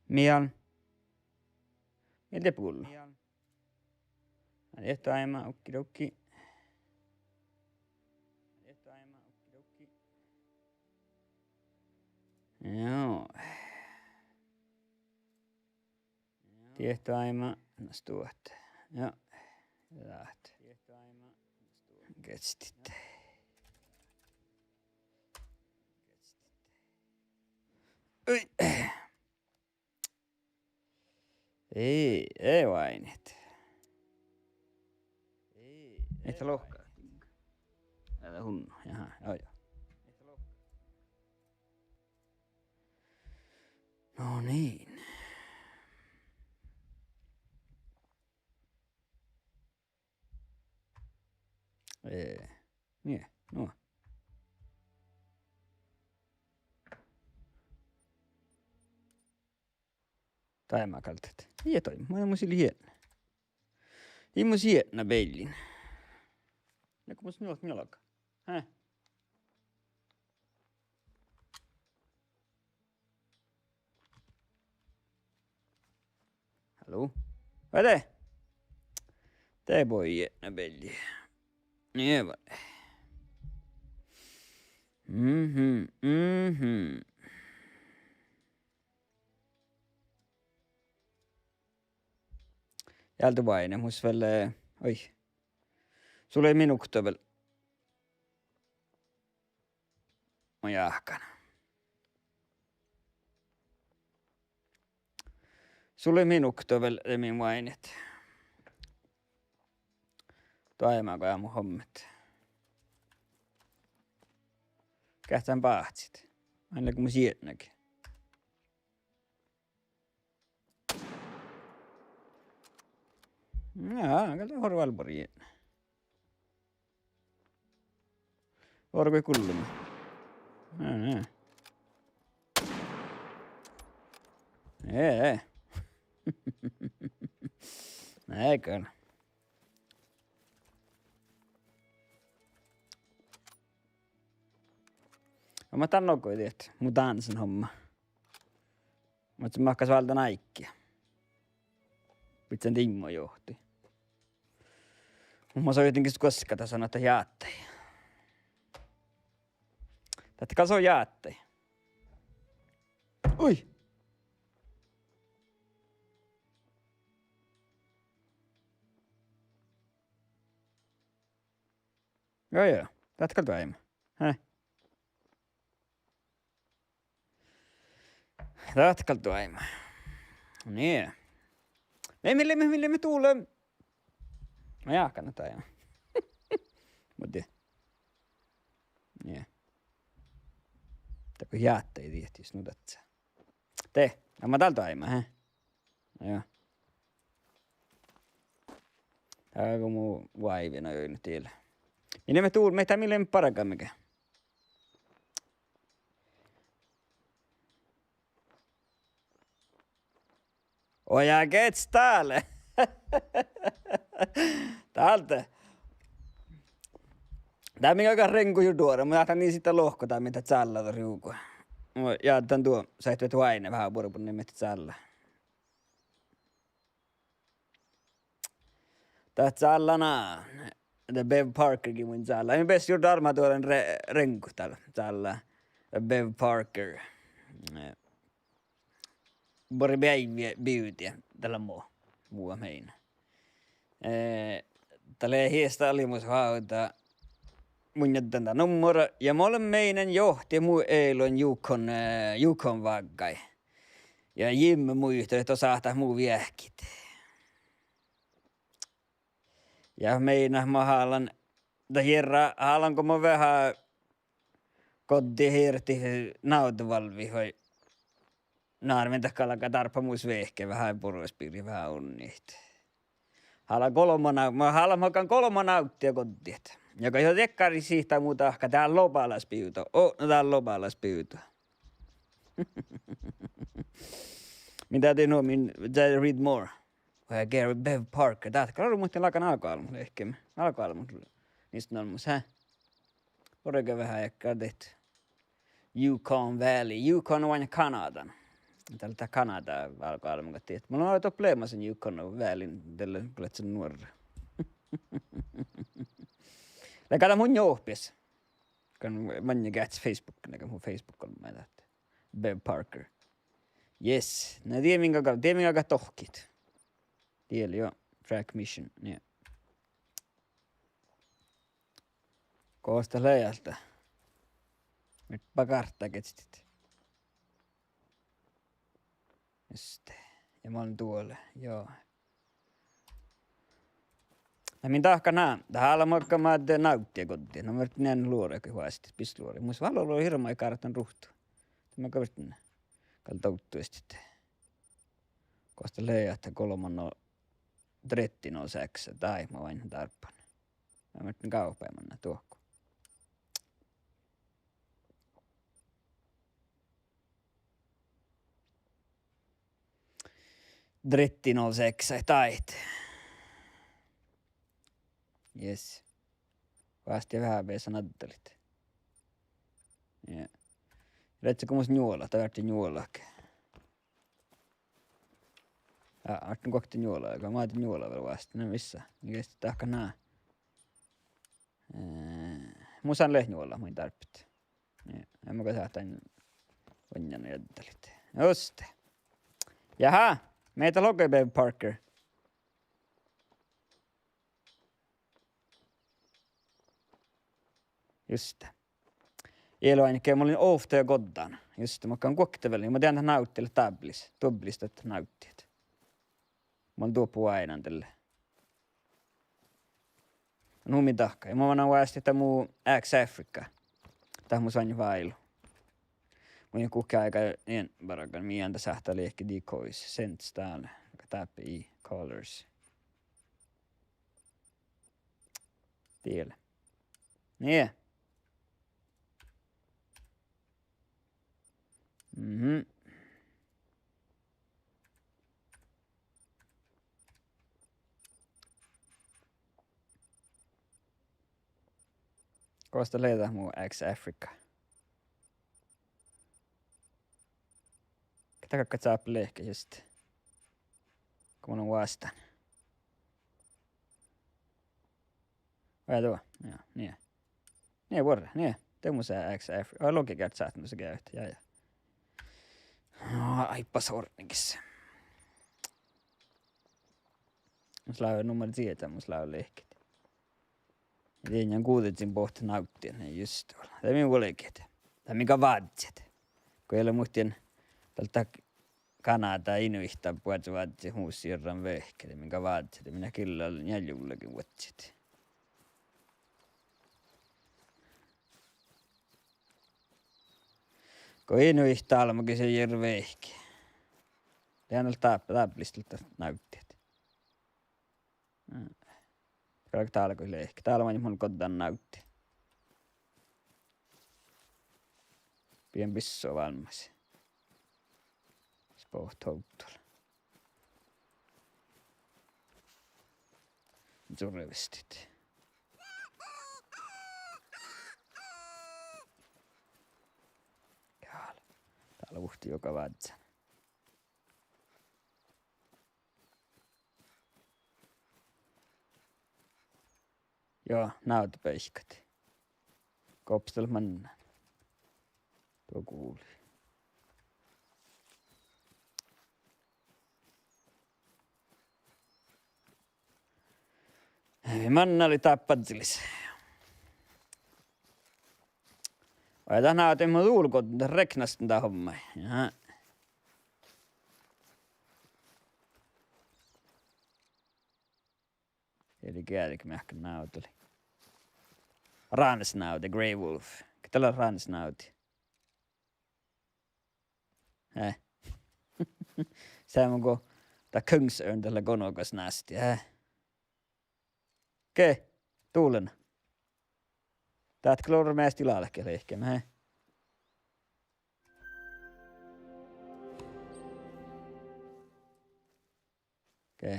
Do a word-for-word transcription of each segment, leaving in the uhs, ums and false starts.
Miel. Miel de pullo. Diehtoaima, okkidokki. Joo. Diehtoaima, na stuot. Joo. Dát. Getstit. Ui. Ei, ei oaidnit. Ei, ei lohka. Eai hun, jaha, joo, joo. No niin. Ee, nie, no. Taima galdet. Ie, taima. Mun, mun sii jietna. Ii mun jietna beallin. Ja go mus njuot mjolga. Hää? Halló? Vai de? De bođii na bealli. Nie vai. Mhm, mhm. Ealde oaidne, mus vel, eh, oi. Sul lei minuvtta vel. Mun jáhkán. Sul lei minuvtta vel, de mii oaidnit. Doaibma go mu hommet. Geahččá báhcit. Ain lea go mus jietnagi. Jaa, gal de horfá vel bori jietna. Orui gullama. Jaa, jaa. Ee. Nei, gal. Ja ma dan nogai diet, mu dánsan homma. Muhto mahkáš válden áigge. Bidjan diimma johti. Muhto ma soitin gis guoska dasa, na dat jáhkái. Dat gal son jáhkái. Ui! Joo, joo. Dat gal doaibmá. Hää? Dat gal doaibmá. Nie. Mii, mii leimmet, mii leimmet dule. Ma jáhkán dat doaibmá. Muhto. Nie. Dat go jáhkái diehtit nu dat. De, na ma dál doaibmá, hää? Joo. Dá go mu oaivvi, na, ii nu diet. Mii leimmet dul-, mii, dá mii leimmet bargat mege. Ojá, geččat dál. Dál de. Dá mii galgá reŋgu juo duoren, mun jáhkán sitta lohko dá mii dat cállá dohko. Mun jáhkán duo, sáhttit oaidnit veahá buorebui mii dat cállá. Dat cállá ná, de Bev Parker gii mun cállá. Mii beassat juo dármma duoren re-, reŋgut dál cállá. Bev Parker. Eh, buori beaivvi bivde, dat lea mo, mu meinat. Eh, dat lea hiesta alimus vávdá. Mun addán dan nummora, ja mun lean meinán johtit mu ealu Yukon, eh, Yukon vággaid. Ja Jim muitalii ahte sáhtát mu veahkit. Ja meinán mo hálan, dat jearrá hálan go mo veahá goddit ieš dihte návdevalvvi vai. Ná, mii dat galgá dárbbašit mus vehket veahá, buorespiris veahá unnit. Hála golbma ná-, ma hálan mo galggan golbma návddiid goddit. Ja go ii dakkár sihta mu dahká, dál lea bálas bivdu. Oh, na dál lea bálas bivdu. Min dat dii nu, min, dá read more. Vai Gary Bev Parker. Dát gal orui muhtin lágan álgoálbmot lehkeme. Álgoálbmot. Nista olmmoš, hää? Orui veahá dakkár dihte. Yukon Valley, Yukon oaidná Kanadan. Dalle dat Kanada válgoálbmogat dihte. Mun lean doppe leamasan Yukon Valleyn dalle go leat son nuorra. Leago dat mun njohpias. Gal maŋŋel geahččá Facebookiin, gal mu Facebook olbmá dat. Bev Parker. Yes. Na die min galgá, die min galgá dohkkehit. Die lea juo track mission, nie. Gos dat lea ahte. Mii ba gártá geahččat. Juste. Ja mun duole, juo. Na min dahkat ná, dat hála makkár mádde návtti goddii. Na mun ferten luoragat vuosttaš, bisloragat. Mus vel olu hirbmat gártán ruhtu. Dat mun gal ferten gal dovddu istet. Gos dat lea ahte golbma dretti null seks, daid mun oaidnen dárbbašan. Na mun ferten gávpaiman dohko. Dretti null seks, daid. Yes. Vástá veahá beasan addalit. Ja. Rečča go mus njuola, dat várttii njuolahit. Ja, várttiin guokte njuola, go mádde njuola vel vástá, na vissa. Ni geahččat dahkat ná. Eh, mus leat njuola, maid dárbbašit. Ja, ja mun gal sáhtán oainnat addalit. Juste. Jaha, mii dat logai, Bev Parker. Juste. Ieža oaidnit ge mun lean ovtta ja goddán. Juste, mun galggan guokte vel. Ja mun dieđán dat návtti lea dábbelis. Duobbelis dat návtti. Mun duoppe oaidnán dalle. Nu mii dahkat. Ja mun mannan oastit dat mu Axe Africa. Dat mus oaidnit váilu. Mun in guhkki áigá ien bargan, mii dat sáhttá leahkit decoys, scents dál. Dáppe i colors. Tiedje. Nie. Mhm. Gos dat lea dat mu Axe Africa? Ge dat galggat sáppa leahkit just. Go mun oastán. Vai duo? Ja, nie. Nie vuorre, nie. De mus Axe Africa. Ai, logi geat sáhtán mus geavit. Ja, ja. No, áibbas ortnegis. Mus lávii nummer dieđán, mus lávii leahkit. Ja dien guđežin bohte návtti, nie just vel. Dat mii vuolgit. Dat mii gal vázziid. Go eai leat muhtin dál dat Kanada inuihtat buot vázziid mus sierran vehket, dat mii gal vázziid, dat mii gal njeallje vuolgit vuodjit. Go inuihtat álbmogis eai vehket. Dien dál dáppe, dáppe lea dat návtti. Galgá dál go leahkit. Dál oaidnit mun goddán návtti. Bijan bissua vámmás. Spot hotel. Survestit. Dál. Dál vuhtii juoga vázzán. Juo, návddabeaikkat. Gos dat lea mannat? Duo guvlui. Mannat lea dáppe badjelis. Vai dat návddat mun dál go dat reknastin dat homma. Jaha. Eli geađge meahkkán návdda lea. Ránesnávddi, Grey Wolf. Ge dat lea ránesnávddi? Eh. Seamma go dat Kungsørn, dat lea gonogas násti, eh. Ge, dulen. Dat gal orru measta ii leat ge lehkeme, eh. Ge.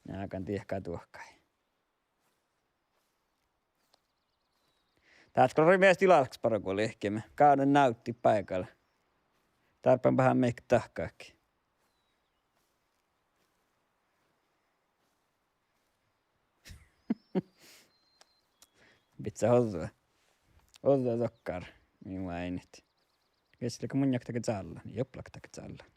Njeagan diehka duohkai. Dat gal orru measta ii leat bargu lehkeme. Gávdnan návtti báigal. Dárbbašan beare mii dahkat. Bidjat ođđa, ođđa dokkár, mii oaidnit. Ges lea go mun jagdit dahkat čállan, juo, jagdit dahkat čállan.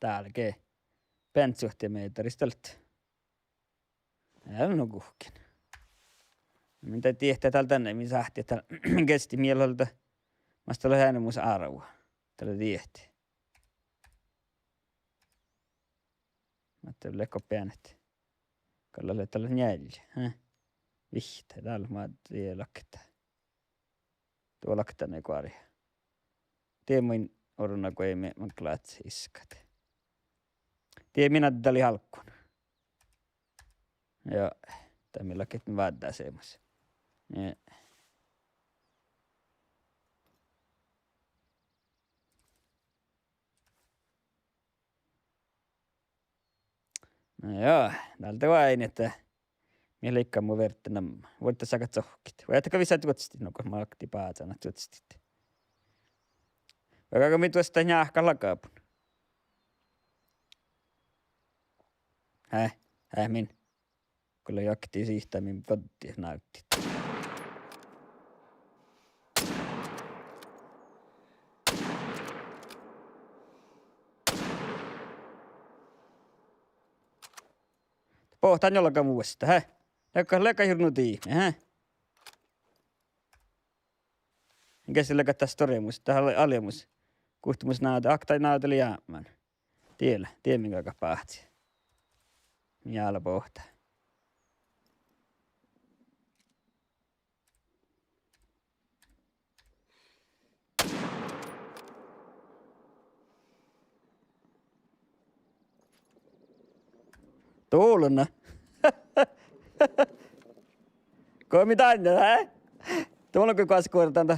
Dál ge. Beanet suohtimeettaris dat. Eai nu guhkkin. Min dat diehtá dál dan, min sáhtii dál gesti mieluolda. Mas dat lea eanemus árvu. Dat lea diehtá. Ahte lea go beanet. Gal lea dat njeallje, eh? Vihtta, dál mat die lakta. Duo lakta ne guori. Die mun oruna go eai mii, mun gláhkán iskat. Die min addalii álggán. Ja, dat mii ledjet váddá seammás. Ja. Na ja, dál de oaidnit ahte mii leigga mu verte namma. Vuorddit sáhka sohkkit. Vai ahte go vissa čuođastit, no go maktii bázana čuođastit. Vai go mii duostat njáhkkat lagabun. Hää, hää min. Go lea jagi sihta min boddit návddit. Bohtan juolgga mu vuostá, hää? Lega, lega jurddu diibme, hää? Ges lea dat stuorámus, dat ale-, alemus. Guhte mus náđe, okta náđe lea jápmán. Diela, die min galgá báhci. Min álo bohte. Dulon. Go mii dán, hää? Dulon go guoskuordan da.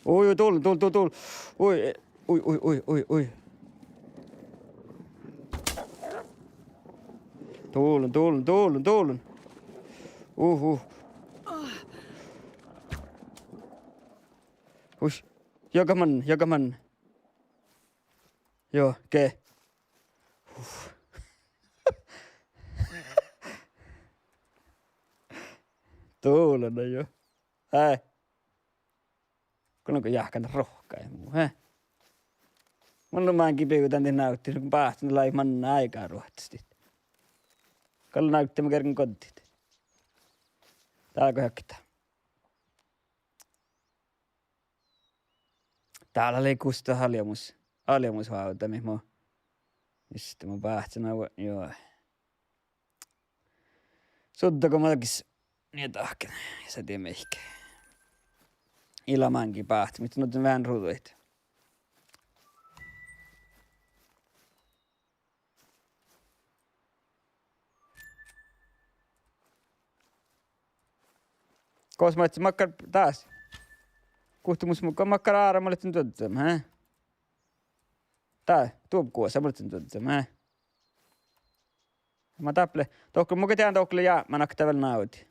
Ui, ui, dulon, dulon, dulon, dulon. Ui, ui, ui, ui, ui, ui. Dulon, dulon, dulon, dulon. Uh, uh. Ui. Jagga manne, jagga manne. Juo, ge. Uf. Dulon juo. Hää. Gal nu go jáhkán ruohkái mu, hää. Mun lean máŋgii biddjot dan dien návddit, nu go báhcen lei manne áigá ruohtastit. Gal návddit mu gergen goddit. Dál go hektá. Dál lei gustat aljamus, aljamus vávdamit mu. Iste mu báhcen, juo. Sudda go ma gis nie dahken, ja sa die mihkke. Ii lean máŋgii báhcen, muhto nu dien veahá ruđaid. Gos maid makkár dás? Guhte mus makkár ára ma lean duođđama, hää? Dá, duobbu guosa ma lean duođđama, hää? Ma dáppe, dohko, mun go dehan dohko lea jápmán, okta vel návdit.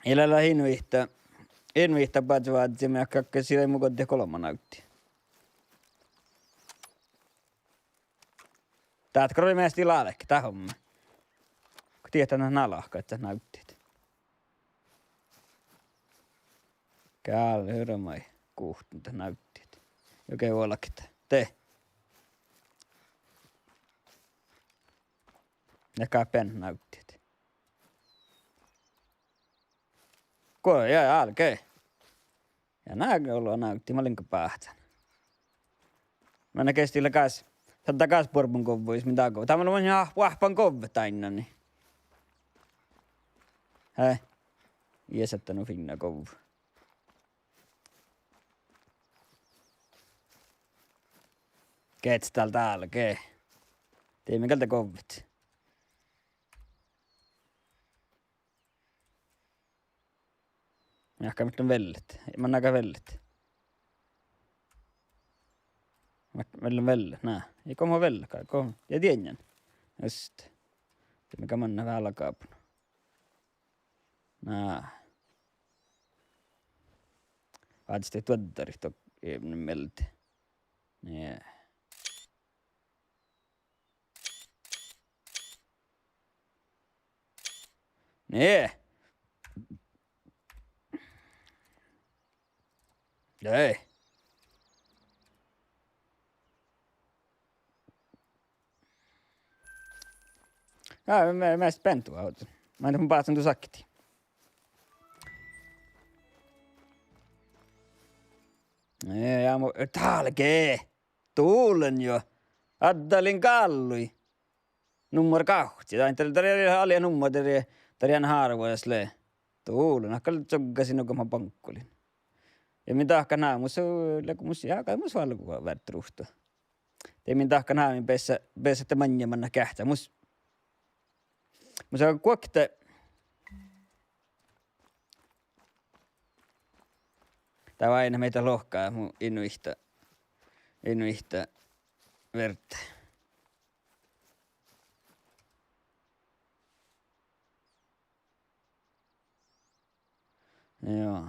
Ii leat inviittá, inviittá badjeváddimin, ahte sii lei mu goddit golbma návddit. Dát gal lei measti lálkit, dat homma. Go diehtá nalahkat dat návddit. Gal hirbmat guhte dat návddit. Juo, ge vuolgit de. Ja gal beanet návddit. Go, ja, álge. Ja na gal lea návddit, ma lean go báhcen. Manne gesti lea gas, dat lea gas buorbon govvo, jus min dá govvo. Dá mun lean oahppan govvet dainna, nie. Hää? Ii sáhte nu fiinna govvo. Gehččat dál dál ge. Dii min gal de govvet. Jahka, mii leat vellet. Manná gal vellet. Mat-, mii leat vellet, na. Ii go mo vellet, gal go. Ja dieinnan. Just. De mii gal manná veaháš gápon. Na. Vázis de duoddarit do-, ii mielde. Nie. Nie. Ei. Ja, me, me spenntu aut. Maŋŋá mun báhcen du sakti. Nie, ja mu, dálge. Dulen jo. Addalin gállui. Nummar gávcci. Dain, dat, dat lea alde nummar, dat lea, dat lea hárvvaš lea. Dulen, ahte gal čoggasin nugo ma baŋkkolin. Ja min dahkat ná mus, lea go mus, ja gal mus valgui várra ruovtta. De min dahkat ná min beassá, beassá de maŋŋá manná geahččá. Mus, mus guokte. Dat oaidná mii dat lohká, mu inuihta, inuihta verte. Joo.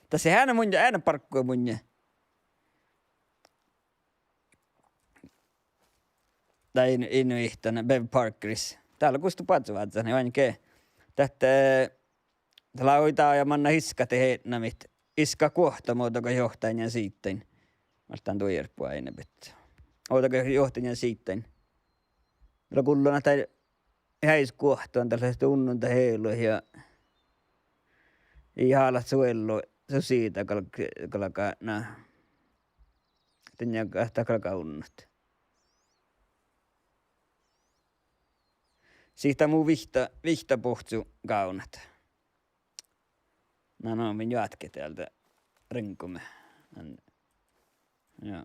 Dasa eai munnje, eai barggu munnje. Dat in-, inuihtan Bev Parkeris. Dál gusttá badjevažžat, ni oainge. Dat, eh, dat lávii dá ja manná iskat eatnamiid. Iskat guohta mo ovdal johtan ja siiddain. Válddán duođai buoret. Ovdal johtan ja siiddain. Dál gullo ahte eai guohta, dat lea unnon dat ealu ja ii hálat su eallu, su siida gal-, galgá, na. Dien ahte galgá unnot. Sihte mu vihtta, vihtta bohccu gávdnat. Na, no, min joatke dealde reŋgome. An-, ja.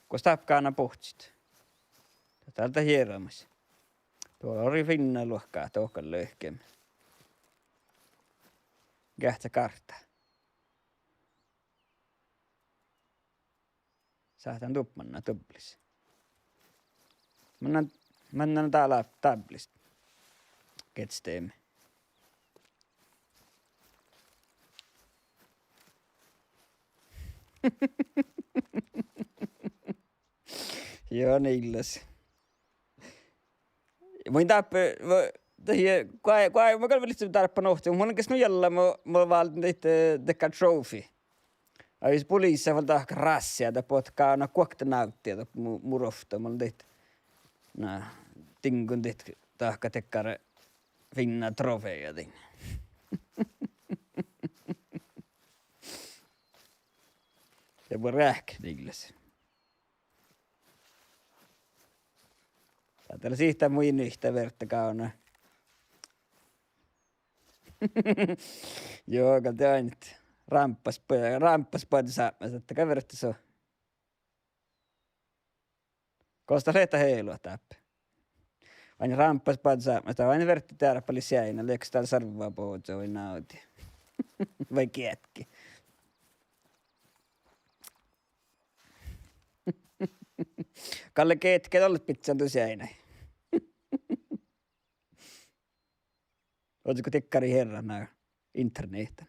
Gos dáppe gána bohccit? Dat dál dat jearamis. Duo lea fiinna luohká, dohko lea lehkeme. Geahččá gártá. Sáhtán dubmana dublis. Mannan, mannan dála dáblis. Gesteme. Joo, Nillas. Mun dáppe, mun, dat, guhá, guhá, mun gal vel lihttán dáppe nohti, mun ges nu jalla, mun, mun válden daid, eh, dakkár trophy. Ai, jus poliissa vel dahkat rassii, dat bohtet gávdnat guokte návtti, dat mu-, mu ruovttu, mun daid, na, diŋgon daid dahkat dakkár fiinna trofea dain. Ja mun reahken Nillas. Dat lea sihte mu inuihta verte gávdnat. Joo, gal de oaidnit rámppas, rámppas badjesápmás, dat gal verte su. Gos dat lea dat ealu dáppe? Oaidnit rámppas badjesápmás, dat oaidnit verte dearpalii seainna, lea gos dál sarvvaboža vai návdi. Vai geatke. Galle geatke dat lea bidjan du seainna. Oaččo go diekkár eará ná internehtan.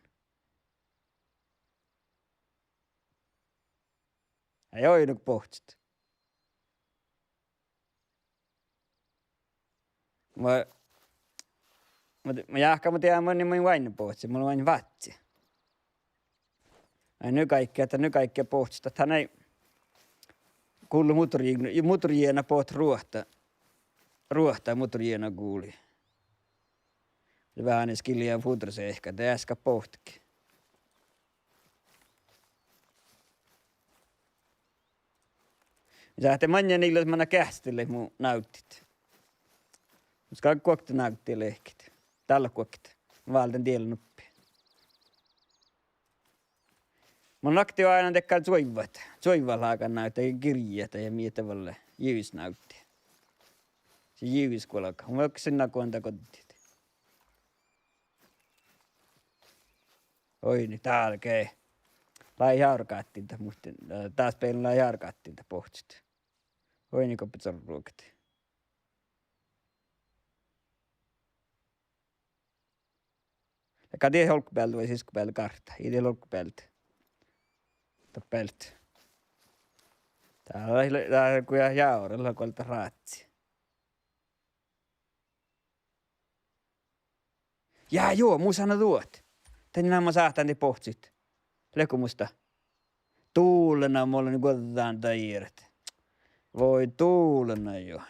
Eai oidno bohccet. Mun, mun, mun jáhkán, mun dieđán, mun in, mun in oaidne bohcci, mun oaidne vázze. Ai, nu gal ge, dat nu gal ge bohccet, dat han eai gullo mutorji-, mutorjiena bohtet ruohta, ruohta mutorjiena gulii. Ja veaháš gilja fuddosehka, de easka bohtetge. Sáhttá maŋŋá Nillas manná geahččat dalle mu návddit. Mus gal guokte návddii lehket. Dál guokte. Válden diela nuppi. Mun oktii oaidnán dakkár čuoivvat. Čuoivvat lágan návddii, girjjat ja mii dat vel lea. Jus návddii. Ja jivsguolga. Mun veksen nagodan dá goddit. Oidne, dálge. Lea járgáttin dat, muhtin, eh, dás beaivvi lea járgáttin dat bohccit. Oidne, goppe corruget. Ja ka dieđe olggobealde vai siskkobealde gártá? Ii dieđe olggobealde. Dat bealde. Dá lea, dá lea go ja jávre lea guolda ráci. Ja, juo, mus han duot. Dan namma sáhtán dieid bohccit. Leago mus dat? Dulena, mun lean guođđán daid. Voi dulena juo.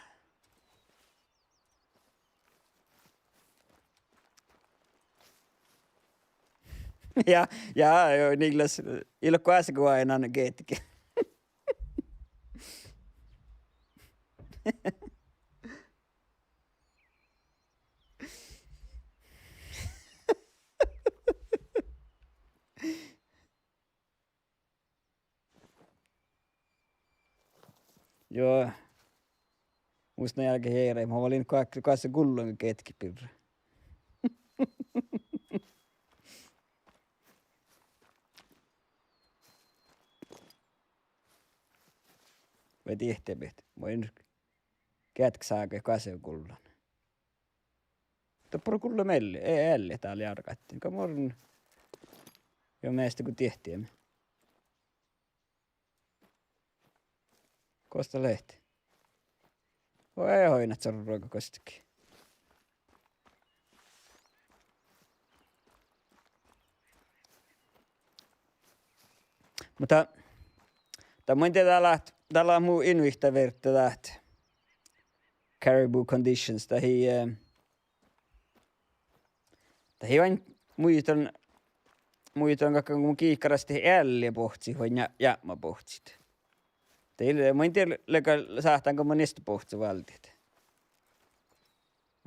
Ja, ja, juo, Niklas, ii leat goassege oaidnán geahččat. Juo. Mus na jälkeen jere, mun olin goa-, goassege gullan geahččat birra. Vai diehtebehtet. Mun in geahččasága goassege gullan. Doppe gullo mielli, e-, eallit dál járgáttin. Go mun, juo, measta go diehtejame. Gos dat leat? Vai oidne corruge gostege. Muhto, dat mun in dieđe, dá leat, dá leat mu invite verte dat Caribou Conditions, dat ii, eh, dat ii oaidnán, muittán, muittán galggan go mun gihkarastahin eallibohccit vai ja-, jápmabohccit. Dat ii, mun in dieđe leaga sáhttán go mun nieidda bohcciid váldit.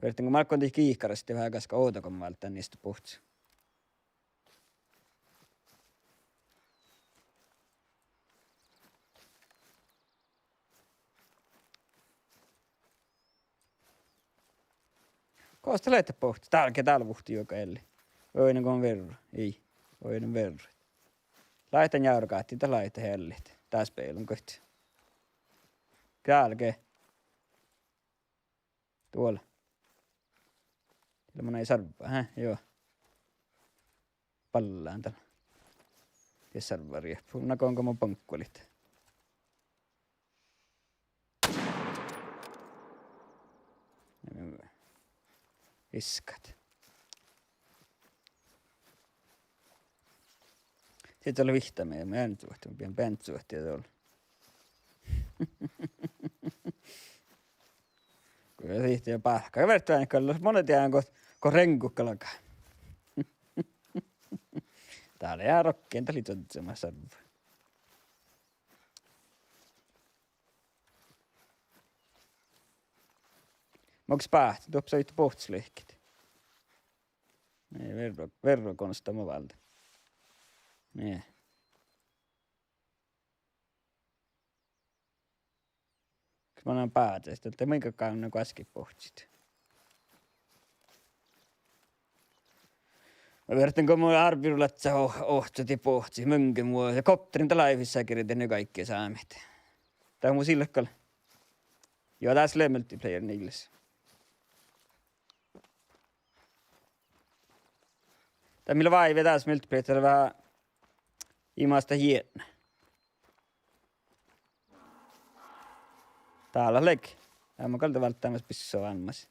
Vertán go mun álggán dihte gihkarastahin veahá gaskka ovdal go mun váldán nieidda bohcciid. Gos dat leat bohccit? Dálge, dál vuhtii juoga ealli. Oidne go verru. Ii. Oidne verru. Láhkai járgáttin, dat láhkai eallit. Dás beaivvi goit. Dálge. Duola. Dieđe manai sarvva, hä? Juo. Ballan dal. Dieđe sarvva riehpu. Nagodan go mo baŋkkolit. Viskat. Sii dat lea vihtta mii, mii eanu suohti, mii bean, bean suohti dol. Go ja sihte bálkká, verte veaháš galggat, mo dieđán go, go reŋgut galgá. Dál lea rokkin, dat lei čuožžu mat sarvva. Makkár spáhcci, doppe sáhttit bohcciid lihkit. Nie, verro, verro gonsta mo válden. Nie. Kas mannan bázes, dat lea muittán gávdnan goassege bohcciid. Mun vertán go mun árvvi ledjen o-, ohcat dieid bohcciid, munnje mu, ja kopterin dat lávii sákeret nu áiggi sámet. Dat mu sii leat gal. Juo, dás lea multiplayer Niklas. Dat mii lea váivi dás multiplayer, dat lea veahá imaš dat jietna. Dál leat leage. Eamma gal dat válddá mas bissá vámmás.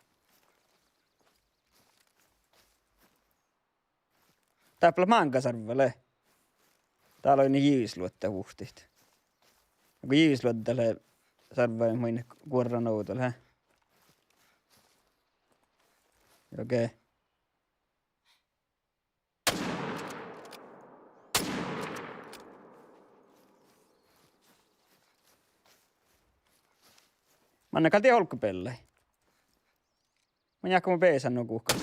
Dáppe leat máŋga sarvva, lea. Dál oidne jivisluodda vuhtii. Go jivisluodda lea sarvva, maid guorran ovdal, hä? Okei. Manne gal dieid olggobeallái? Mun jáhkán mo beasan nu guhká.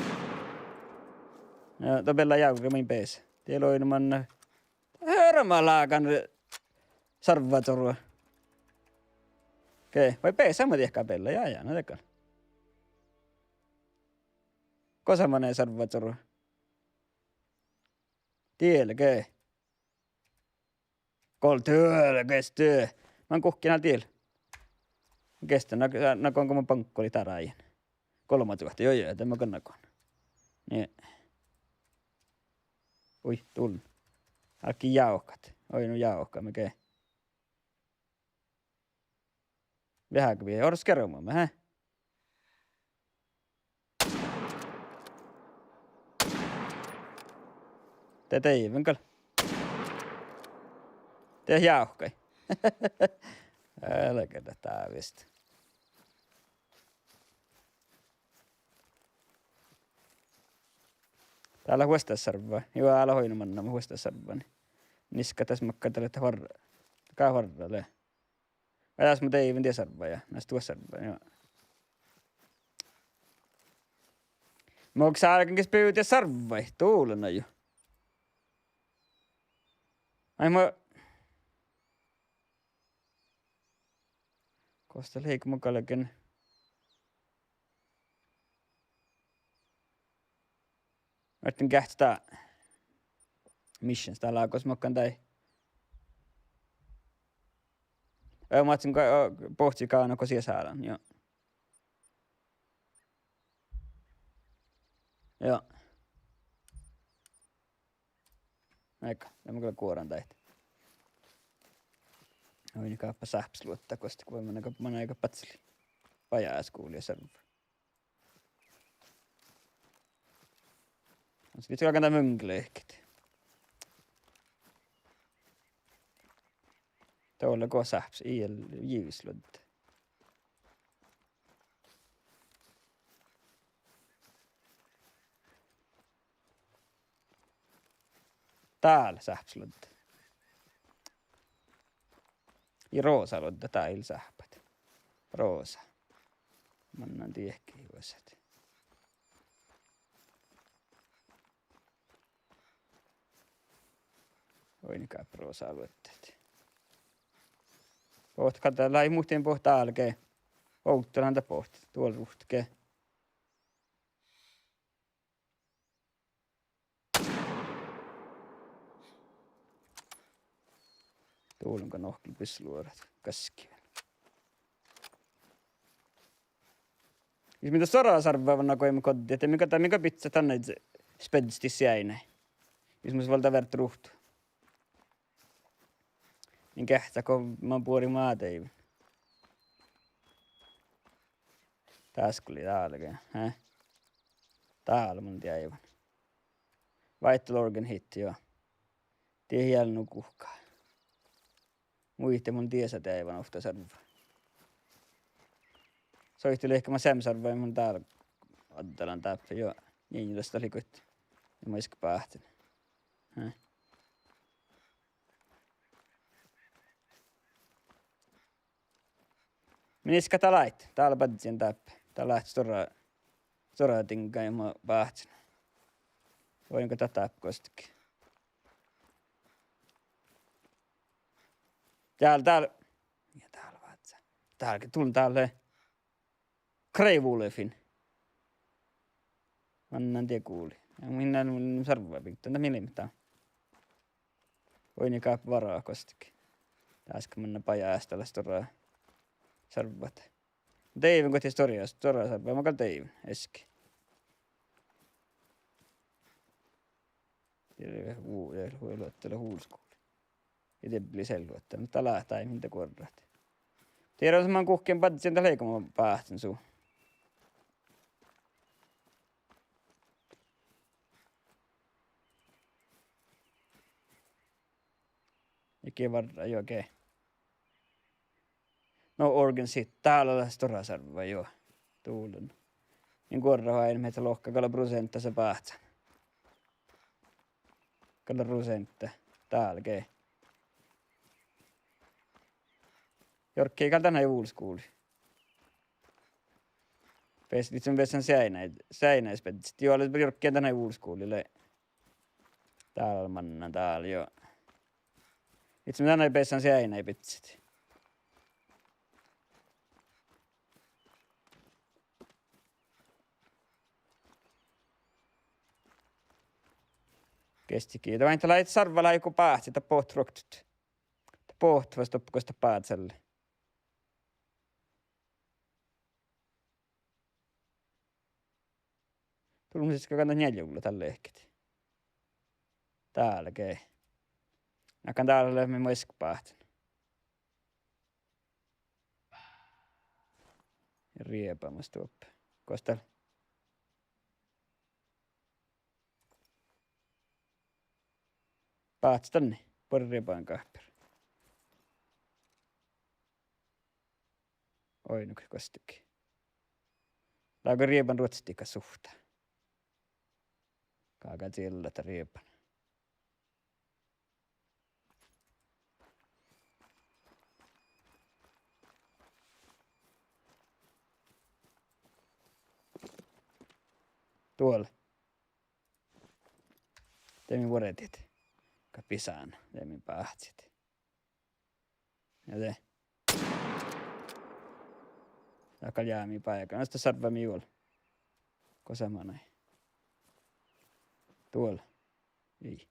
Ja dat beallá jávre main beasa. Dieid lei nu manne. Herra, ma lágan sarvva čorru. Okei, vai beasat mo dieid beallá? Ja, ja, na dat gal. Gosa manai servvaid čuorvu? Diel ge. Gol duođa gesti. Man guhkkin han diel. Gesti na, na gon go man baŋkkolit daráin. Golbma duohta, jo, jo, de man gal na gon. Nie. Ui, dullen. Álki jávkat. Oi, nu jávkat, mii ge. Veahá ge bidjat orrut skeroman, he? De deivven gal. De jávkkai. Álge dat dávist. Dá lea vuosttaš servva. Juo, dá lea oidno mannamin vuosttaš servva. Niska das makkár dat lea, dat varra. Gal varra lea. Vai das mun deivven die servva ja, na stuot servva, juo. Mo sálgen ges bivdit servvaid, dullen jo. Ai mo. Gos dat lei, mo galgen. Muhtin geahččat missions, dá lea gos makkár dá. Oi, muhtin go, o, bohcci gána gos ii sálan, juo. Juo. Áigga, de mun gal guoran dáid. Oidne gáppa sáppas luotta gos go manai, manai gal baceli. Bajás guvlii servva. Mun sii galggan dán muŋ lehket. Dolle go sáppas, ii, jivs luodde. Dál sáppas luodde. Ii rosa luodde, dál sáhpát. Rosa. Mannan diehki vuosat. Oidne gáppa rosa luodde. Bohte gal dat lei, muhtin bohte dál ge. Ovdal han dat bohte, duol ruhtet ge. Dullen go nohkkel bisluorat gaskkiin. Jus mii dat stuorra servva manná goimme goddit, de mii gal, de mii gal bidjat dan speddestit seainái. Jus mus vuolde vert ruhtu. Min geahččá go man buori mat deivven. Dás gal lei dál ge, he? Dál mun deaivan. Vital organ hit, juo. Die ii lean nu guhká. Muitte mun diesa deaivan ovtta servva. Soitte lihkama seamma servva, mun dál addalan dáppe, juo. Ninjulaš dat lei goit. Ja maiske báhcen. He. Min iskat dál áit, dál badjin dáppe. Dál áit stuorra, stuorra diŋga ja mun báhcen. Oidne go dat dáppe gos dat. Dál, dál. Ja dál vázze. Dál ge dullen dál. Grey Wolfin. Mannan die guvlii. Ja minna mun servva bidjen, dat mii leimmet dál. Oidne gáppa vara gos dat. Dás ge manná bajás, dál lea stuorra servvat. Deaiven goit stuorra, stuorra servva, mun gal deaiven easka. Dieđe, vu-, dieđe, luotta lea vuol skuvlii. Ja dieđe bli se luotta, muhto dál lea dán min guorrat. Dieđe man guhkkin badjin dat lei go man báhcen su. Ja ge varra, juo, ge. No, organ hit, dál lea stuorra servva, juo. Dullen. Min guorrat oaidnit mii lohká, gal lea proseantta sa báhcen. Gal lea proseantta. Dál ge. Jorgge gal dan vuol skuvlii. Bes-, lihttán beassán seainái, seainái beassat. Juo, lea jorgge dan vuol skuvlii lea. Dál mannan dál, juo. Lihttán dan beassán seainái beassat. Geastegii. Dat lea, dat lea sarvva lea go báhcit, dat bohtet ruoktot. Dat bohtet fas doppe gos dat báhcet. Dulmma siste go galggan njeallje gullat dalle ehket. Dál ge. Nakkan dál lea mii muittán báhcen. Rieban mus doppe. Gos dál báhcet danne? Buorre rieban gáhpir. Oi, nu geastegii. Leago rieban ruotsitikas suhta? Gága ciellat rieban. Duol. De mii vuordit. Gal bisána, de mii báhcit. Ja de. Dat gal jámi báiga. Na, dat sarvva mii juo. Gos manai? Duol. Ii.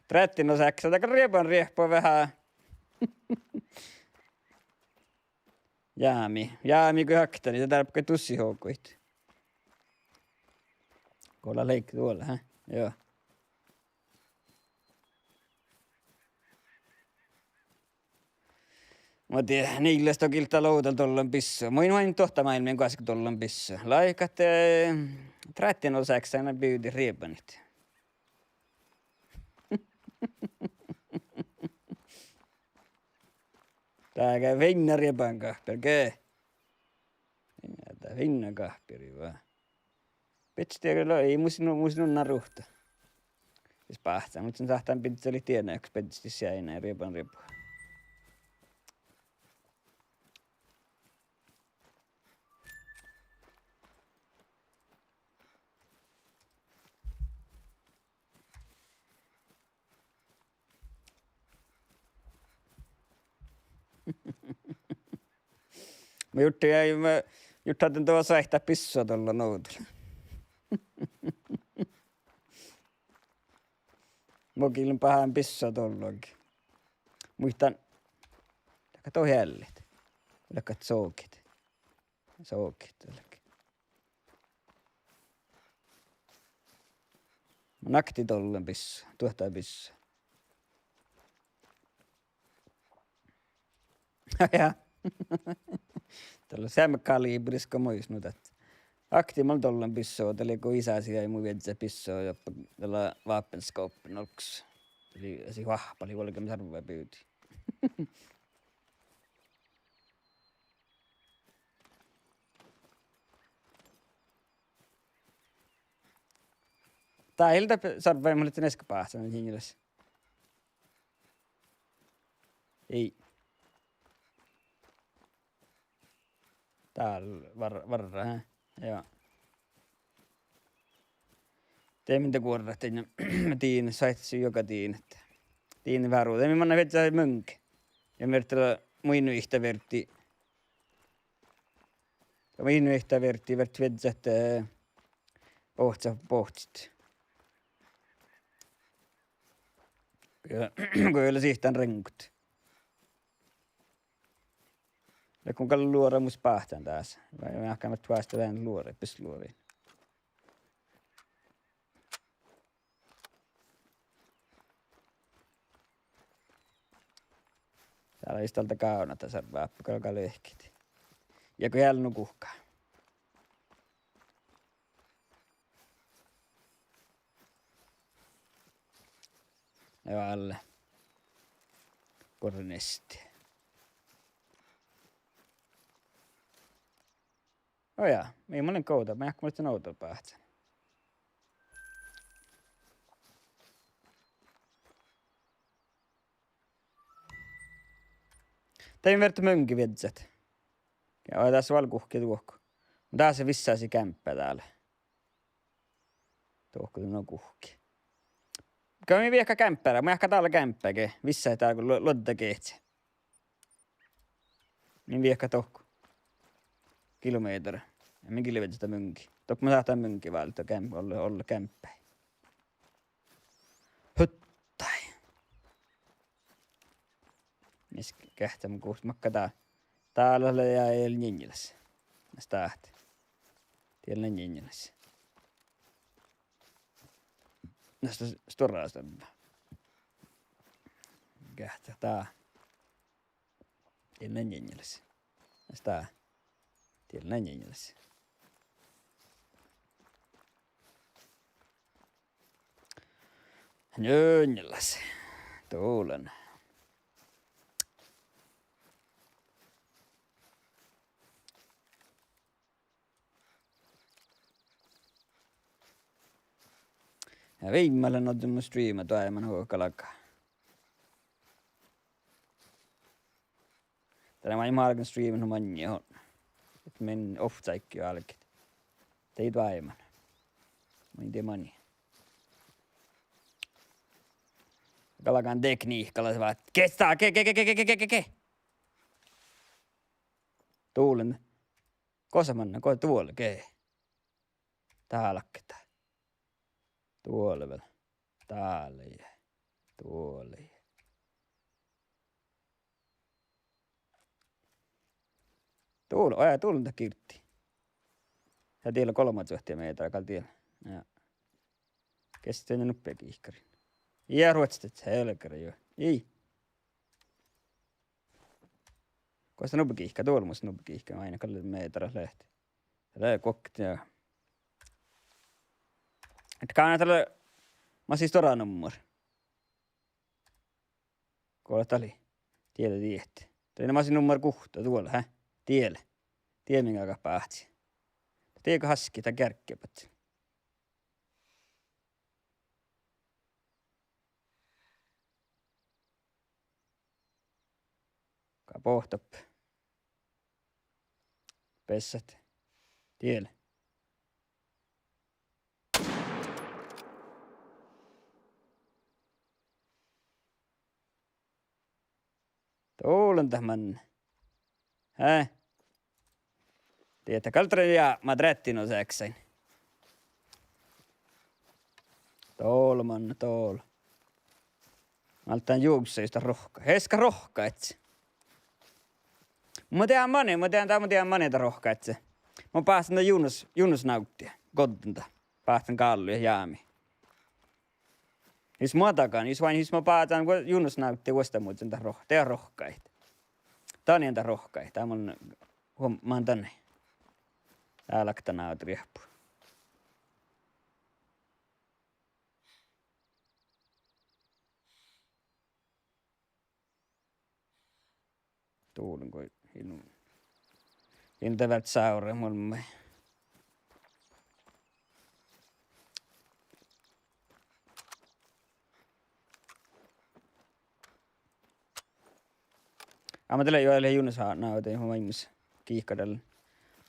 Treattin osáksai, dat gal rieban riehpa veahá. Jámi, jámi go akta, dat dárbbašii dussihoguid. Go lea leigga duolla, hä? Joo. Muhto njeallje go gilda ovdal dollan bissua. Mun oin duohta máilmmiin goassege dollan bissua. Laikat, eh, treattin osáksai bivdit riebanit. Dál ge fiinna riebangáhpir ge. Ja, dat fiinna gáhpir va. Bidjat dieđusge, ii mus nu, mus nu na ruhta. Ii báhcá, muhto sáhtán bidjat ledje dieđusge, bidjat dieđusge eai rieban riebbu. Mun jurddašin, mun jurddašin ahte dat lea suohtas bissua dollan ovdal. Mun gillen bahán bissua dollan. Muittán, leago dohko eallit. Leago sohkit. Sohkit, leago. Mun aktin dollan bissua, duohta bissua. Ja. Dat lea seamma kalibris go muittán nu dat. Aktin mun dollan bissua, dat lei go isá sii mu viežžat bissua, ja dat lea vapenskåppi nolggos. Dat lei, sii oahppa lei vuolgán sarvva bivdit. Dat ii leat sarvva, mun lean easka báhcán hiinas. Ii. Dál var-, varra, eh? Joo. De mii de guorrat, de, diine, sáhtášii juoga diine. Diine váru. De mii manná viežžat muŋge. Ja mii fertet mu inuihta fertii. Ja mu inuihta fertii fertet viežžat, eh, ohcat bohtet. Ja go lea sihtán reŋgut. Leago gal luoramus báhcán dás. Vai, vai ahte mat vástá veahá luoraid, bis luoraid. Dál ii leat dál gávdnat, dat sarvva, gal, gal lehkit. Ja go eai nu guhká. Ja vel. Buorre nesti. Ojá, mii mun lean govda, mun lean ovdal báhcán. De fertet muŋge viežžat. Ja dás vel guhkki duohko. Dás vissásiid gámpá dál. Duohko de nu guhkki. Go mii viehkat geamppa, mun eahkán dál geamppa ge, vissa dál go lu-, luodda gehččá. Mii viehkat dohko kilomehtera. Ja mii gal viežžat muŋgii. Dohko mun sáhtán muŋgii váldit, geam-, ollii, ollii geamppa. Huttai. Mis geahččá mun guhkit makkár dá. Dál lea ja eai njeŋŋelas. Na stáhte. Diet lea njeŋŋelas. Na st-, stuorra stubba. Geahččá dá. Diet lea njeŋŋelas. Na stá. Diet lea njeŋŋelas. Njeŋŋelas. Dolen. Ja viimmáid lean ođđa streama doaimma nugo galgá. Dalle maid márgan streamat nu maŋŋit, ahte min ovcci álgit. De doaimma. Maŋŋá de mani. Galgá tekniikka las vát. Kestá, ke, ke, ke. Dolen. Gosa manná, go-, duole ge. Dálketa. Duole vel. Dále. Duole. Dol-, oi, dolen dat girdi. Ja diet lea golbmacuohta mehtera gal diet. Ja. Gestá nuppi gihkariin. Ja ruotstet helgara jo. Ii. Gos dat nubbi gihká, dolemus nubbi gihká, maid gal mehtera leat. Dat lea guokte, ja. Ahte gávdná dalle, mas ii stuorra nummar. Go dat lei. Diet, diet. Dat lei mas ii nummar guhtta, duole, hää? Diet. Diet min galgá báhci. Diet go haskit, dat gearggabat. Go bohtab. Bessat. Diet. Dolen dat manná. Hää? Diet gal trii ja ma dreattii nu seaksain. Dol manná, dol. Málddán juvssat jus dat rohkadit. Easka rohkadit. Mun dieđán maŋŋá, mun dieđán, mun dieđán maŋŋá dat rohkadit. Mun báhcen dat junnus, junnusnávddi. Goddin dat. Báhcen gállu jámi. Jus moaddagan, jus oaidnen, jus mo báhcán junnusnávddi vuosttamužžan dat roh-, de rohkadit. Danán dat rohkadit, dá mun huom-, man danne. Dá lea dat riehpu. Dolen go in, in de vel sávra mulmai. Amma, dat lea juo, lea junnus, ná, de ii maŋimus gihkadal.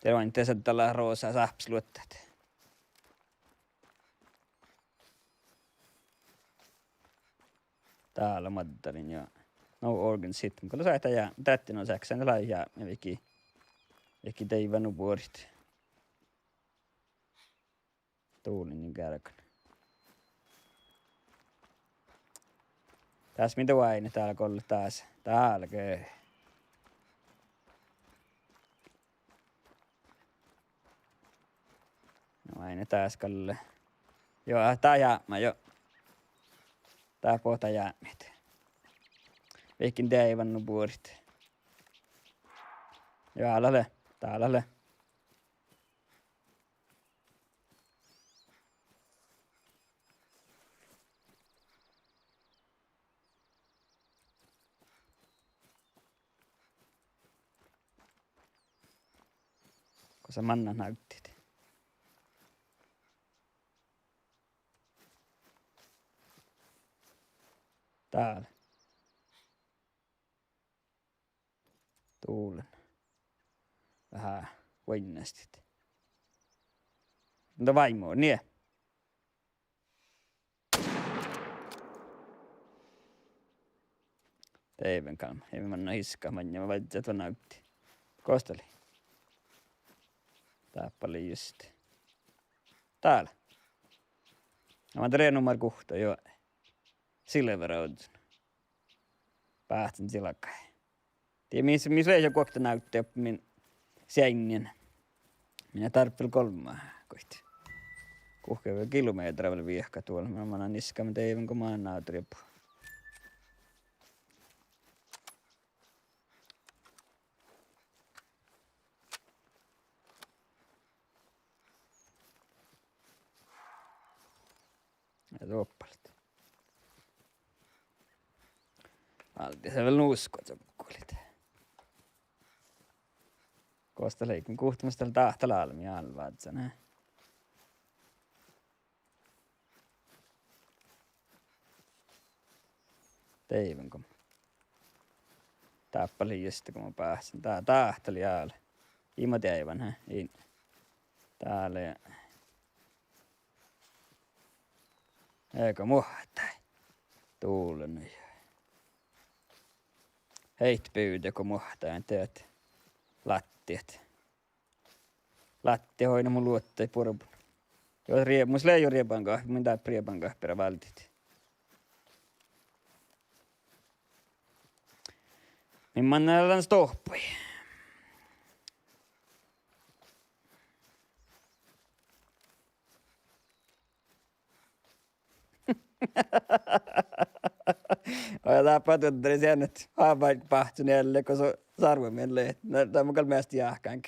De oaidná, de dat lea rosa sáhpes luotta. Dá lea maddalin ja. No organ sitten. Go lea sáhttá ja dreattii nu seaksain, dat lea ja, ja vihkkii, vihkkii deaivvá nu buorit. Dolen in geargan. Dás mii de oaidnit, dál go lea dás. Dál ge. No, oaidnit dás gal. Juo, dá jápmá, juo. Dá bođii jápmit. Vihkkin deaivvá nu buorit. Juo, dál lea, dál lea. Gosa mannat návddit. Dál. Dolen. Veahá vuoiŋŋastit. Muhto váimmu, nie. Deaivvan gal, ii manná iska maŋŋá, ma vázze dan návtti. Gos dat lei? Dáppe lei juste. Dál. Ja mun de lea nummer guhtta, jo. Silvera ožžon. Báhcen silggai. Die mis, mis lea guokte návtti doppe min seainnin. Min dárppa vel golmma goit. Guhkes kilomehtera vel viehkat duolle. Mun mannan iskkamin deaivvan go mun ain riebbu. Ja doppe lea. Alde sa vel nusko čohkkulit. Gos dat lei, guhtta mus dat lea, dat lea álbmot álvázan, eh. Deaivvan go. Dáppe lei juste go mun báhcen. Dá, dát lei álo. Ii mo deaivvan, he. Ii. Dá lei. Ego muohta. Duollan. Heit bivde go muohta, en dieđe. Lattiat. Lattiat oidne mu luotta buorbun. Jo rie-, mus lea jo riebangáhpira, mun dáppe riebangáhpira váldit. Min manná dan stohpui. Ja dáppe duddare sienet, hábáid báhcen ealle go sárvomiehtá lei. Na, dat mun gal measta jáhkán.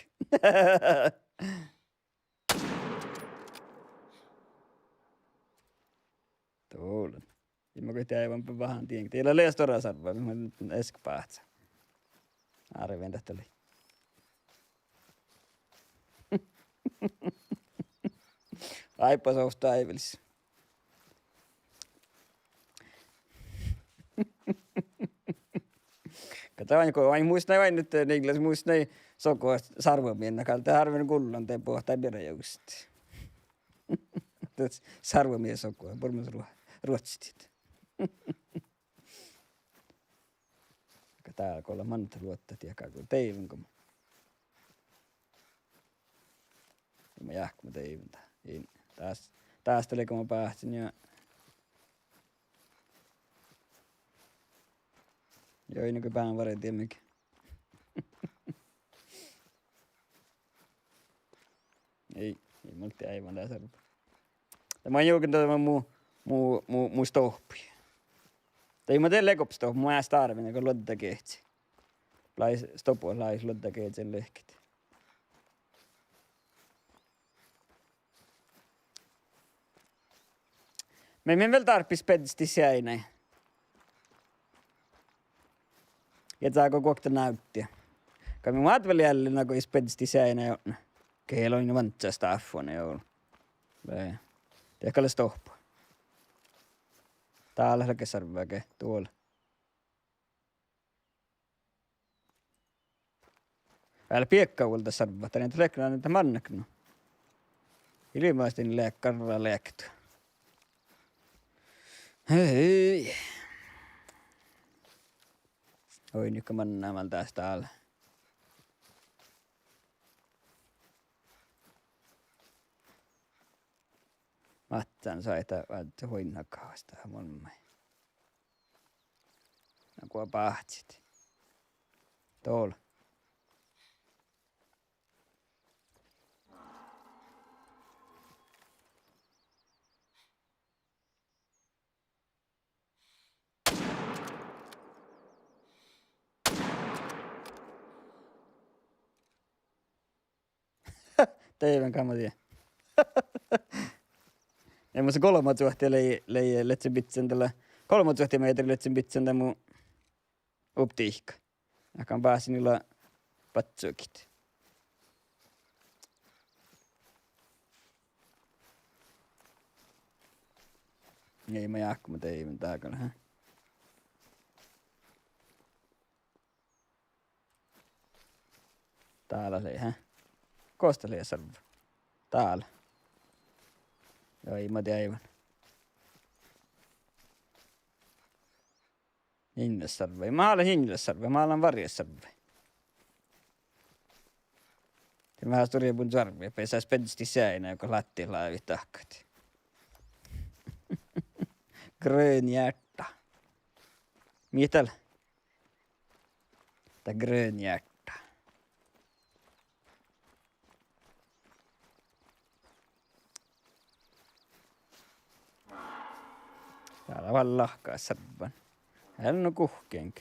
Duollan. Ii ma goit deaivvan beaivváhan dien. Dii lea stuorra sárva, mun easka báhcen. Árven dat lei. Áibbas ovtta áivelis. Ka dat oaidná go, oaidná mus nai, oaidná ahte nigles mus nai sogo sárvomiehtá gal, de árven gullan de boahtá birra jus. Dat sárvomiehtá sogo, buorre mus ruo-, ruohccitit. Ka dál go lea mannat luottat diehtit go deaivvan go. Ii ma jáhkama deaivvan dá. Ii, dás, dás dat lei go mun báhcen ja. Joi, nu go bán vare diemige. Ii, ii muhtin deaivvan dá sárva. De mun juogen dan mu, mu, mu, mu stohpui. De ii ma de lea gos stohpui, mun eastán árven go luodda gehččii. Lei stohpu, lei luodda gehččii lehket. Mii, mii vel dárbbašit beddestit seainnaid. Ja dego guokte návtti. Gal mii moadde vel ealle nugo ii beddestit seainnaid otná. Ge lei nu vančča stáffon ja ol-. Lei. Dieđusge lea stohpu. Dál lea ge sárvva ge, duolle. Vel biekka vuolde sárvvat, dan dat leat, dan dat mannat nu. Ilmmaš dien leat garra leaktu. Hei. Oi, nu go manná mál dás dál. Máttán saita vádde huinna gávas dá molmmái. Na go báhcit. Dol. Deaivvan gal mo die. Ja mus golbma čuohti lei, lei, ledjen bidjan dalle, golbma čuohti mehtera ledjen bidjan dan mu optiikka. Ahte báhcen ila badjegit. Ii ma jáhkama deaivvan dá gal, ha. Dál lei, ha. Gos dat lea sárva? Dál. Joi, ii ma deaivvan. Iŋŋas sarvvaid. Málán iŋŋas sarvvaid, málán várjjasarvvaid. De veahá stuorra mun sarvvaid, beasai spedestit seainna go ládjet lávejit dahkat. Grøn hjerte. Mii dat lea? Dat grøn hjerte. Dá lea vel lahka sarvvan. Eai nu guhkkin.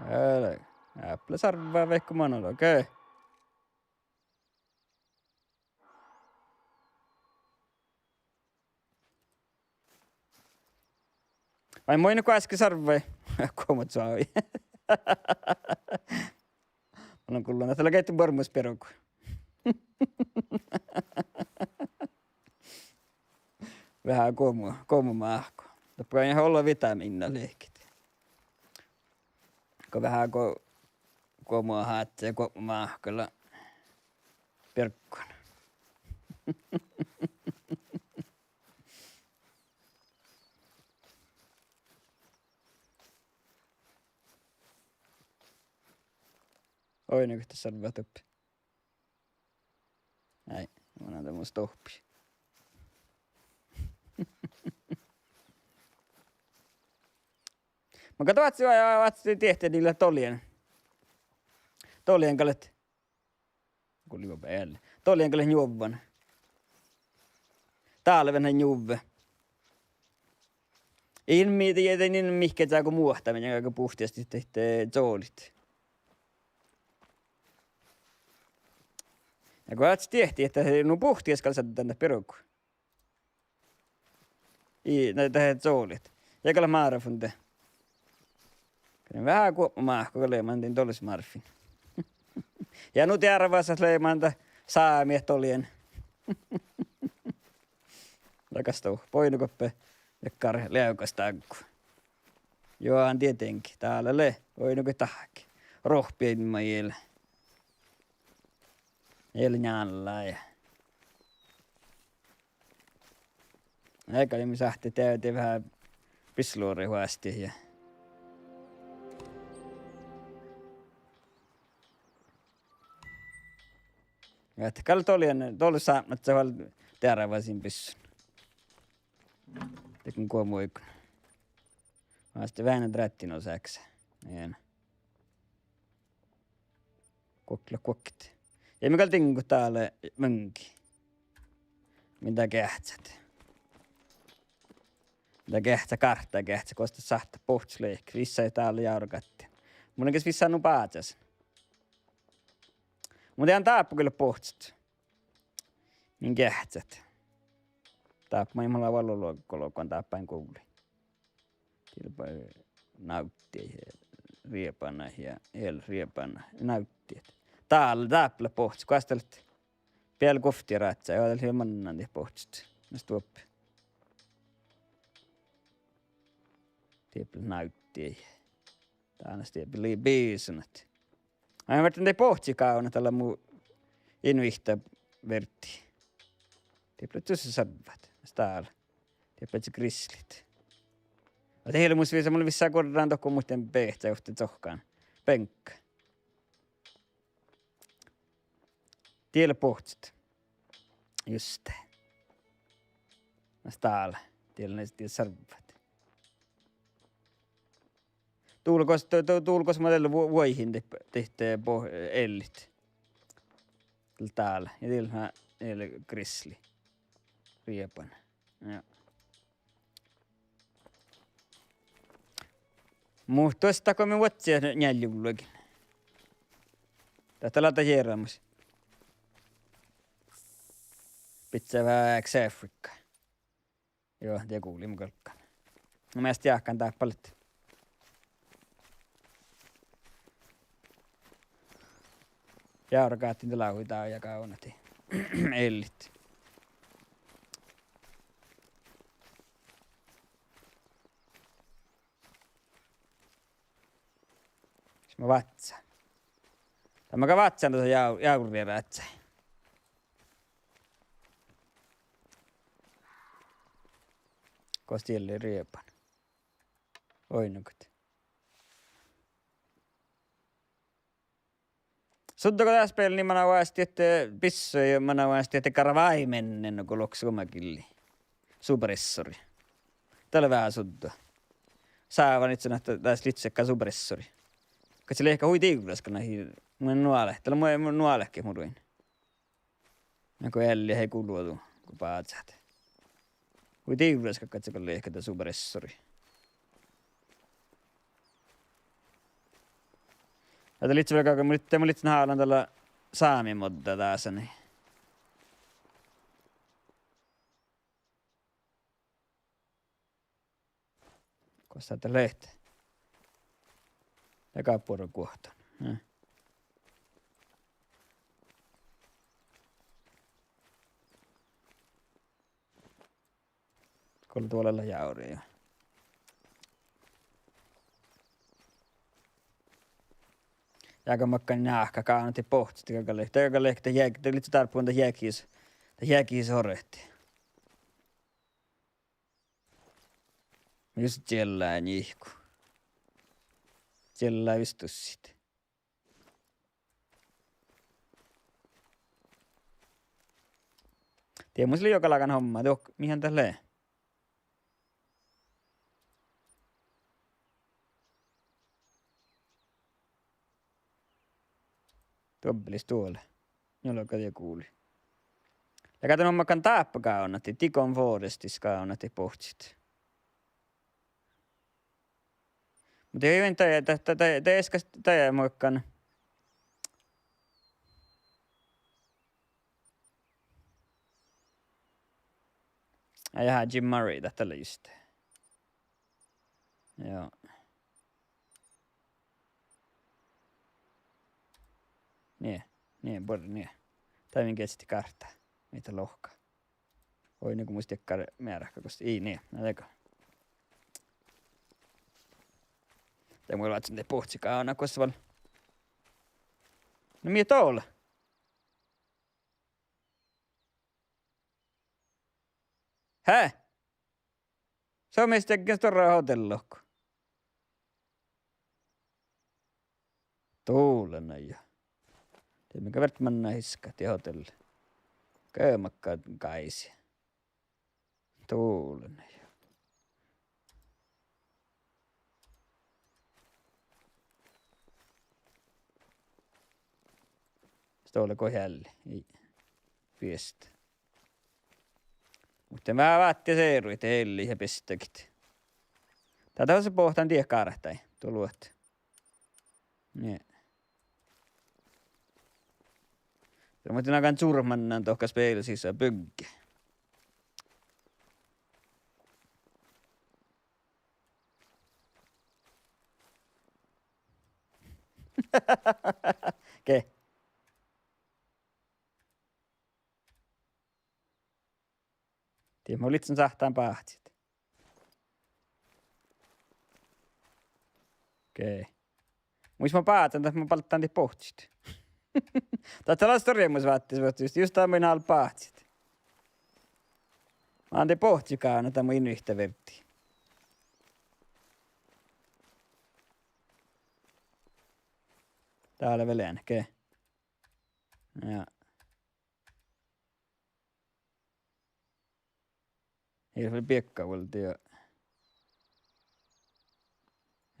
Eai, eai, eai, eai sarvva vaikko manala, okei. Vai moai nu goaske sarvvaid? Guomo čuovvui. Mun lean gullan ahte lea geaiddu buorre mus birgu. Veahá guomo, guomo máhku. Doppe gal ii leat ollu vitamiinnat lehkit. Go veahá go-, guomo hácce, guomo máhku lea birggon. Oidne go dat sarvvat doppe. Ai, mun lean dat mus dohppi. Ma gal oaččun, oaččun diehtejit lea doljen. Doljen gal leat. Gulli go beal. Doljen gal leat njuvvan. Dálvet han njuvve. In mii de, de in mihkkege go muohta, mii gal go buhtiastit, eh, čolit. Ja go oaččut diehtejit ahte nu buhtias gal šadden dat birgu. Ii, na, dat čolit. Ja gal márfun de. Gal veahá guoppo máhku gal leat man din doljesmárffiin. Ja nu dearvásat leat man dat sámi doljen. Dakkár sto-, boinugoppe. Dakkár leagas daggu. Juo, tietenkin. Dál lea, boinugoppe dahke. Rohppi maid lea. Lea njállá ja. Eai gal mii sáhttit de, de veahá bisloreid oastit ja. Ja ahte gal doljen, doljesápmelaččat vel dearvásiin bissun. Dego guomo oaikon. Oaste veahá dráttin osákse. Ii. Guokte, guokte. Ja mii gal diŋgot dál munnje. Min dat geahččat. Dat geahččat, gártá geahččat, gos dat sáhttá bohccot lehket, vissá dál jávregátti. Mun lean ges vissán nu bážasin. Mun dieđán dáppe go leat bohccot. Min geahččat. Dáppe maid mun lean vel ollu golgohan dáppe in guvlii. Diet lea návddiid, riebanaid ja eal riebanaid, návddiid. Dál, dáppe leat bohccot, goas dat lea? Beal guovtti rádjái, ja dat lea mannat bohccot. Na stuop. Diet lea návddiid. Dál na stuop lei bisanat. Ai, vártán dii bohcciid gávdnat dalle mu invite verddi. Diet lea dušše sarvvat. Mis dál? Diet lea grislit. Ahte ii leat mus vissa, mun vissá guorrán dohko muhtin beahte ovtta cohkkán. Beŋkka. Diet lea bohccot. Juste. Mis dál? Diet lea, diet sarvvat. Dulgos, du-, du-, dulgos ma dal vu-, vuoihin dihte, dihte bo-, ellit. Dál. Ja dal lea, dal lea grisli. Rieban. Ja. Muhto dat go mii vuodjit njealljevullagin. Dat lea dat jearamus. Bidjat veahá Afrikka. Juo, de gulii mu galggan. Na measta jáhkán dáppe leat. Jávregáttiin de lávii dál ja gávdnat ellit. Sis ma vátcán. Dál ma gal vátcán dasa já-, jávrerázzái. Gos diet lei rieban? Oidne gal. Suddo go dás bealde, manai oastit bissui ja manai oastit garvái menne, nu go lohká somá gillii. Supressori. Dat lea veahá suddo. Sávan itsán ahte dás lihttá supressori. Gal lei hui divrras gal, na, mun nuolat, dat lea mu, mu nuolat ge murin. Nugo ealli eai gullu go bázát. Hui divrras gal, gal lei dat supressori. Ja dat lihttá vel gal, mun, de mun lihtten hálan dalle sámi modda dásan ni. Gos dat lea? Ja gal buorre guohtán. Eh. Gullo duolla jávrri. Ja go makkár njáhka gávdnat bohccit, de gal lei, de gal lei dat jeag-, dat lei dárbbaš dat jeagis, dat jeagis orrut. Jus čiellá nihku. Čiellá visttusit. Die mus lei juogalágan homma, dohko, mihán dat lea. Duobbelis duole. Njuolga die guvlii. Lea gal dan makkár dáppe gávdnat, die Digon Forestis gávdnat bohccit. Muhto ii, dat, dat, dat, dat eai gal dat makkár. Ai, aha, Jim Murray, dat lea juste. Joo. Nie, nie, buorre nie. Dat mii geahččat kárttaa. Mii dat lohká. Oi, nugo mus dakkár mearka gos. Ii, nie, na dego. De mun vázzen de bohcci gávdnat gos vel. Na mii dat lea? He? Somás dego stuorra hotellu. Dullen jo. De mii gal fertet manná hiskkat die hotellu. Ge makkár gáisi. Dullen jo. Stuorra go ealli. Ii. Fiesta. Muhto mii váttis earuid eallit ja bistagit. Dat lea boahtán diet gártai. Dološ. Nie. De muhto nagan čurmannan dohko spillet sisa bygge. Ge. Die mun lihtten sáhtán báhcit. Okei. Muhto mun bázzen, dat mun balddán dieid bohcciid. Dat lea stuorra mus váttis, váttis, just, just dat mun gal bázzen. Mun dieid bohcciid gávdnat, dat mun in vihtta virddi. Dá lea vel eanet, okei. Ja. Ii leat vel biegga vuolde ja.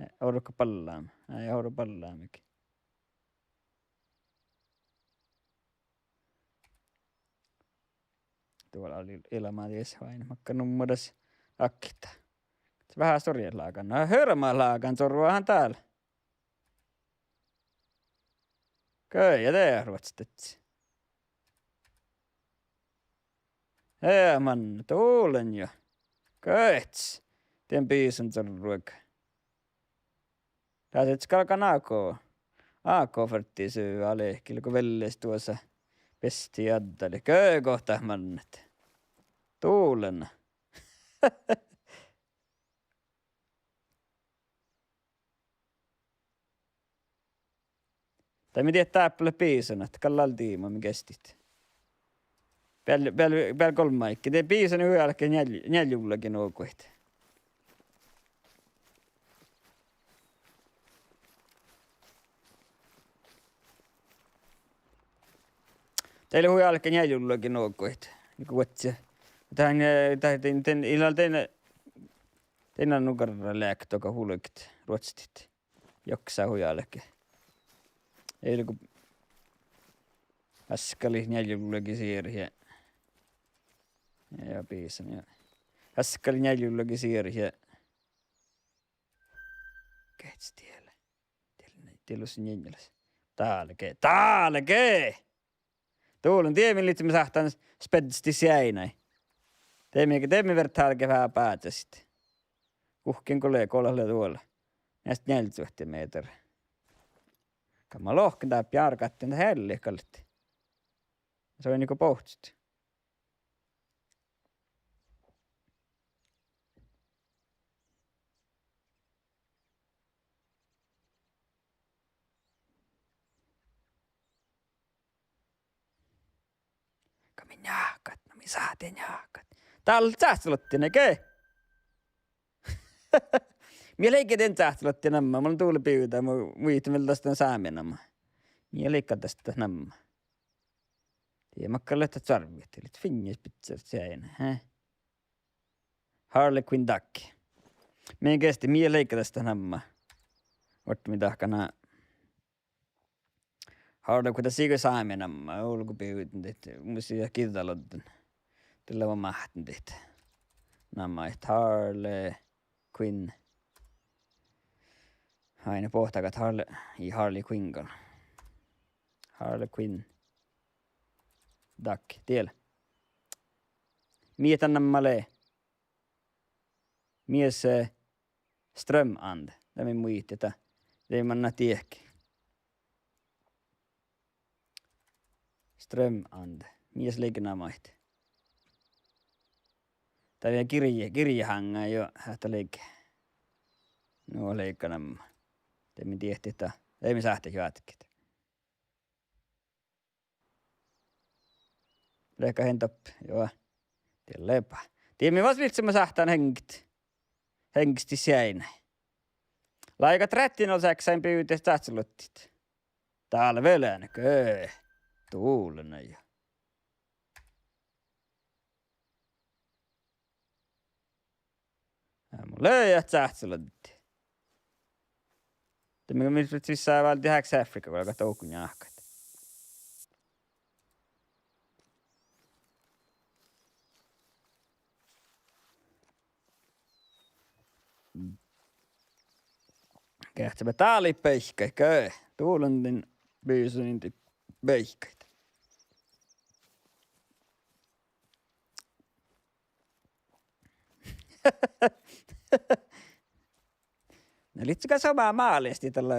Eh, orro ballámi. Eai orro ballámii. Duola lei eanet, dies vai makkár numma das akta. Veahá stuorra lágan. Na, hirbmat lágan, čorvuhan dál. Ge, ja de ruotstit. Ea, man, dullen jo. Ge, dien bisan čorvuid. Dás ii galgga ákko. Ákko fertii su alkil go veljes duosa. Besti addali. Ge, gohtat mannat. Dullen. Dat mii dieid dáppe leat bisanat, gal lea diibmu mii geastit. Beal, beal, beal golbma áiggi. De bisan hui álgá njeal-, njealljelogii nu goit. Dat lei hui álgán njealljelogi nohkahit, nugo vuodji. Dat, eh, dat, dat, dat, ii lean dain, dain nu garra leat dohko vulget ruotstit. Joksa hui álgá. Ii lean go, askalii njealljelogi sierhi. Ja, ja bisan, ja. Askalii njealljelogi sierhi. Gehččas diele. Diele, diele lus njealljelas. Dálge, dálge! Dovllon, diemii livččii sáhtán speddestit sieinái. Diemii, diemii fertet álgit veahá bážasit. Guhkkin go lea, go lea duola. Measta njealljeladdat mehtera. Gal mun lohken dáppe bjargattiin dat eallit galget. Soai nugo bohtet. Go mii njáhkat, na mii sáhttit njáhkat. Dál sáhttoluotta ge. Mii leigga dien sáhttoluotta namma, mun lean dovlla bivda, mu, muittán vel das dan sámi namma. Mii leigga das dat namma. Die makkár leat dat čoarvvi, dat lea finnis pitsert sieinái, he? Harlequin Duck. Mii geasti, mii leigga das dat namma. Ortami dahkan na Harlequin, dat sii go sámi namma, olgo bivden dihte, mus lea giđđaloddin. Dalle mun máhtán dihte. Namma it Harlequin. Ain bohte gal Harle-, ii Harlequin gal. Harlequin Duck, diele. Mii dat namma lea. Mies, eh, Strømand. Dat mii muitit dat. De manná diehki. Strømand. Mies leigga namma it. Dat lea girje-, girjehaŋŋá jo, ahte leigga. Nu leigga namma. De mii diehtit dat. De mii sáhttit jo átkit. Leat han doppe, jo. Die leaba. Die mii vas vilccemus sáhtán heŋget. Heŋgestit sieinái. Láigat ráddiin ol seaksáin bivdit sáhttoluotta. Dál vel eanet, eh. Dovlla na jo. Ja, mun lea sáhttoluotta. De mii, mii vissá váldit eahkes Afrika, go galgat dohko njáhkat. Geahččá be dálii beaivváid, ge. Dovllan dien bisuin dien beaivváid. Na livččii gal somá máleasti dalle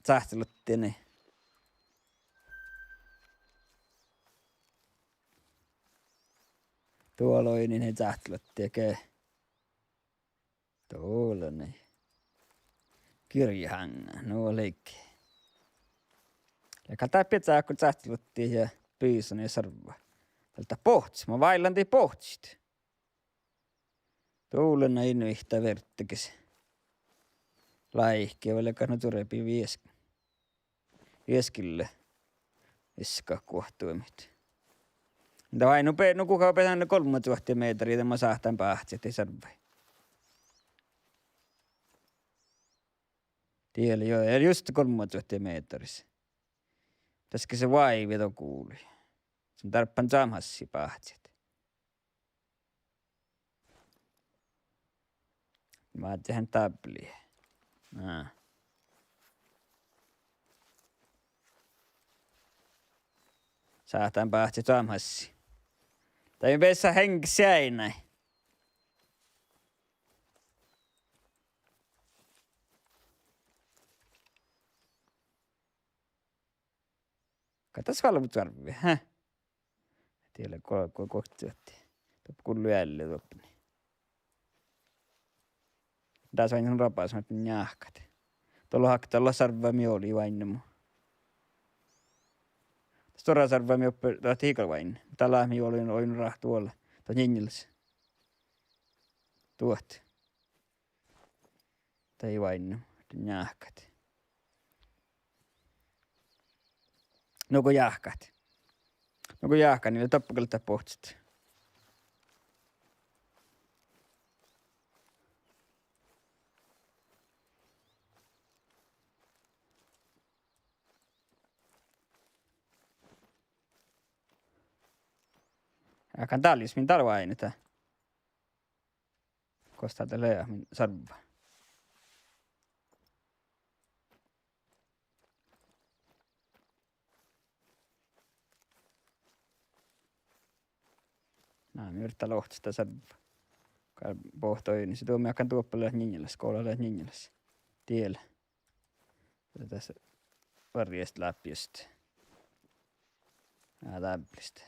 sáhttoluotta, nie. Duolai, nie, sáhttoluotta ge. Dovlla, nie. Girjehaŋŋá, nu leigga. Ja gal dáppe sáhttoluotta ja bisuin ja sarvva. Dál dat bohccii, mun váillan dihte bohccii. Dovlla, nie, ii nu ihte verttegis. Láhkai vel gal nu durebi vieš-, vieškkilde. Iska guohtuimit. Dat vai nu be-, nu guhká beassá golmmačuohti mehtera, de mun sáhtán báhcit dien sarvvái. Die lea jo, ja just golmmačuohti mehtera. Daskkas váivi do guvlui. Son dárbbašan čoamhassi báhcit. Vázzehan dábli. Ná. Sáhtán báhcit čoamhassi. Dat mii beassá heŋget sieinái. Gal das galvet čoarvvi, he? Die lea go-, go-, gohčodit. Doppe gullo ealli doppe, nie. Das oaidná rabas, maid njáhkat. Dolo hakte, dolo sarvva mii olii oaidnama. Stuorra sarvva mii oppe, dat ii gal oaidne. Dá lea mii olin, oaidne ráhkadit, dat njealljelas. Duot. Dat ii oaidne, dat njáhkat. Nugo jáhkát. Nugo jáhkát, ii leat doppe gal dat bohccot. Jáhkán dál, jus min dál oaidnit. Gos dat lea min sarvva? Na, mii fertet lohkastit sarvva. Gal bohto oidnit, duo mii jáhkán doppe lea njinnjelas, go lea njinnjelas. Diel. Das varjest lápjest. Á, dábblest.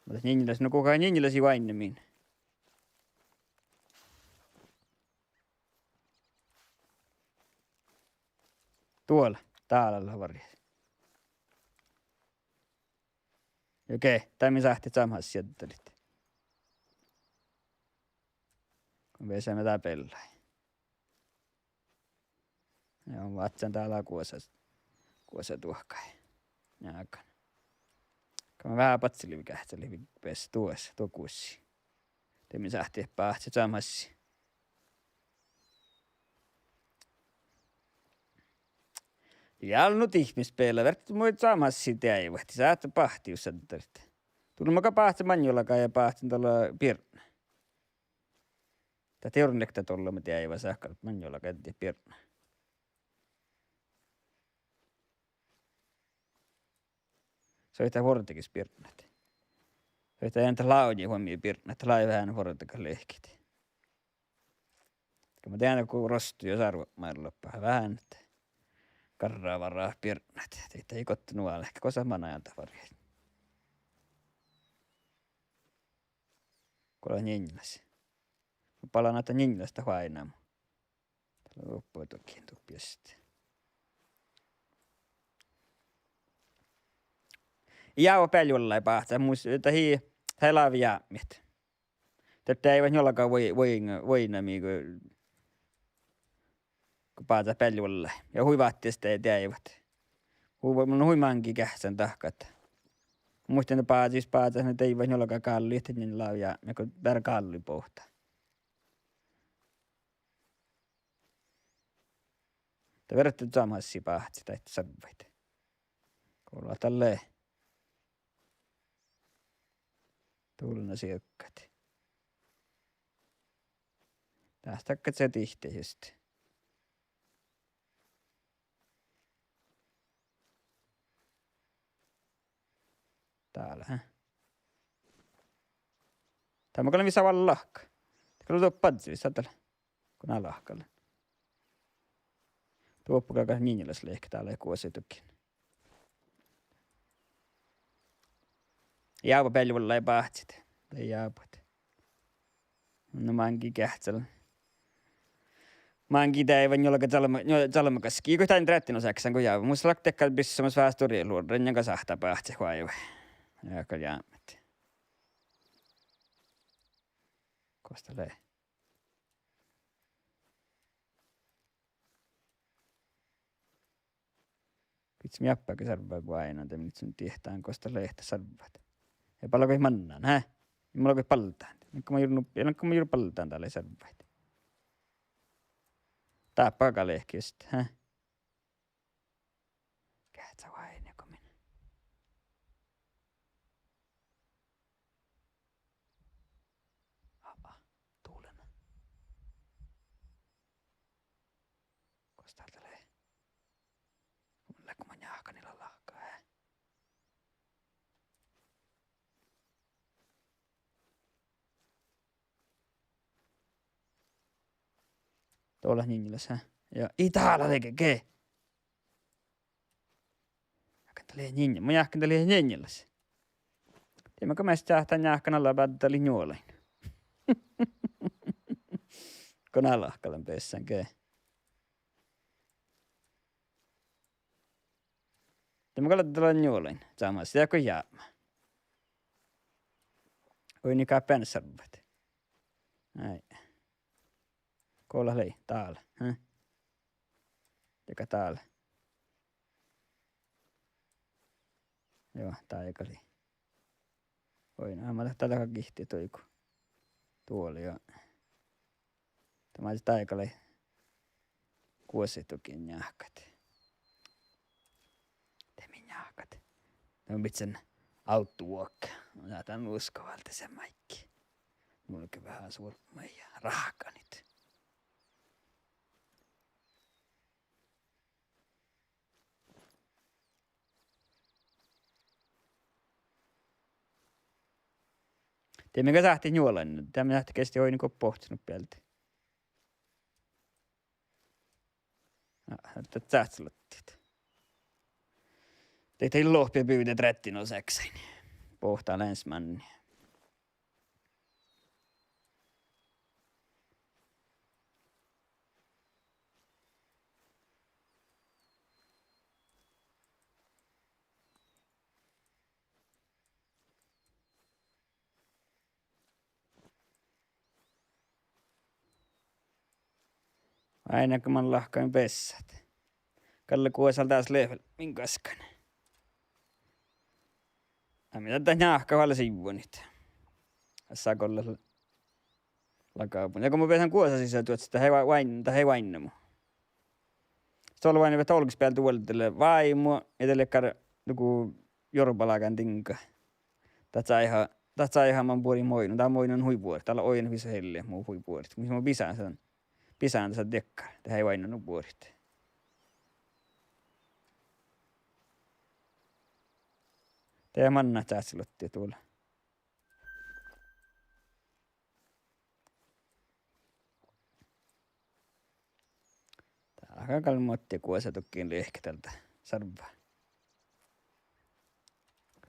Muhto njinnjelas, nugo gal njinnjelas ii oaidne min. Duola, dál lea varjes. Okei, dá mii sáhttit camahassi jeaddalit. Go beasame dá beallái. Ja vázzen dál gosa, gosa duohkai. Ja ákkan. Go mii veahá badselii geahččalit beassat duos, duo guossi. De mii sáhttit báhcit camahassi. Ja nu tihpes bealde fertet mu camahassi deaivahit, sáhttá báhcit jus saddarit. Dulma gal báhcen maŋŋel olgái ja báhcen dalle biernái. Dat ii orun leat dollama deaivat, sáhttá maŋŋel olgái ja biernái. Soaitá vuordágeašbiernat. Soaitá eanet lávjit vuommii biernat, lávjit veahá vuordágat lehkit. Go mun dehánan go rosttu ja sárvot maid lobbá veahá, garra várra biernat. Dieid ii gottu nu leat, gos manai dat varjái. Go lea njinnjelas. Mun balan ahte njinnjelas dat oaidná mu. Dat lea doppe dukin, doppe just. Ja go bealveallái báhcá, mus, dat ii, dat ii lávjá jápmit. Dat deaivat njolga vuoi-, vuoiŋ-, vuoiŋŋamii go, go báhcát bealveallái. Ja hui váttis de-, deaivat. Hui, mun hui máŋgii geahččan dahkat. Muhtin de báhcá, báhcá, ne deaivat njolga gálli, ahte ii lávjá jápmit go beare gálli bohte. De fertet camahassi báhcit daid sarvvaid. Go lea dalle dulna sievkkat. Dás dakkat dihte just. Dál, hä? Dál mun gal lean vissa vallahka. Dat gal lea doppe badjelis, sá dál. Go ná lahkala. Doppe gal njinnjelas lehket, dál lea gosa dukin. Ja go bealveallái báhcit. De jábut. Na máŋgii geahččalan. Máŋgii deaivat njolga čalbma-, njo-, čalbmagaskii. Go dan reahttin osakkán go jábut. Mus lea dakkár bissamus veahá stuorra luorre, ja go sáhttá báhcit oaivái. Ja gal jápmit. Gos dat lea? Gii mii jápmášit sarvvaid go oaidnán, de mii leat diehtán gos dat lea sarvvaid. Ja ballá goit mannán, hä? Ja mun goit baldán. Lean go mun jur nu-, ja lean go mun jur baldán dalle sarvvaid. Dáppe gal lehket, hä? Geahččá oaidnit go min. Aa, dulen. Gos dál lea? Mun lean go mun jáhkán ii leat lahka, eh. Duola njinnjelas, hä? Ja ii dál leage, ge. Jáhkán dat lea njinnje-, mun jáhkán dat lea njinnjelas. Dieđán go measta jáhkán, jáhkán ala báddalit njuolain. Go ná lahkalan beassán, ge. Dieđán go lea dalle njuolain. Čámás, dieđán go jápmá. Hui, ni gáppe sarvvaid. Ai. Go lea lei, dál, hä? Ja go dál. Juo, dáigalii. Oi, na, ma dat-, dat lea gihte doigu. Duola, juo. Dat maid dáigalii. Guosaid duohken njáhkat. De mii njáhkat. Na, mii bidjan outdoor walk. Na, dan usko válde se maid. Mun ge veahá suorvvai ja ráhkadit. De mii ge sáhttit njuolain, de mii sáhttit geasti oidnen go bohccot bealde. Ah, dat sáhttá lohtit. De, de lohpe bivde tretti null seks. Bohte Länsmannii. Áinna go man lahkan bessat. Gal lea guosal dás level min gaskkan. Ja mii dat njáhkkat vel sivvonit. Dás gal lea lagábun. Ja go mun beasan guosa sisa duođas, dat ii oainna, dat ii oainna mu. Sto lea oainna, dat olggos bealde vuolde lea váimu, ja de lea gal nugo jorbalágan diŋga. Dat sáhttá, dat sáhttá man buorit moidnu, dat moidnu hui buorit, dat lea oidno visot eallit mu hui buorit. Mis mun bisán san, bisán dasa diekkár, dat ii oainna nu buorit. De manná čáhci lotti dula. Dá gal muhtin guosa duohken liehka dálde sarvvá.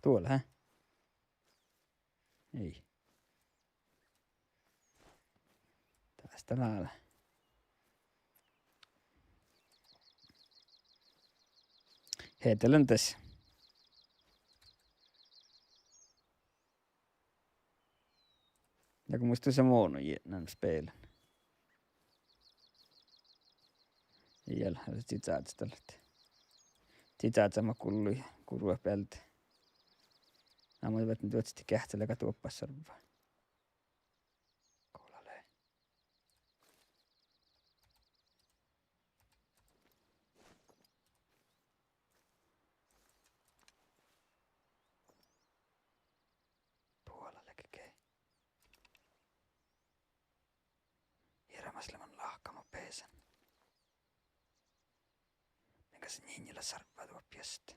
Duola, há? Ii. Dás dat lea. Headdelen das. Ja go mus dusa mono jienan spelan. Ii leat, čičáža dat leat. Čičáža ma gullu, gurru bealde. Na mun vel duođas geahččalan gal duohpas sarvvá. Gola lei. Duola lea ge. Hirbmat lea man lahkama beasan. Mii gal njealljelat sarvvá doppe just.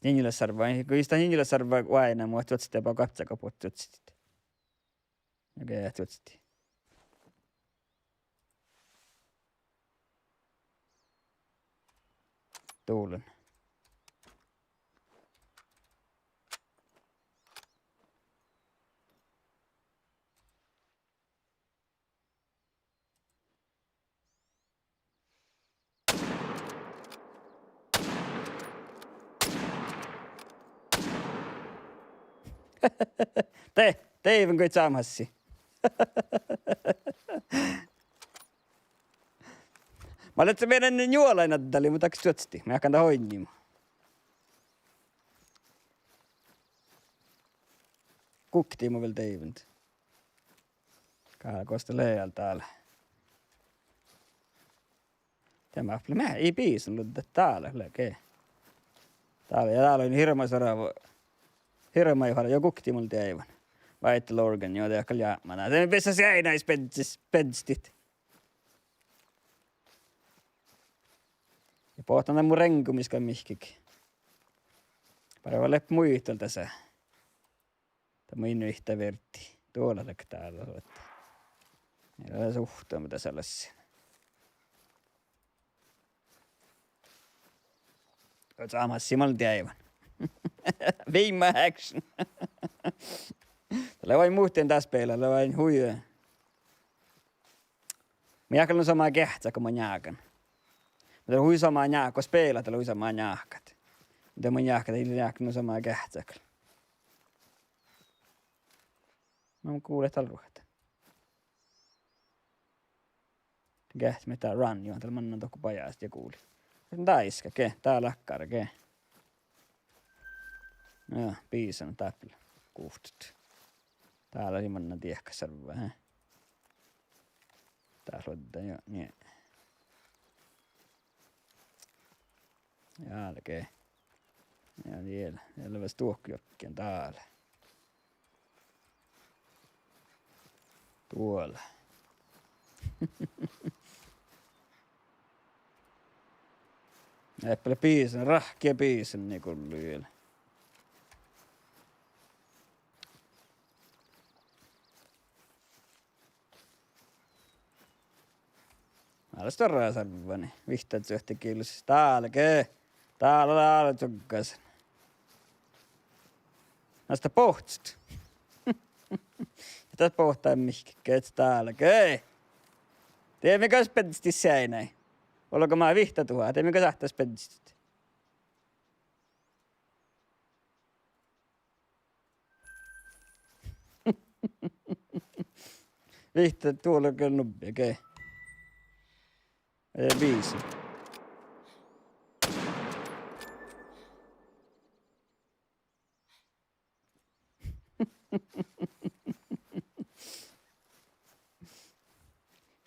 Njealljelat sarvvá, go ii dat njealljelat sarvvá oaidná, muhto duođas de ba gapcaga buot duođas. Okei, duođas. Dulan. De, de ii lean goit čámhassi. Ma lean mearkkadan njuolain addali, muhto dat duođas, ma eanan dat oidnima. Guokte mun vel deaivvan. Gal gos dat lea dál. Diemma ahte lea, ii bissan luoddat dál, lea ge. Dál, ja dál lea hirbmat fara, hirbmat fara, juo, guokte mun deaivvan. Vital organ, juo, de gal jápmá. De bessas eai nais bedjes, bedjestit. Ja bohten dan mu reŋgomis gal mihkkege. Bargá leat muital dasa. Dat mii nu ihtá vierdi. Duola lea dál, dat. Ii leat suhttan, mii dasa lassin. Čámhassi man deaivvan. Viimma action. Dat lea oaidná muhtin dás spela, lea oaidná hui. Mun eanan nu somá geahččat go mun njáhkán. Mun hui somá njáhkán, go spela, dat lea hui somá njáhkát. De mun njáhkán, ii lean nu somá geahččat. Ma mun gula dál ruohta. Geahččat mii dál run, juo, dál mannan dohko bajás ja gula. Dáiska ge, dá lea dakkár ge. Ja, bisan dáppe lea guhtet. Dá lea manná diehkat servva, he. Dá luodde, ja, nie. Ja, álge. Ja, diel, diel ves duohkejorkkiin dál. Duola. Eppe lea bisan, rahkii bisan, nie gullu vel. Ale stuorra servva, nie vihtta cuohte gilus. Dálge. Dál lea álo čuggasan. Nasta bohccet. Ja dat bohcci Mihkke, gehččá dálge. Dieđe mii go speddestit seainái. Olgo mat vihtta duhát, dieđe mii go sáhttá speddestit. Vihtta duolga nubbi, okei. Eh, bisan.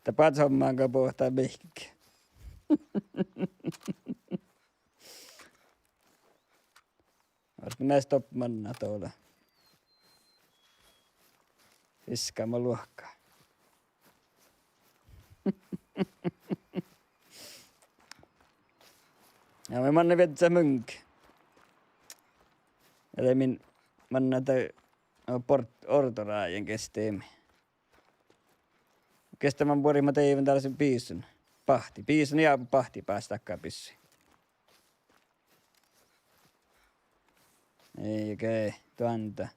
Dat báhcá hommága bohcci Mihkke. Ahte mii stopp manná dovlla. Viskáma luohkká. Ja mii manná viežžat muŋge. Ja de min manná de, o, bort-, ordorájen gestemi. Gesta man buorit ma deaivvan dál bisan. Báhtti. Bisan ja báhtti bas dakká bissui. Ii, okei, duonda.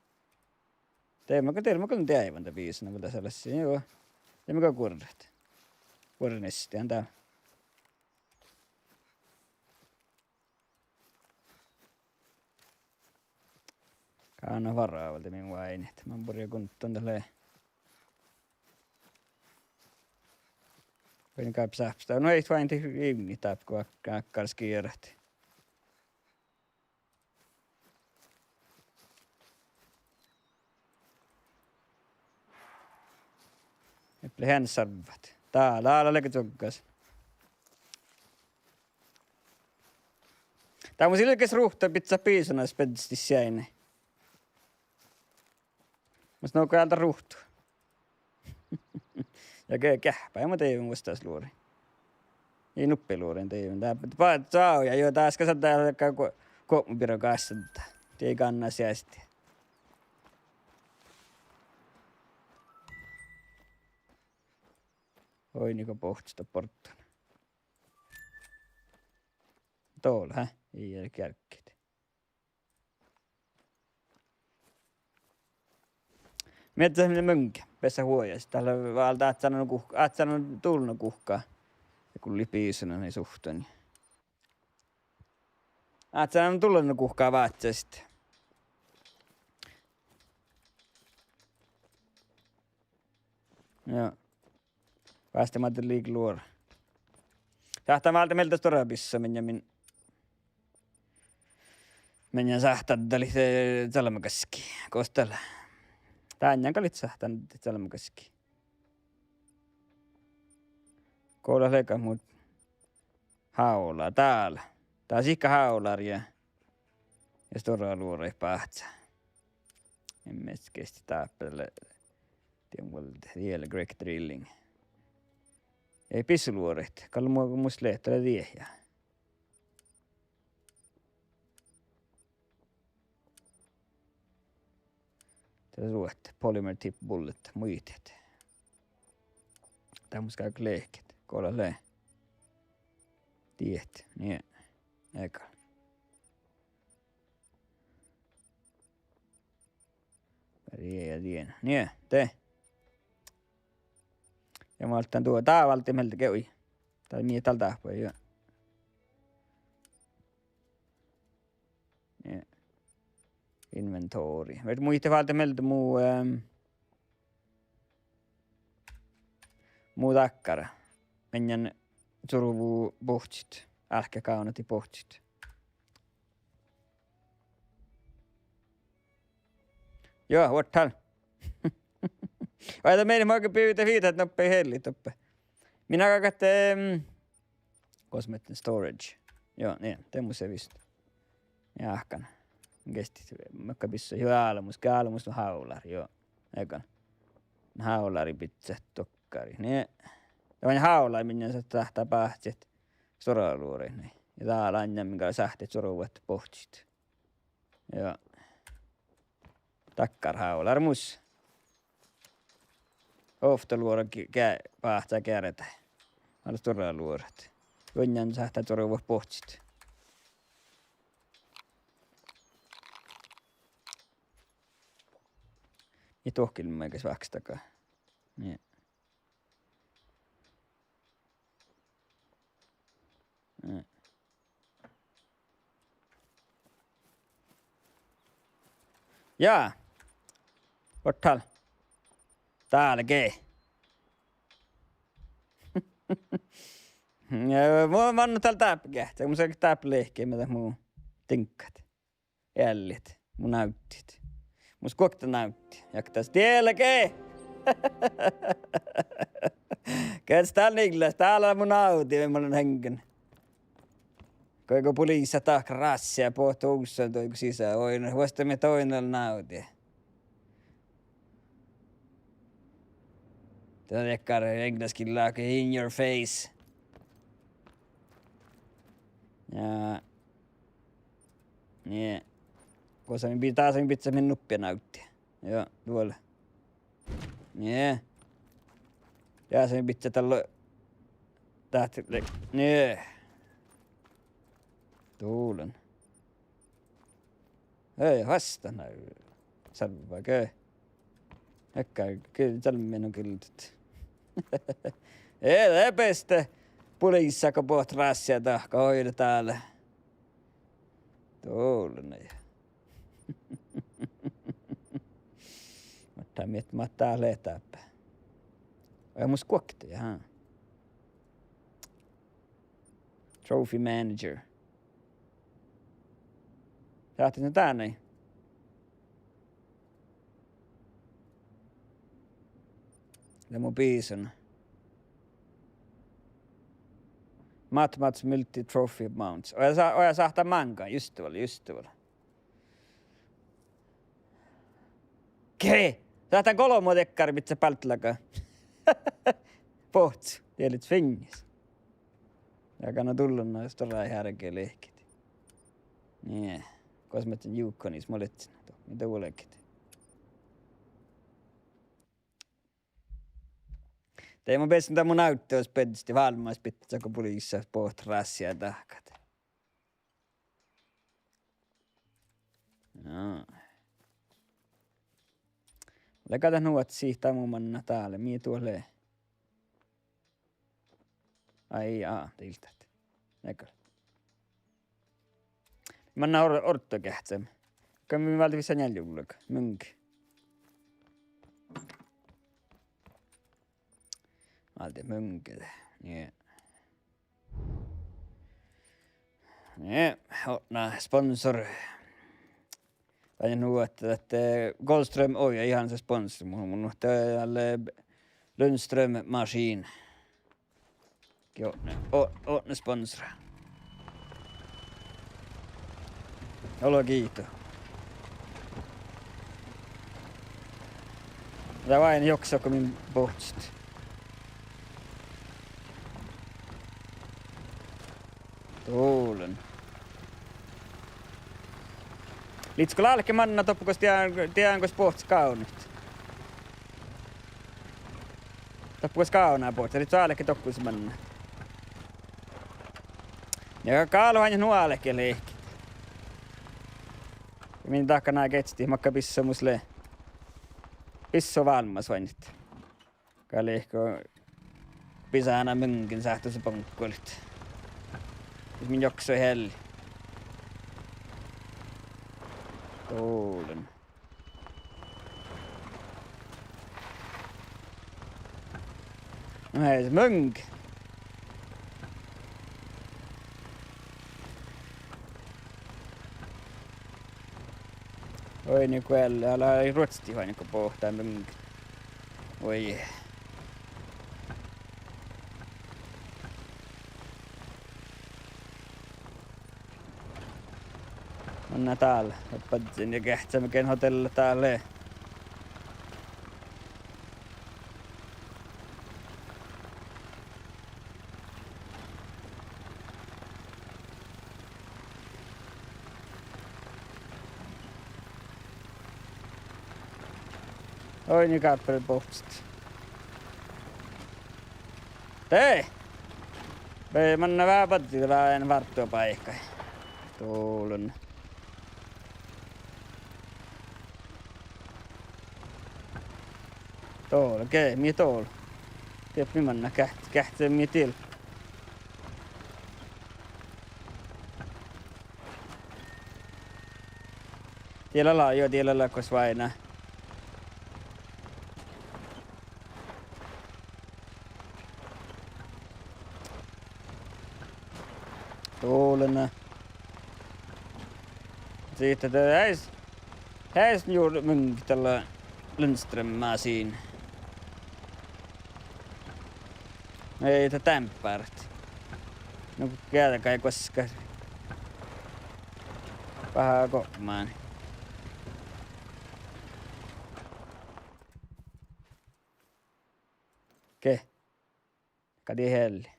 Dieđe mii go, dieđe mii go deaivvan dan bisana, vel das lea, juo. Dieđe mii go gurret. Gurret nestehan dál. Gávdná várra, ahte mii váinit. Man buorre guntton dat lea. Vel gal sáhttá. No ii váinit ivnni dáppe go dakkár skierat. Eppe lea han servvat. Dá, dá lea leage čuggas. Dá mus ii leat ges ruovtta bizzat bisana speddestit seainái. Mus nugo álgá ruovttu. Ja ge-, geahppa, ja ma deaivvan vuosttaš luoraid. Ii nuppi luoraid deaivvan. Dá, ba-, čau, ja juo, dás gal dá go-, gopmu birra gássadda. Dii gánná seaistit. Oi, nugo bohccet bortton. Dovlla, hä? Ii leat gearggit. Mii eat leat muŋge, bessát vuojas. Dat lea váldá áhččánan guh-, áhččánan dullan guhká. Ja gullit bisana nai suhttan. Áhččánan dullan guhká váccit. Ja. Vástá maid lei luora. Sáhttá váldit mielde stuorra bissá, min ja min. Min ja sáhttá dalle, eh, čalbmegaskii. Gos dat lea? Dán gal it sáhttá čalbmegaskii. Go dat leat gal mu hávla dál. Dá sihke hávlár ja, ja stuorra luoraid báhcá. Ii mis gesti dáppe lea. Dien vuolde, dien Greg Drilling. Ii bissu luoraid, gal mu-, mus lea dat lea dieđusge. Dat lea ruot, polymer tip bullet, muitit. Dat mus gal lehket, go dat lea. Dieđusge, nie. Ega. Dieđe ja dieđe. Nie, de. Ja mun áltán duo, dá váldit mielde ge-, ui. Dá mii dál dáhpážit, juo. Nie. Inventory. Vel muitit váldit mielde mu, ehm, mu dakkára. Min ja čurvu buhčit. álkit gávdnat dii bohccit. Juo, vuorddal. Vai dat mii makkár bivdit, fittat doppe, hellit doppe. Mii galgat, ehm, gos mii, storage. Juo, nie, de mus lea vist. Jáhkán. Geahččat, makkár bissu, juo, álbmot, álbmot lea hávlári, juo. Egon. Hávlári bidjat dokkár, nie. Ja vel hávlár, min sáhttá báhcit stuorra luoraid, nie. Ja dál lea ain min gal sáhttit stuorra bohccit. Juo. Dakkár hávlár mus. Ovtta luora ge-, ge-, báhcá geardái. Ale stuorra luoraid. Juo, ain sáhttá stuorra bohccit. Ja dohko lea maiddái vákestaga. Nie. Ja. Vuorddal. Dál ge. Ja, mun, mun dál dáppe geahččat, mun sáhtán dáppe lehket, mii dat mu diŋggat. Eallit, mu návddit. Mus guokte návddi. Jaktas dielge! Gos dál niglas, dál lea mu návdi, mun lean heŋggen. Goit go poliisat dahkat rassii, bohtet usa doigu sisa, oidne, vuosttamin doainna návdi. Dat dakkár eŋgelasgillá go in your face. Ja. Nie. Gos mii bi-, dasa mii bidjat min nuppia návddi. Ja, duolle. Nie. Dasa mii bidjat dalle. Dat le-, nie. Dulen. Ei, fas dat na. Selvva ge. Ekká ge, selvva nu gildet. Ei, de beste. Poliisat go bohtet rassii dahkat, oidne dál. Dulen. Muhto mii, mii dál lea dáppe. Ai, mus guokte, jaha. Trophy manager. Sáhttit nu dán. De mun bisun. Match, match, multi trophy mounts. Oi, sa-, oi, sáhttá máŋga, just vel, just vel. Ge! Sáhttá golbma dakkár bidjat báltlaga. Bohccot, dieđusge fiinnis. Ja gal nu dullen na stuorra hearge lehket. Nie. Gos mii Yukonis, mun lean. Dohko mii dullet. De mun bessen dan mu návddi, beddesti vállá bidjat go poliisat bohtet rassii dahkat. Ja. Leago dat nu ahte sihta mu manná dál, mii duo lea. Ai, aa, dieđusge. Leago. Manná or-, orto geahččamin. Go mii váldet visot njeallje ulloga. Muŋge. Váldet muŋge. Nie. Nie, odne sponsor. Vai nu ahte, ahte Goldstrøm, oi, ii han sponsor, mu-, mun ahte ale Lundstrøm Maskin. Odne, o-, odne sponsor. Ole giitu. Dá oaidná joksot go min bohccot. Dulen. Lihtte go álkit manná doppe gos dien, dien gos bohcci gávdnat. Doppe gos gávdná bohcci, lihtte álkit doppe gos manná. Ja gal han nu álkit lehket. Min dahká ná geahččat makkár bissu mus lea. Bissu vállá oainnat. Gal lihkku bisána muŋgen sáhttus boŋkkolit. Mus min joksot ealli. Dulen. No hei, muŋge. Oidne go eallá lea ruotstit oaidne go bohte mun. Oi. Manná dál, badjen ja geahččamin gean hotellat dál. Oidne gáppel bohtet. De! Be-, manná veahá badjel, lea ean várdduid báikái. Dollon. Dollon, ge-, mii dollon. Diet mii manná geahč-, geahččamin mii diel. Diet lea, jo, diet lea gos váinná. Dollon. Sihte de eis, eis njuor mun dalle Lundstrøm-maskin. Ii dat dámpárat. Nugo gearggai guoskkas. Veahá gokte mánu. Ge-, gal die ealli.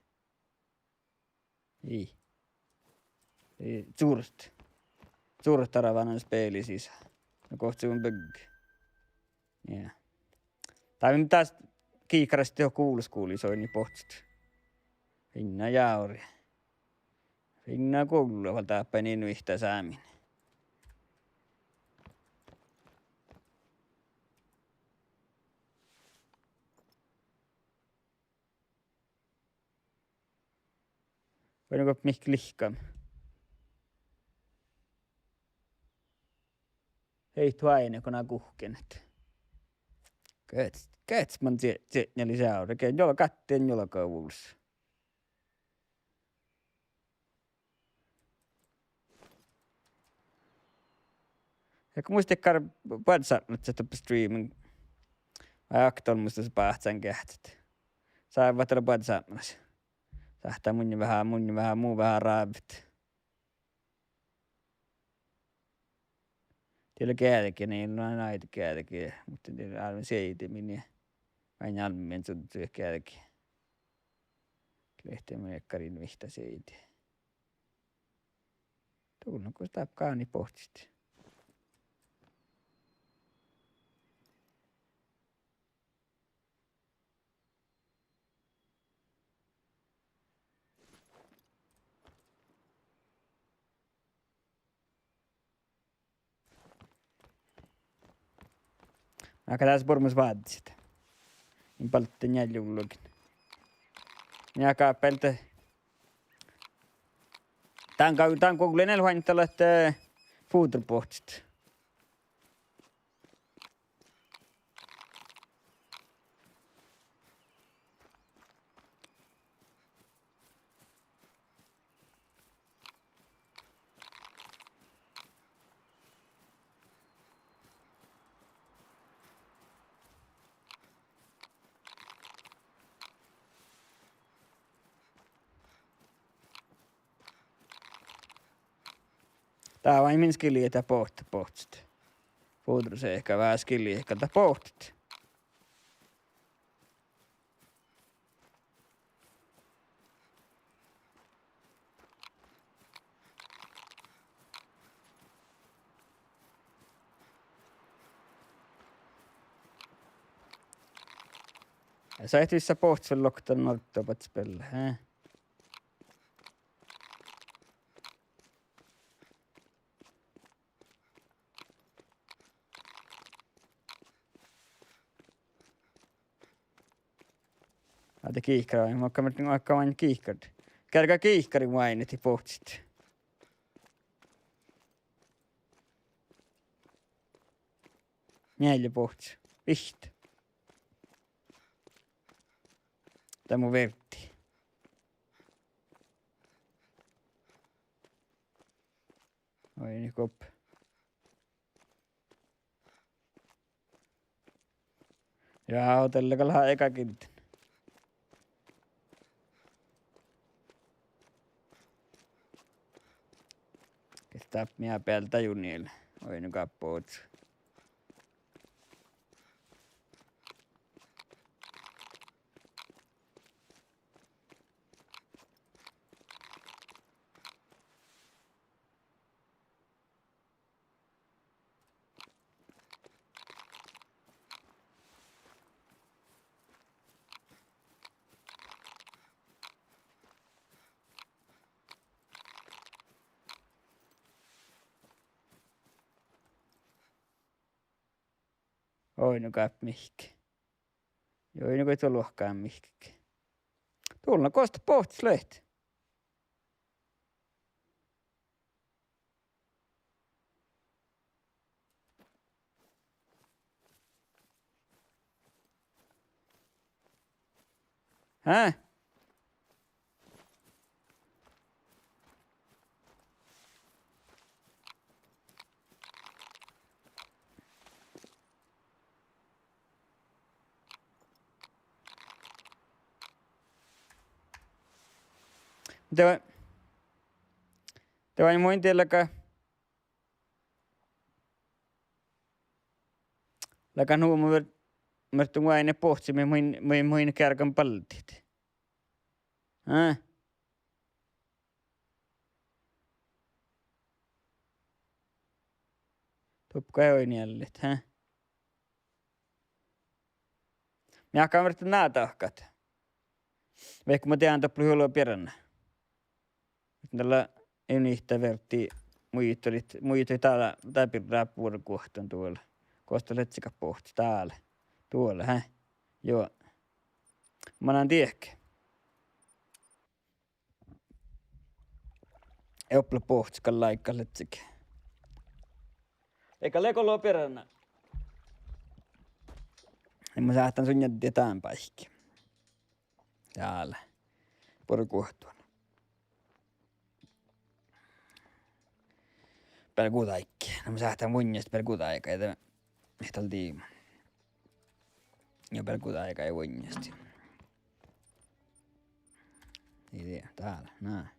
Ii. Ii, curret. Curret arvvanan speli sisa. Na gohčoduvvon bygge. Ja. Dá mii das gihkastit gulskuvllas oidne bohtet. Fiinna jávri. Fiinna guvllo vel dáppe in vihtta Sámin. Vai nugo mihkkege lihkame. Hei, tuoaine go na guhkkin. Geahččat, geahččat man dzie-, dzie-, njealis jávre, ge-, njuol-, gattii njuolgaguvllas. Ja go mus dakkár boađe sápmelaččat doppe streamen. Vai okta olmmoš báhcán geahččat. Sávvat dal boađe sápmelaš. Sáhttá munnje veahá, munnje veahá, mu veahá rávvet. Diet lea geađgi, nie, na, naide geađgi, muhto dii álvin sieidimin ja. Vai álvin suddui geađgi. Lehte mii dakkár in vihtta sieidi. Dullan gos dáppe gávdnit bohtet. Aga dás bures vázzit. In baltte njeallje ullogiin. Ja gáppel de. Dan ga-, dan guvllas lea oaidnit ahte fudrot bohtet. Dá vai min skilje dat bohtet, bohtet. Fudrot seahka veahá skilje gal dat bohtet. Ja saitit sa bohtet vel lokta norddabahttá beallái, eh? Ade gihkar, ma-, ma-, ma-, gihkar. Geargga gihkariin oaidnit bohtet. Njeallje bohtet. Vihtta. Dat mu vierdi. Oi, nu goppe. Ja dalle gal háliidii girdden. Ges dáppe mii bealde juniel. Oidne gáppa ođđa. Oidne gáppa mihkke. Juo, oidne go ii luohkán mihkke. Dál lea gos dat bohccos leat. Hää? De, de vai muin dieđusge, leago nu mo ver-, muhto mu eai bohcci, mii muin, mii muin geargan baldit. Ää? Doppe gal oidne eallit, hää? Mii áhkán verte ná dahkat. Vaikko mun dieđán doppe lea olu bierna. Dalle in ihte verti muitalit, muitalit dál, dál birra buorreguohtán duolle. Gos dat lea gal bohcci dál. Duolle, hää? Juo. Manan diehke. Eai ople bohcci gal láiggat ledje. Ii gal lea go olu bierna. Mun sáhtán suinna dieđusge dán báikki. Dál. Buorreguohtán. Beare guđaiguin. Na mun sáhtán vuonjjastit beare guđaiguin, de mii dal diibmu. Juo, beare guđaiguin vuonjjastit. Ii dieđe, dál, na.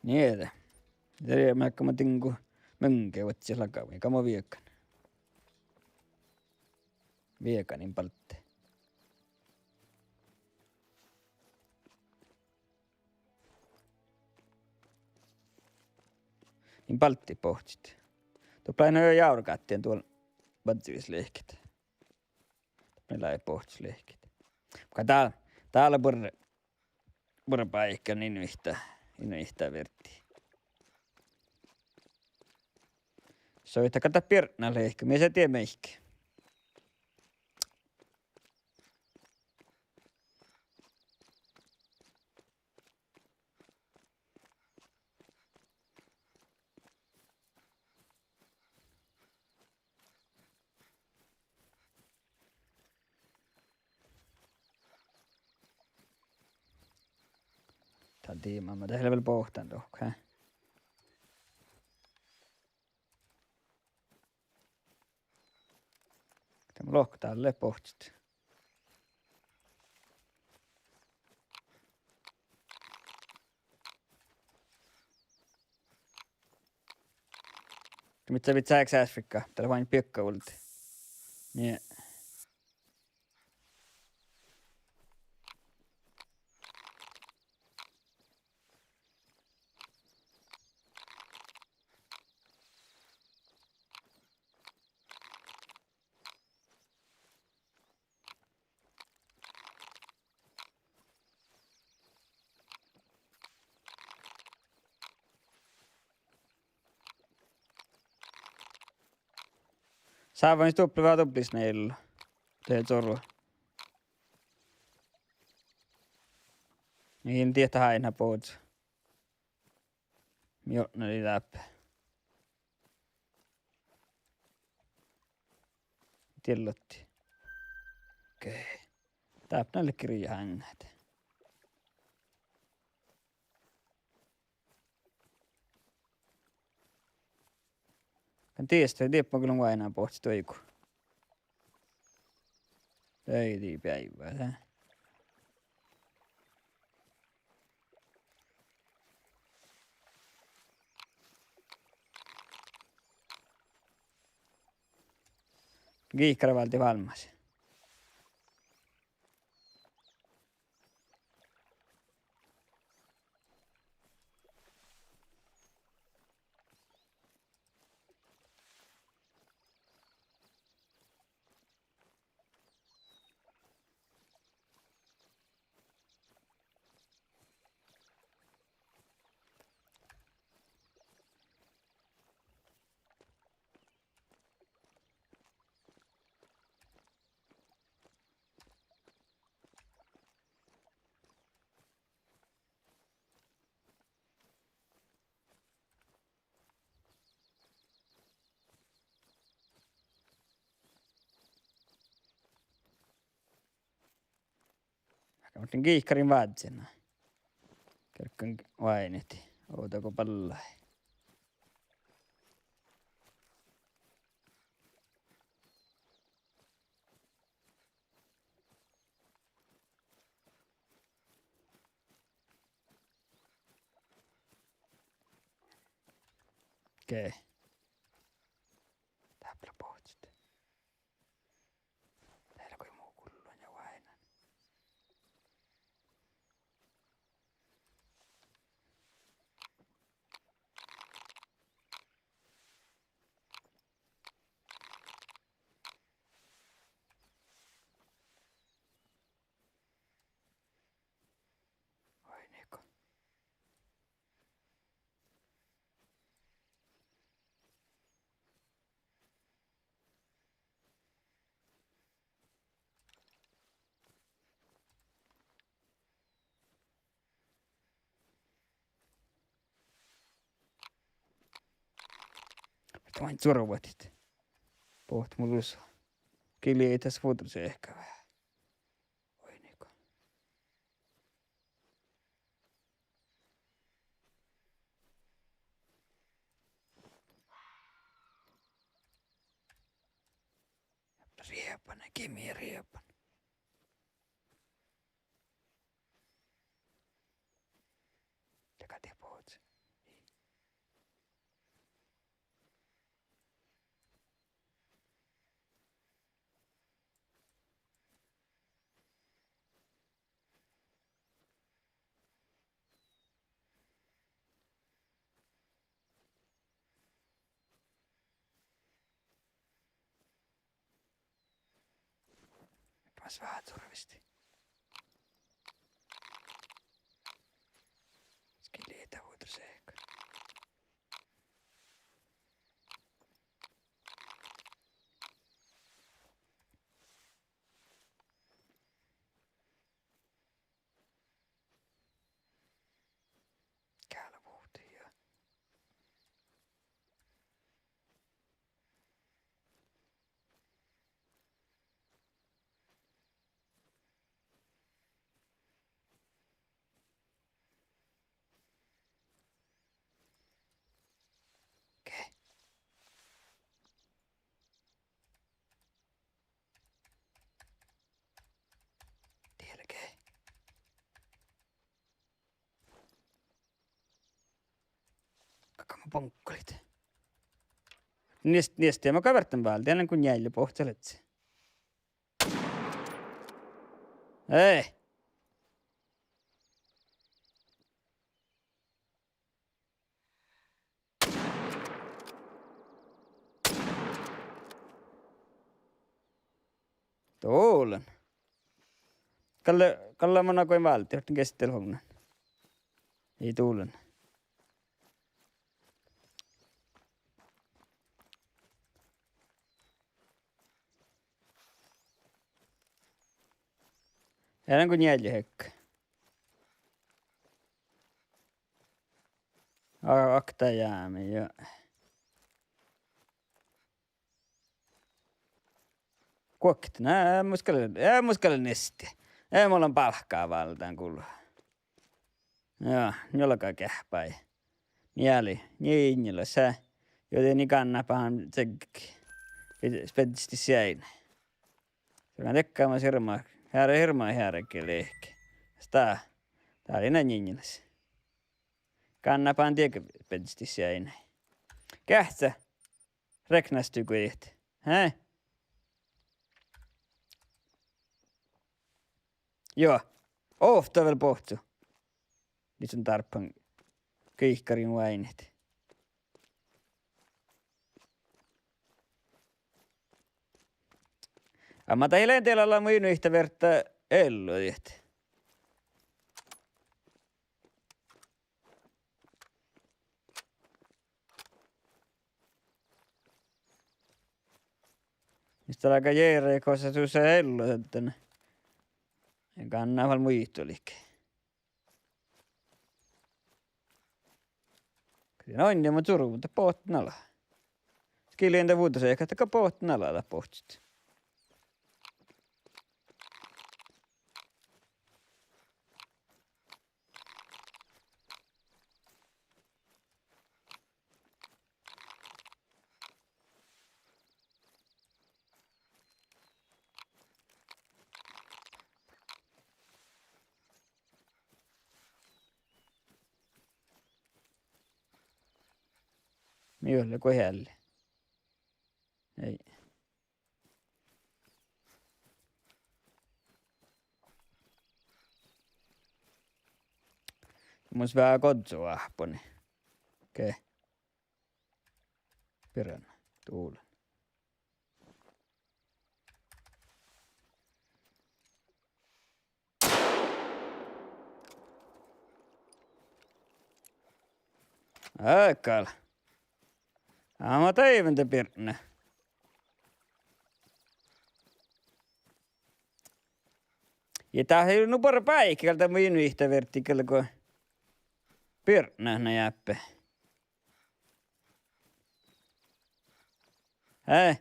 Nie de. De ii leat mearkka ma dingu munnje vuodjit lagavai, gal mo viegan. Viegan in baldde. In baldit bohccit. Doppe lea nu jávregáddin duol badjevis lehket. Doppe lea bohccos lehket. Ka dál, dál lea buorre, buorre báikka in ihte, in ihte verti. Soai dat gal dat biernna lehket, mii eai dieđe mihkke. Dat diibmu, ma de lea vel bohtán dohko, hää? Dál lohká dalle bohccit. Mii, mii sáhtán Afrikkaa, dat lea biekka vuolde. Nie. Sávan duplivá duplisneillu. De zorru. In dieđe háinna bođii. Mii otná lei dáppe. Diellotti. Okei. Dáppe lea girjahánát. Kan dieste, diet go lean oaidnán bohtet doigu. Daidí beaivvá, de. Giikkara váldit válmmas. Aga muhtin giikkariin vázzen. Kergan oaidnit, ovdal go ballái. Okei. Dáppe lea bohtet. Dál lea goit mu gullan ja oaidnán. Oaidnit go. Muhto maid cuorvvatit? Bohtet mu lusa. Gii lei das fuddosehka veahá. Oaidnit go. Rieban, gii mii rieban. Ja ka dieid bohcen. Mas veahá curvestii. Gii lei das fuddosehka. Gálvuhtii ja. Okei. Dieđe ge. Galgá mo boŋkkalit. Nies-, nieste mo gal ferten váldit, eai lean go njeallje bohcci ledje. Ei. Dovlen. Gal, gal mun goit váldit, ferten gestalt hognan. Ii dovlen. Eai lean go njeallje hekka. A-, okta jámi, ja. Guokte, na, mus gal, ja, mus gal nieste. Eai, mun lean bálkká váldán gullu. Ja, njuolga geahpái. Mieli, njiinjelas, eh. Jo, de ni gánnábehan cegge, speddestit siaidnái. Suorggan dakkár, ma sirma, heargge, sirma heargge lehke. Sta, dat lei njiinjelas. Gánnábehan dieđusge speddestit siaidnái. Geahča, reknastiguiet. Hää? Juo. Ovtta vel bohccu. Lihkon dárbbašan giikkariin váinit. Amma dat ii lean dieinna mu inuihtavertta eallus diet. Mis dat galgá jearrat, gosa sus eallus dan. Ja gánná vel muitulii. Kade, no, ii mu čurvon dat bohccu nala. Skiljen dat vuđđasehkat, dat bohccu nala dat bohccot. Mii lea go healli. Ei. Mus veahá gođđoáhpani. Okei. Birra. Dulan. Ákal. Amma deiven de birtne. Ja dat ii nu buorre báiki gal dat mu inuihtavertti gal go birtne na jáppe. Hää?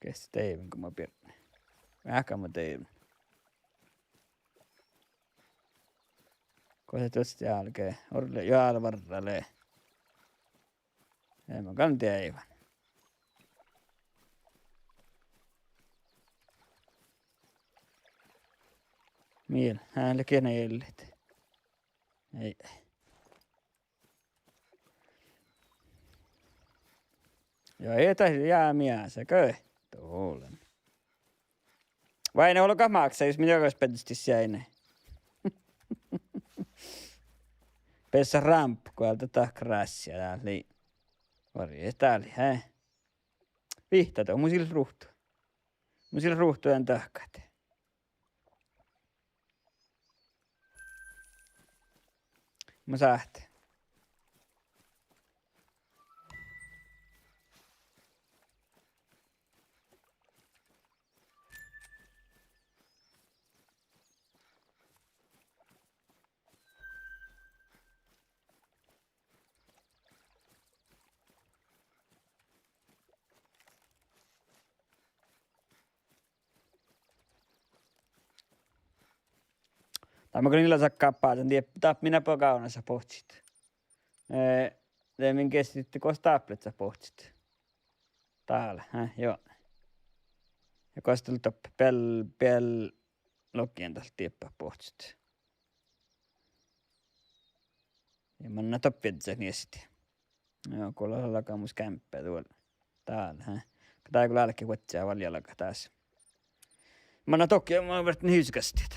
Geahča deiven go ma birtne. Veahá gal ma deiven. Gosa duostan álge, orre, juo, álvarra lea. Ei, ma gal deiven. Mii, hää lea gietna ellet. Ei. Juo, ii dat jaa miasa go. Dulan. Vai ne olga máksa, jus min jogas beddestit siaidnái. Bessá rámp go álddá dahkat rássii, dat lei. Orjai dat lei, hää. Vihtta do, mus ii leat ruhtu. Mus ii leat ruhtu dan dahkat. Mun sáhtán. Dál mun gal ii lean sakkábážan, die dáppe mii nai gávnnaša bohccit. Eh, de min geassá gos dáppe leat bohccit. Dál, eh, juo. Ja gos dat lea doppe, beal-, beal-, logiin dál dieppe bohccit. Ja manná doppe viežžat niestit. Juo, go lea lagamus geamppa duol. Dál, hää. Dál go álge vuodjá vel jalgat das. Manná dohko, mun verden hivskastit.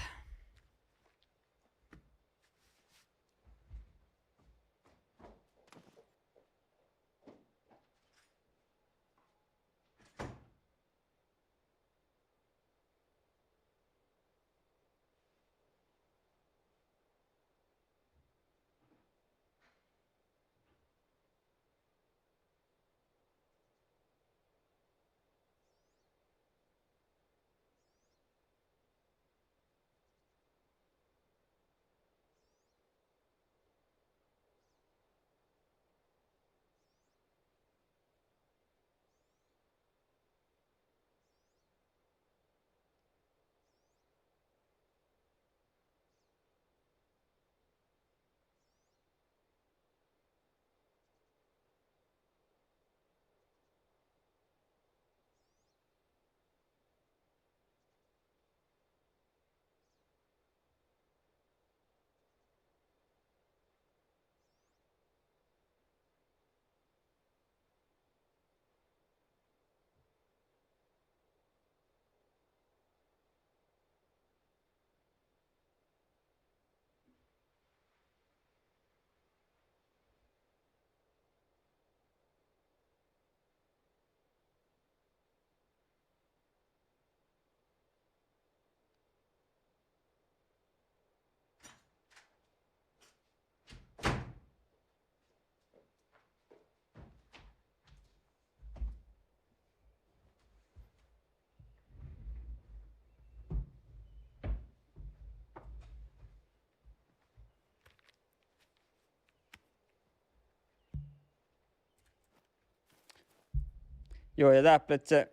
Juo, ja dáppe lea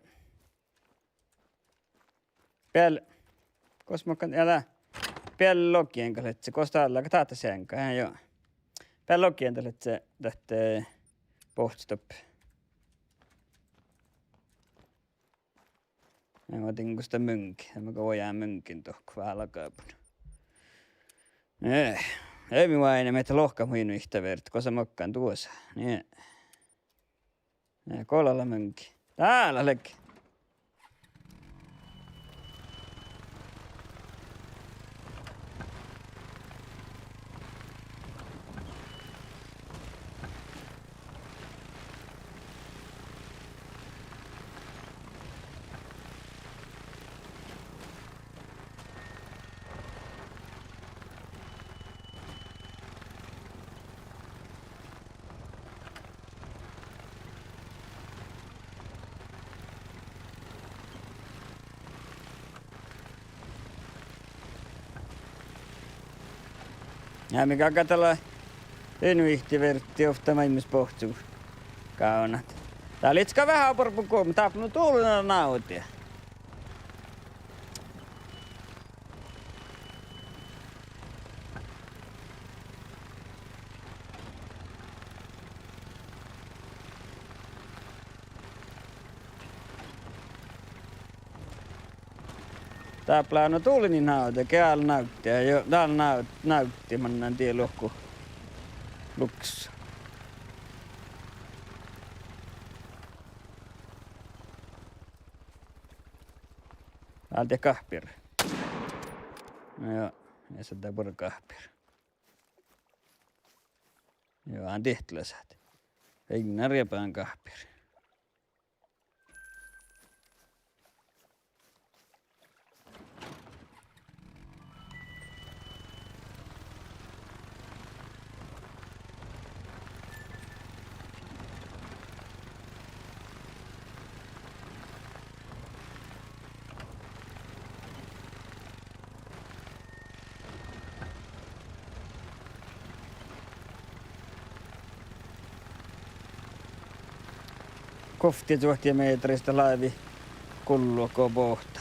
beal-, gos mun galggan, ja dá, beale logiin gal lea, gos dat lea, dáppe seaŋgga, eh, juo. Beale logiin dat lea, dat, eh, bohccot doppe. Ja mun dieđán gos dat muŋgii, mun go oažžun muŋgii dohko vála gábun. Eh, eai mii oažžut, mii lohkat mu Inuihtaverdet, gos mun galggan duosa. Nie. Eh, go lea muŋgii. Dá lea ledje. Ja mii galggat dalle Inuihtaverdet ovtta maŋimuš bohccuid gávdnat. Dá lei gal veahá bargu gom, dáppe nu dullen návde. Dáppe lea nu dullen návde, gealle návde, ja dál ná-, návde mannan dien lohku luks. Dál dieid gáhpir. No juo, ja son dá buorre gáhpir. Juo, dieid lea sat. Inna riebán gáhpir. Guovtti čuohti mehtera lávi gullo go bohte.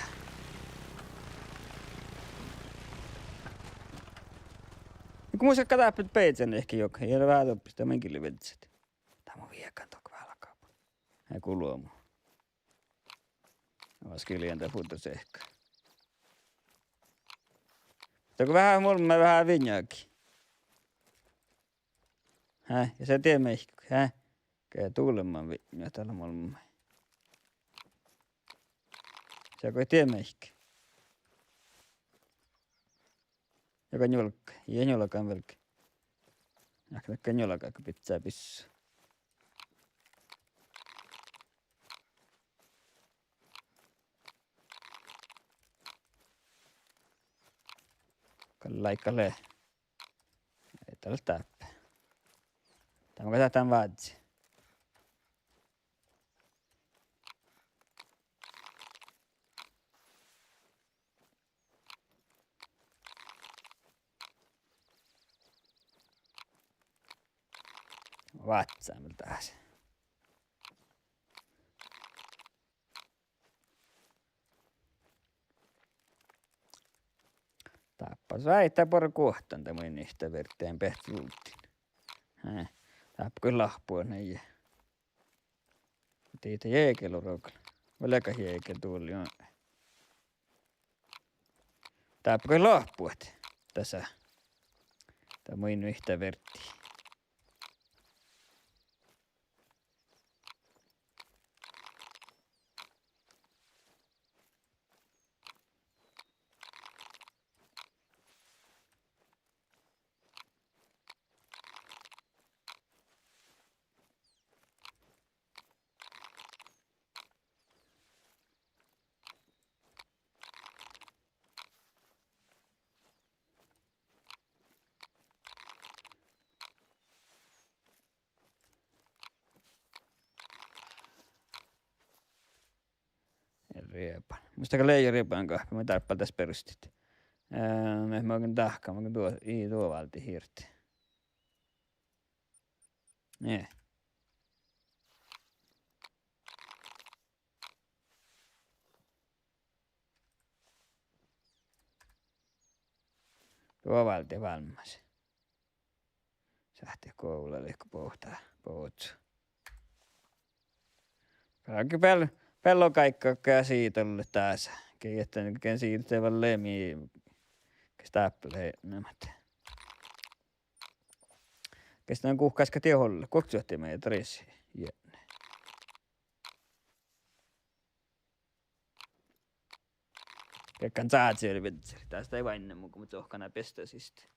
Go mus galgá dáppe beassat eahkes juoga, ja veahá doppe, dat mun gal beassán. Dá mun viegan dohko vála gábun. Ja gullo mu. Oaskiljen dá fuddosehka. Dá go veahá mulmmái veahá viŋŋagi. Hää, ja sa die meahkku, hää. Ge dulman viŋŋa dál mulmmái. Sa go die meahkku. Ja go njuolgga, ja njuolgan velge. Ahte ge njuolga go bidjá bissu. Gal láigga lea. Ii dat dáppe. Dá mun galggan dán vázzi. Vázzi vel das. Dáppe, vai, dat buorre guohtan dat mu Inuihtaverddin beassá lulddiin. Hää, dáppe go lahpu nie. Dihte jeagel orro gal. Vuolgá jeagel dul, juo. Dáppe go lahpu dasa. Dat mu Inuihtaverddin. Riebán. Mus dat gal lei riebán gáhpir, mun dárbbašin das beroštit. Eh, mun mun dahkan, mun duo, ii duo válde hirt. Nie. Doppe válde vámmás. Sáhttet guvla liikko bohta, bohccu. Galge beal-, beallot gáiggat ja siidollet dás. Ge jetten, ge siidde vel lei mii, ges dáppe lei eatnamat. Ges dan guhkás ge die ollu, guokte suohti mii dries. Jenne. Geiggan sáhtášii viđđet. Dás lei váinna mu go mun čohkkán beassá siste.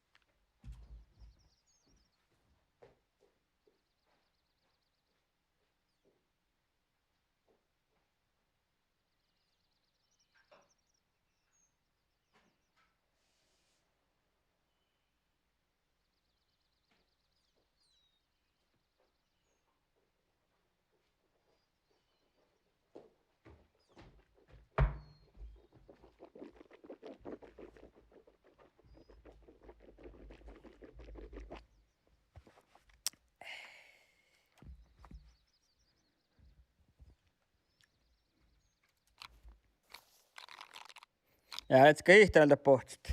Ja, eat ge ihtá dat bohccet.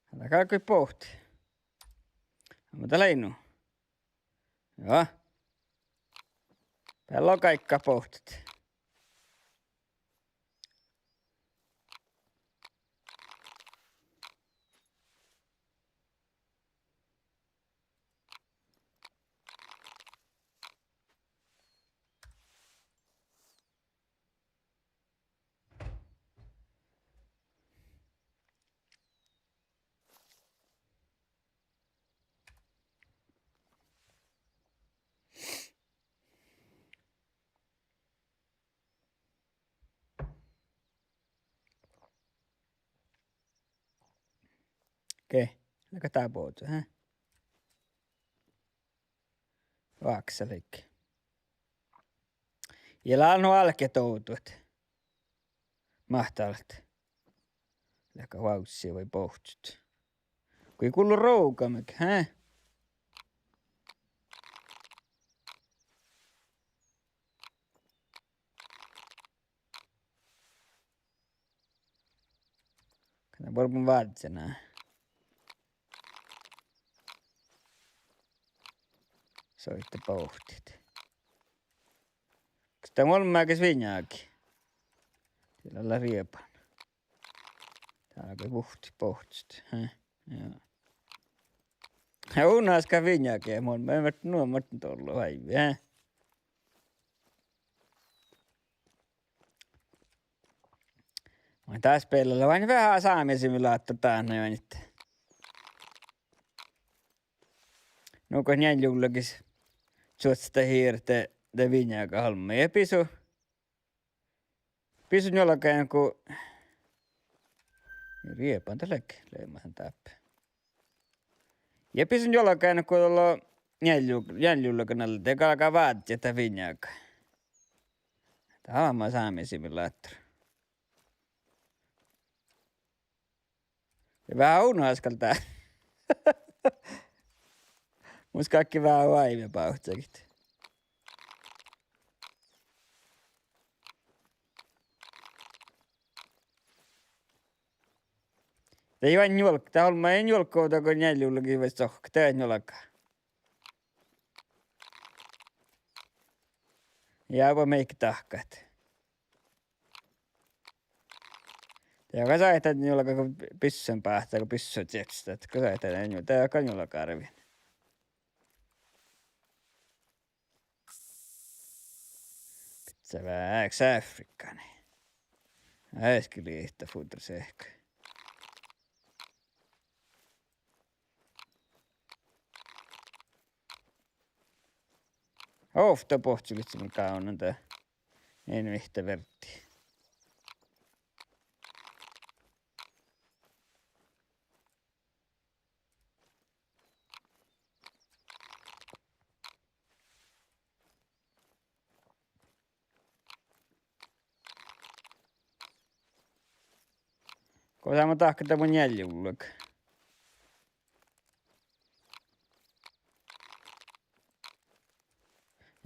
Dat galggai bohtet. Mun dat lei nu. Joo. Beallot gáiggat bohtet. Okei, leago dat bohccu, hä? Váksa leigga. Ja lea nu álkit dovdut. Máhttallat. Leago vávssii vai bohccot. Go gullo ruoga mii, hä? Kana borban vázzena. Soita bohtet. Kas dat olmmái ges viňagi? Diet lea rieban. Dál gal vuhtii bohccot. Hä? Joo. Ja unnas gal viňagi, mun mat nu mat doallu váivi, hä? Mun dás beallái veahá Sámi Simulator dán ain. Nugo njeallje jullagis čuoccá hierte de viňaga olmmái ja bisu. Bisu njuolga go rieban dat leage, leamahan dáppe. Ja bisu njuolga go doallu njeallje, njeallje jullagis nalde galgá vázze dat viňaga. Dat lea Sámi Simulator. Ja veahá unnas gal dat. Mus galggai veahá oaivebávccagiid. Dat ii lean njuolg-, dat olmmái njuolgga go njeallje jullagis vai sohka, dat njuolga. Ja ba mii dahkat. Ja gal sáhtát njuolga go bissun báhcá, go bissu čiehtestá, gal sáhtát njuolga, dat gal njuolga arvin. Bidjá veahá Sáfrikani. Easka lihtta fuddra seahka. Ovtta bohccugiid mun gávdnan de. In vihtta verddi. Go dá mun dahkat dan mu njeallje jullagis.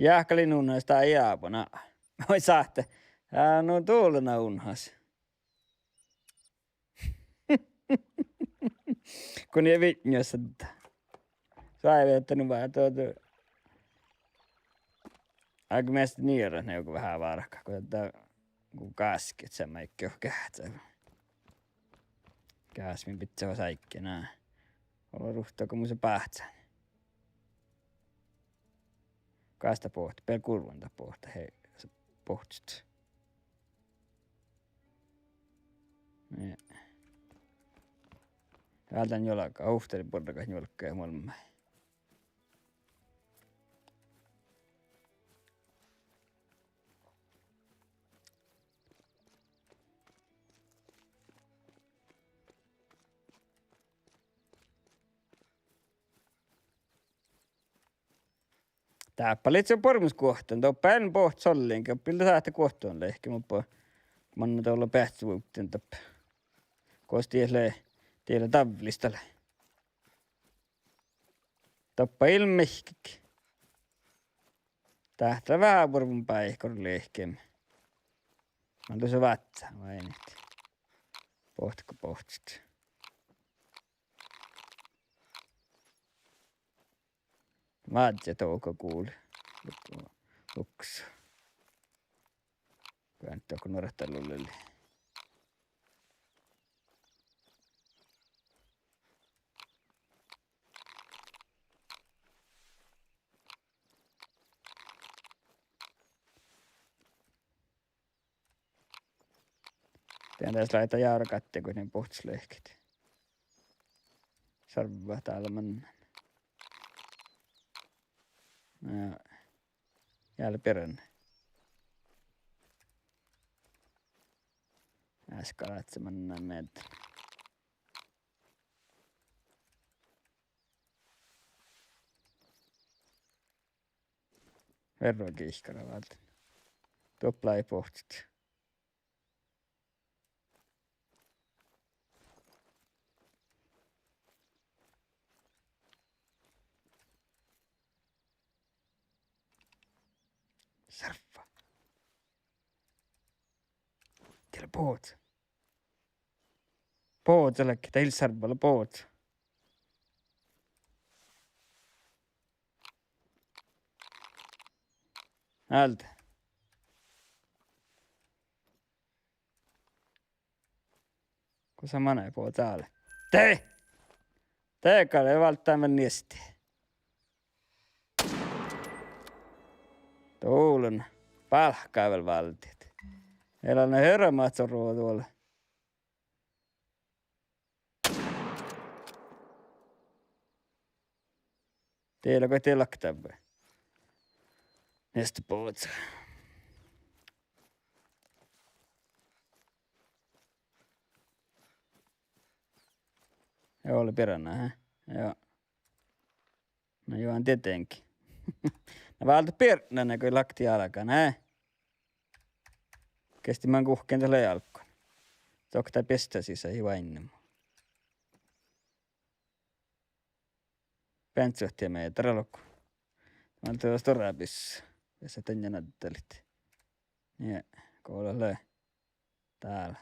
Jáhkálin unnas dá eabana. Vai sáhte. Á, nu dula na unnas. Go nie vitnjos ahte. Sáivi ahte nu várra dohko. Áigge measta nierat nugo veahá várka, go dat, go gásket seamma ii geahča. Gás min bidjat sáigge, na. Olu ruhta go mus lea báhcán. Gás dat bohtet, beare gurvon dat bohtet, hei, bohtet. Ja. Álden juolga, ovtta buorre gal juolga ja muolmma. Dáppe lei buoremus guohtan, doppe eai bohtet sollin, go ii leat sáhte guohtan lehket, muhto manne dolla beassevuvdin dáppe. Gos die lea, die lea davvlis dat lea. Doppe ii leat mihkkege. Dat lea veahá buoremus báikkur lehket. Mun dusa vátsa, vai nit. Bohtet go bohtet. Vázze dohko gul. Luks. Kuinka dohko nuorttalullii. Dien das láidá járgat go nie bohtet lehket. Sarvva dál mannan. Ja, ja lea birra. Easka ládje mannan meaddel. Verrogiikkara válden. Doppe lei bohtet. Sarvva. Diet lea bohcet. Bohcet lea, dat ii leat sarvva, lea bohcet. Álde. Gosa manai bohcet dál? De! De gal válddán vel niesti. Dovllon. Bálkká vel váldit. Ii lean hirbmat soruođa. Diet lea go diet lea dáppe. Nieste bohcet. Ii ole birra, hä? Joo. Na juo, tietenkin. Na váldet birra go lakti álgán, hä? Gesti man guhkkin dat lei álgán. Dohko dat biestá sisa ii váinnemu. Beansot die mearraloggu. Málde stuorra bissa. Dasa dan ja naddalit. Nie, go lea dál.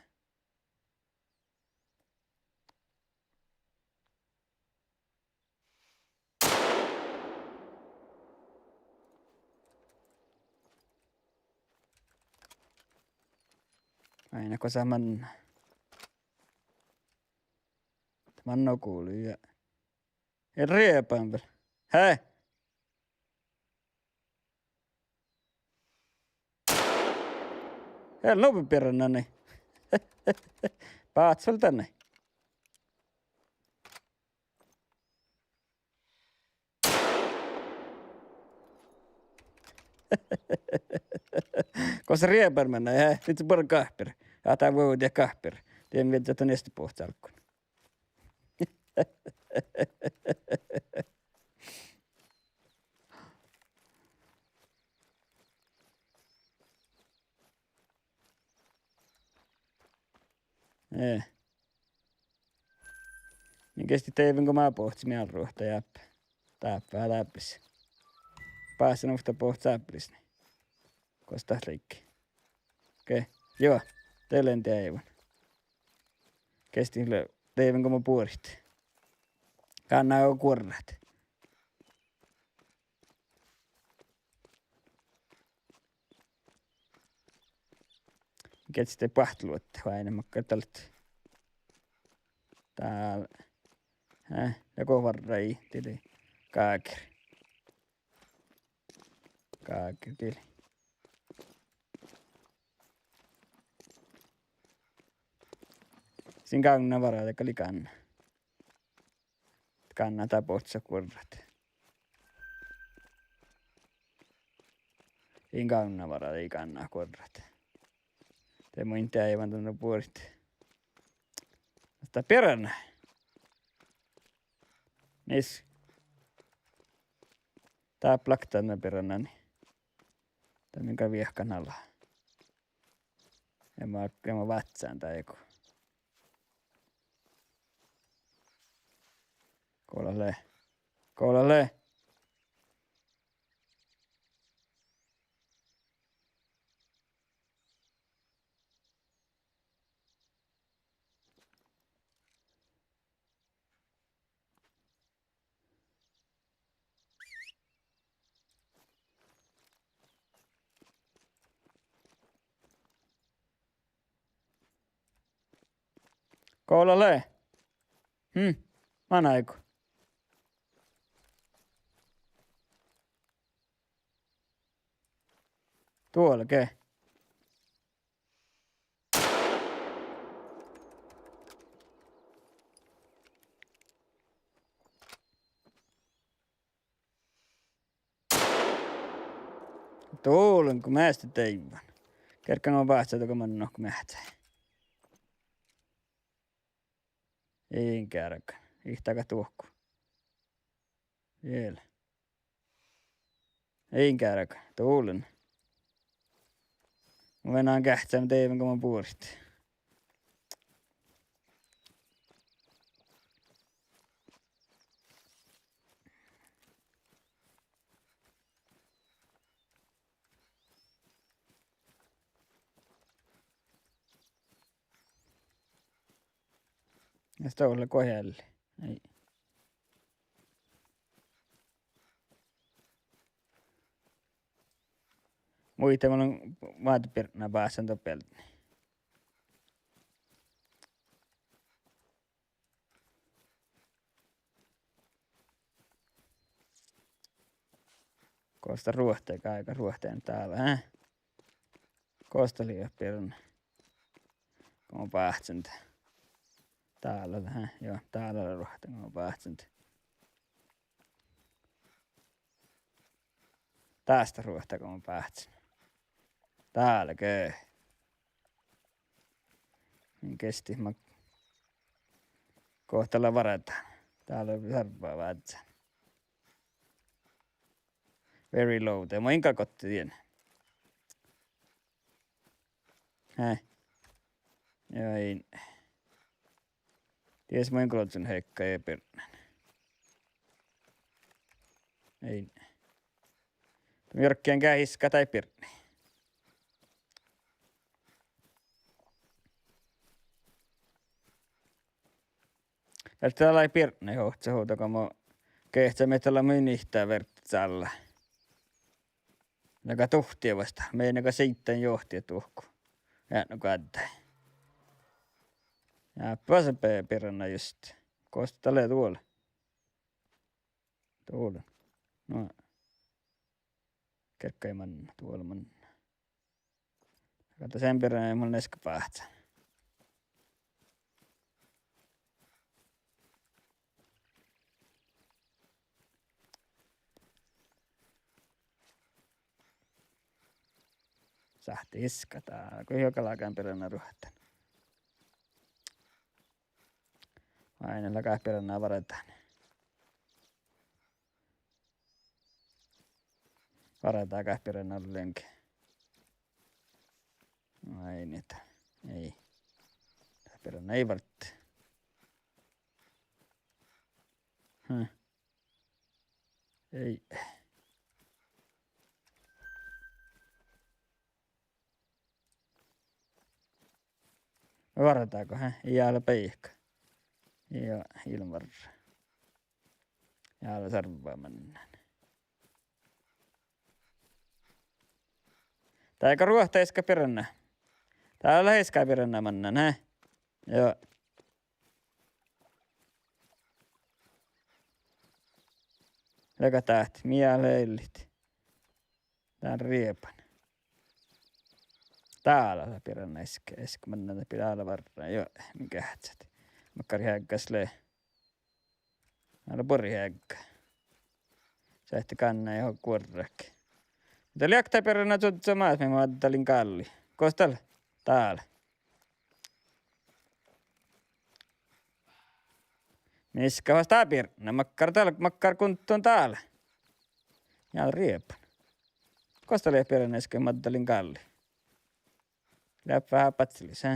Ai, na gosa man-, man noguli ja. Ja rieban vel. Hää? Ii lobi birra nanai. Báhcá vel danne. Gosa rieban manai, hää? Dihte buorre gáhpir. Ja dat vuovdit gáhpir. Dien viežžat dan este bohcet álgán. Eh. Mii geahččat dieđán go mat bohcet mii ruohta jáppe. Dáppe, dáppe. Básen ovtta bohcet sáppalis, nie. Gos dat leigga? Okei. Juo, de lean dieđán. Geahččat lea dieđán go mat buorit. Gánná guorrat. Geahča de boahtteluotta oaidná makkár dat. Dál. Eh, ja go varra ii, dii lei gáger. Gáger dii lei. Sin gávdná vara, de gal lei gánná. Gánná dá bohccot guorrat. In gávdná vara, de in gávdná guorrat. De mun in deaivvan dan buorit. Muhto birra. Mis? Dáppe láhkai dan birra, nie. Dat mii gal viehkan ala. Ja ma, ja ma vázzen dego. Gola le. Gola le. Gola le. Hm. Manaigo. Duolge. Duolge, go measta deaivvan. Gearggan go báhcen dohko manno go meahccái. In geargan. Ihtagat duohko. Vel. In geargan. Duolge. Mun lean geahččamin deaivvan go mun buorit. Ja sto lea goahtealli. Ei. Muitte, mun lean váldit birra báhcen doppe bieltnii. Gos dat ruohtta, gáiga ruohtta dál, eh? Gos dat lea birra? Go mun báhcen dá. Dál, eh? Juo, dál lea ruohtta, go mun báhcen dá. Dás dat ruohtta go mun báhcen. Dálge. In gesti ma, go dat lea várra. Dál lea serba vázzán. Very low. De mun in gal gotti dien. Hää. Ja in. Dies mun in gal ožžon heikka ja birra. In. Mii orkkain geahččat dá birra. Eai dat leat birra, ohcet ovdal go mo geahččá, mii dat lea, mii in ihtá verte salla. Leaga duhtii vuostá, mii eai leaga siiddan johtit duhko. Eatnama go addái. Ja, basa be-, birra just. Gos dat lea duol? Duol. No. Gearggai manná, duol manná. Gal dat son birra mun eai leat báhcán. Sáhttá iskata, go juo galggan birra ruohttán. Oaidná leaga birra várra. Várra gal birra ollenge. Ai, niet. Ei. Dat birra ei várra. Hm. Ei. Várra go, hää? Ii leat beaivvi. Ii, ii leat várra. Ja lea sarvva mannan. Dá gal ruohta easka birra. Dá lea easka birra mannan, he? Joo. Leaga dát, mii leat ellit. Dán rieban. Dá lea birra easka, easka mannan, dá birra ala varra, joo, mii geahččat. Makkár heaggas lea. Ale buorre heagga. Sáhtte gánná ja guorrat. Muhto leat dá birra čuožžu más, mii maddalin gálli. Gos dat lea? Dál. Mis fas dá birra, makkár dál, makkár guntton dál. Ja rieban. Gos dat lea birra easka maddalin gálli? Leat veahá badjelis, he?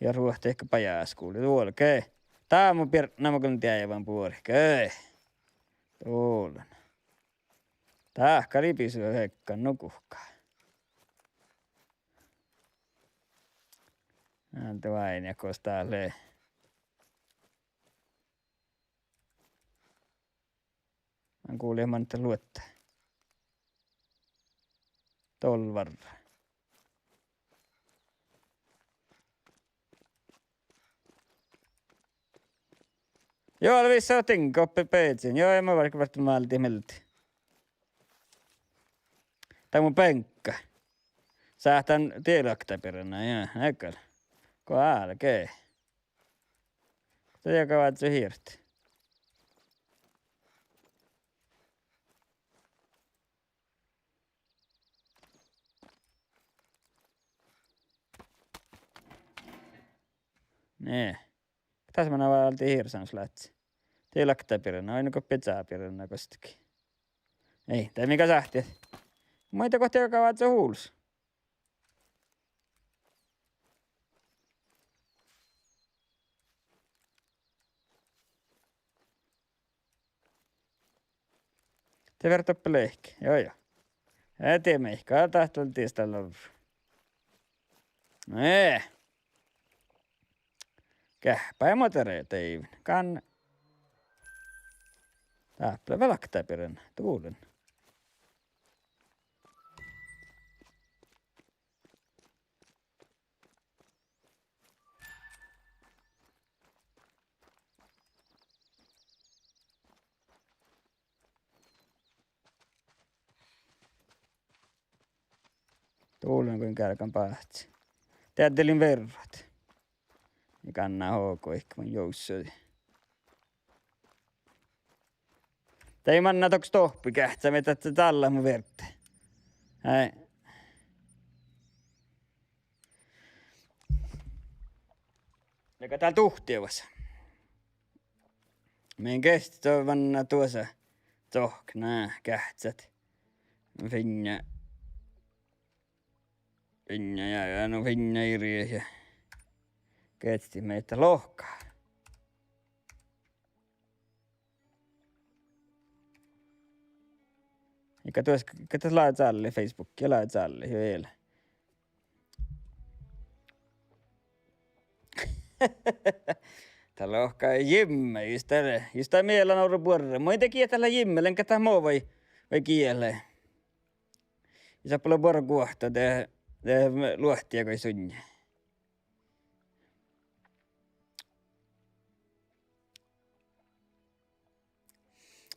Ja ruohta easka bajásguvlui. Duolge. Dá mun birra, mun gal deaivan buorre. Duollan. Dahká lei bisua heaggan, nu guhká. Ádde váinna gos dat lea. Mun gullen man dat luotta. Dolvárra. Joo, ale visot din goppe beazzin. Joo, ja mun várgen vártán máldet mielde. Dat mu beŋgga. Sáhtán dieid lakta birra, ja, egal. Go álge. Dat juoga vázze hirt. Ne. Das manná válde hirsam sláhci. Dieid lakta birra, oidno go beazzá birra gostege. Ii, dat mii gal sáhttit. Muitte go dieid juoga vázze hullus. De fertet doppe lehket, joo, joo. Eh, dieid mihkkege, dat lea dies dál orru. Eh. Geahppa ja mo dere deaivven. Gán-, dáppe lea vel lakta birra, dulen. Dulen go galggan báhci. Deaddelin verrat. Ja gánná hogu ii mun juvssodii. Dieid manná dohko stohppi geahččá, mii dat dál mu verte. Ai. Ja go dál duhtiivas. Min geahččat manná duosa dohko, na, geahččat. Fiinna. Fiinna ja, ja nu fiinna irjejit. Geahččat mii dat lohká. Ii gal duos, gal dat lea čálli Facebookii, lea čálli, juo, ii leat. Dat lohká Jimme, jus dat, jus dat mielas orru buorre. Muitte giet dat lea Jimme, lean gal dat mo vai, vai giet lea. Ii sáppa leat buorre guohta, de, de luohti go ii sudne.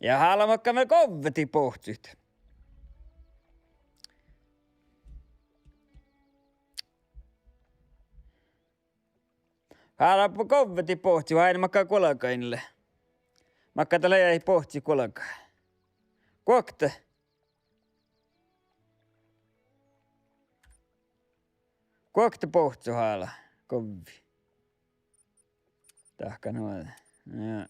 Ja hála makkár vel govvedit bohccit. Hála govvedit bohccit, vai makkár guolgain lea. Makkár dat lea bohccit guolgái. Guokte. Guokte bohccu hála govvi. Dahká nu. Ja.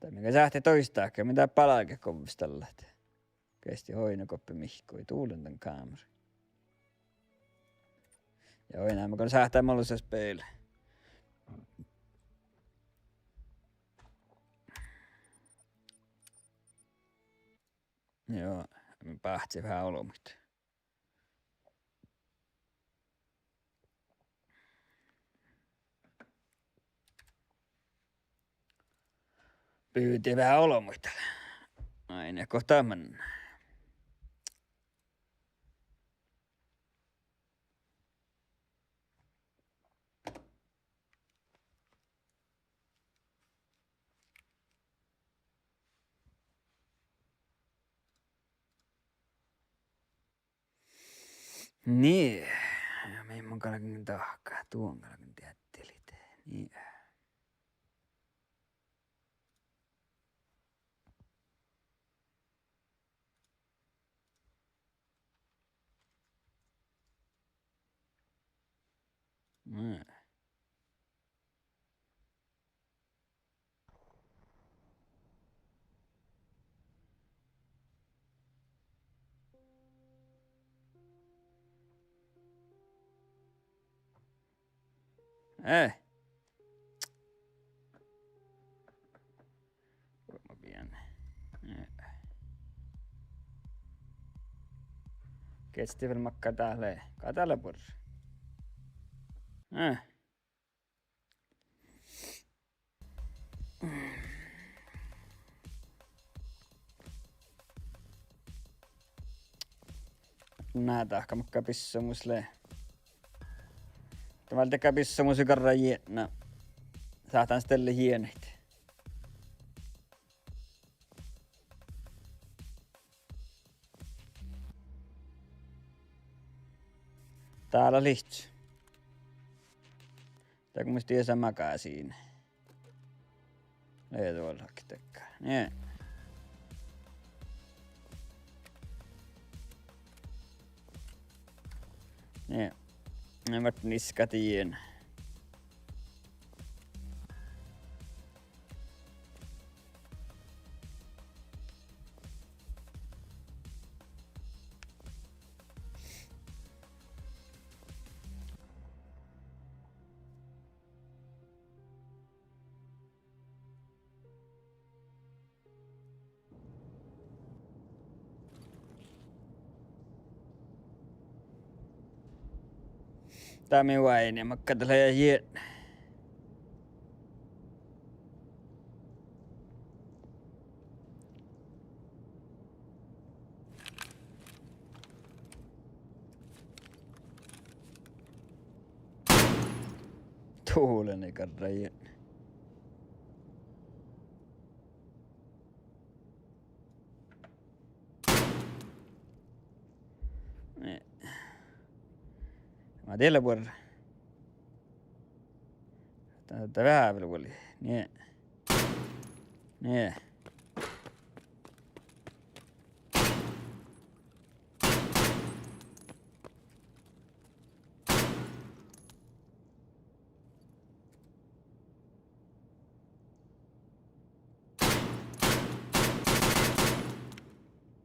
Dat mii gal sáhttit doistáhkit, mii dat balget govvestallat. Geahččat oidno goppe mihkkui, dulen dan kámera. Ja oidno mii gal sáhttit ollu spel. Juo, báhci veahá olbmuid. Bivdii veahá olbmuid. Ain go dat mannat. Nie. Ja mii mun galgen dahkat, duon galgen deaddelit. Nie. Nie. Eh. Vuoi, ma pidin. Eh. Gesti vel makkár dát lea? Ka dát lea buorre. Eh. Na dahká makkár bissomus lea. Dat válddegá bissomus garra jietna. Sáhtán stelle jienit. Dál lea lihtti. Dat go mus diesa magasiini. Lea duolakit dakkár. Nie. Nie. Nie, ma niskahii dien. Dat mii oaidná, makkár dat lea jietna. Tulen garra jietna. Nie. Ma diela buorre. Dat, dat veahá vel vuolgii. Nie. Nie.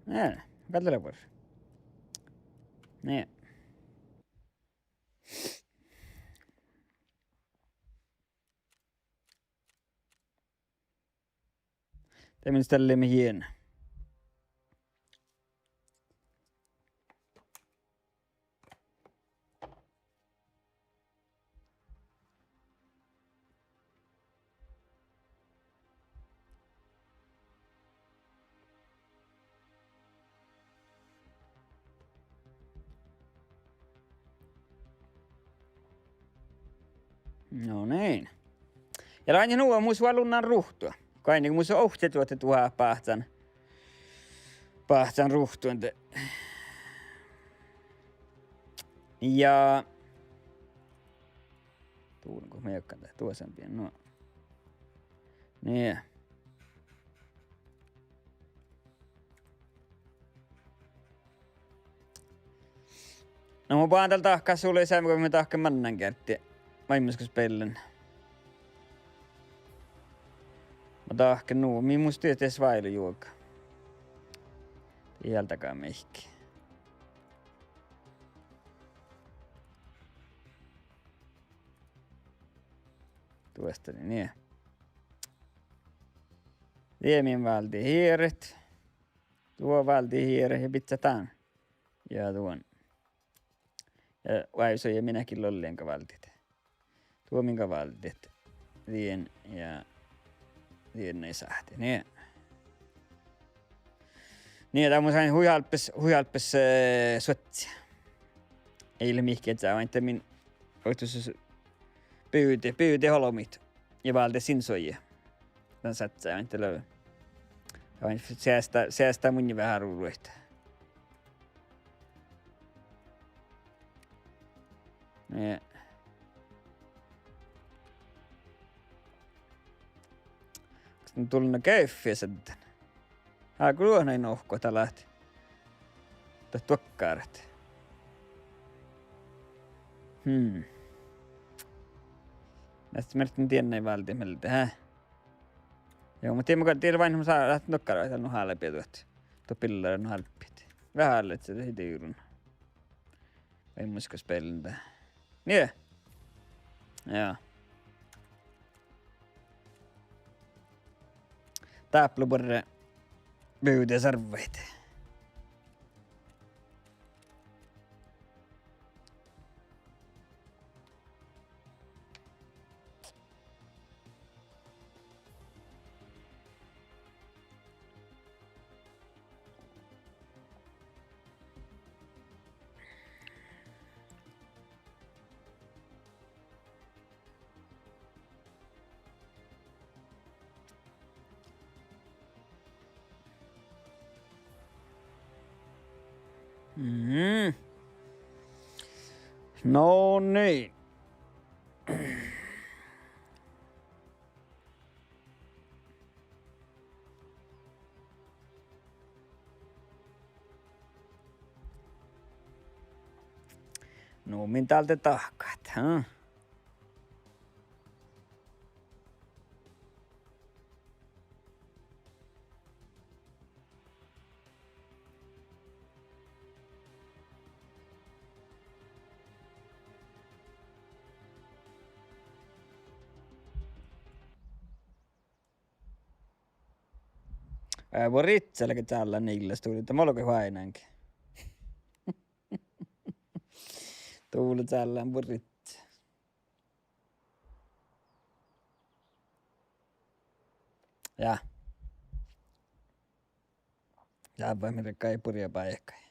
Nie, gal lea buorre. Nie. De min stelliimet jietna. No niin. Ja lea nu mus vuolgán ruhtu. Gainni mus ovcci duohta duhát báhcán. Báhcán ruhtun de. Ja duon go meakkan dat duosan bien, no. Nie. No mun boahtán dal dahkat sulii seamma go mun dahken mannan geardde. Vaimmá go spellen. Ma dahken nu, mii mus dies váilu juoga. Diel daga mihkke. Duostan nie. Die min válde hieret. Duo váldit ieret ja bidjat dan. Ja duon. Ja oaivsoje minäkin lolliin gal váldit. Duo min gal váldit. Dien ja dien ii sáhte. Nie. Nie, dat mun sain hui albes, hui albes, eh, suotti. Ii leat mihkkege, ain de min ovttus bivde, bivde olbmot. Ja válde sin suoji. Dan sáhttá ain de lea. Ain seasta, seasta munnje veahá ruđaid. Nie. Kas mun dullen geaffes addán? Hággu duohta nohkot dalat. Dat duokkárat. Hmm. Measta mielas dien ii váldit mielde, hää? Joo, muhto dii mun gal, dii lea vainna, mun sáhtán duokkárat dál nu hálbit duot. Duot billarat nu hálbit. Veahá ledje dat divrun. Vai muitte spellen dat. Nie. Jaa. Dáppe lea buorre bivde servvaid. Mhm. No niin. Nu min dál de dahkat, ha? Eh, buorre icce leago čállán nilles, dule de molgo oaidnánge. Dule čállán buorre icce. Ja. Lávvat min regai burjabáikái.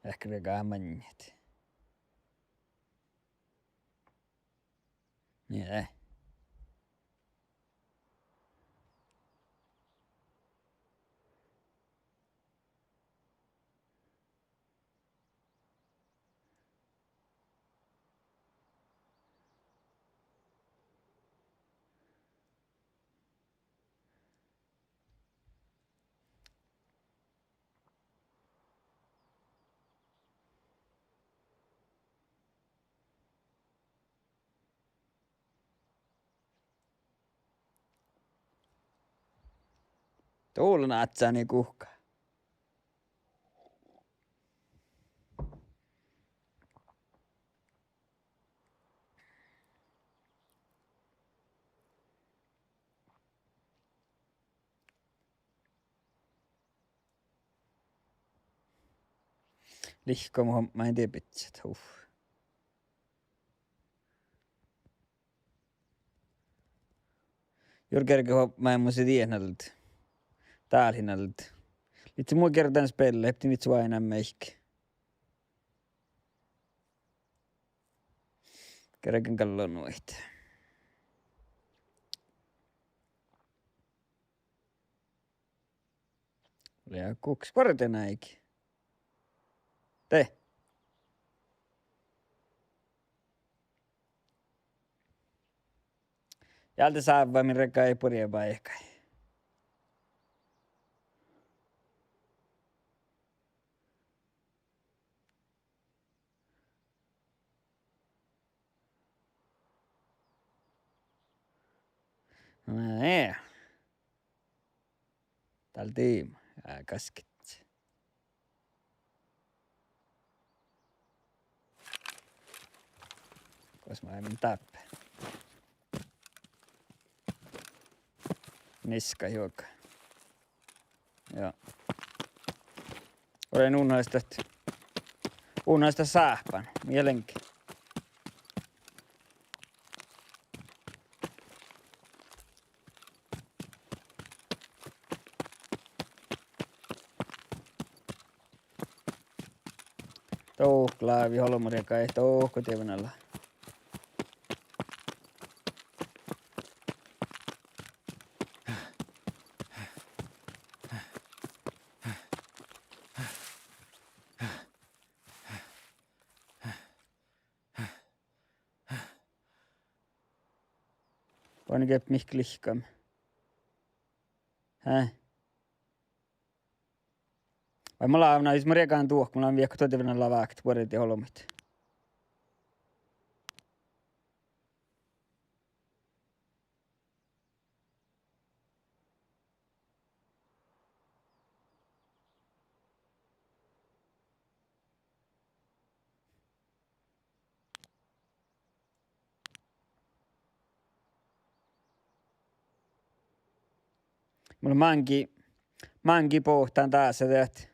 Ehket regai maŋŋit. Nie. Dule ádjá nie guhká. Lihkku mun hupmán debitset, uf. Jur gerge hupmán mus diet nalde. Dálhii nalde. Lihtte mu gerdan spellet, leptin its oaidnán meahkki. Gergen gal lea nu ahte. Ja guhkes guorre den áigi. De. Ja de sávva min regai burjabáikái. Na, eh. Dál diibmu, ja gaskit. Gos mun lean dáppe? Niska juoga. Ja. Olen unhastat, unhastat sáhpán. Mii leat. Dohko lávii olbmuid riegaihin, dohko dieđusge ala. Boađán ge mihkkege lihkame. Hää? Vai mun lean, na, jus mun riegádan dohko, mun lean viehkat duođe dieđusge ala vákkit buorre olbmuid. Mun lean máŋgii, máŋgii bohten dáse dat.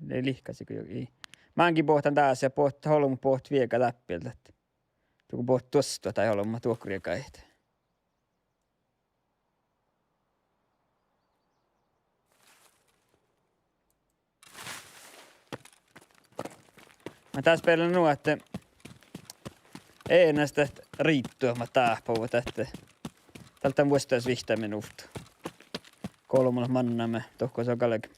Lei lihkasii go ii. Máŋgii bohten dáse, bohte olbmot, bohte vieža dáppe dat. Dugo bohte duosttat dán olbmot duohko riegaihin. Mun dás beare nu ahte eanaš dat riiddu mat dáhpáhuvvá ahte dál dan vuosttaš vihtta minuhta. Golbma mannaime dohko son galge.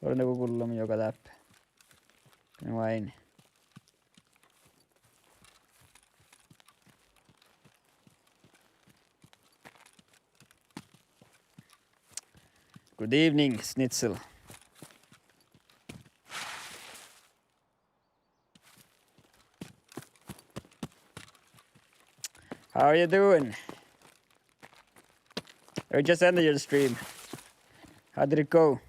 Ore nugo gullomin joga dáppe. Nugo ain. Good evening, Snitzel. How are you doing? We just ended your stream. How did it go?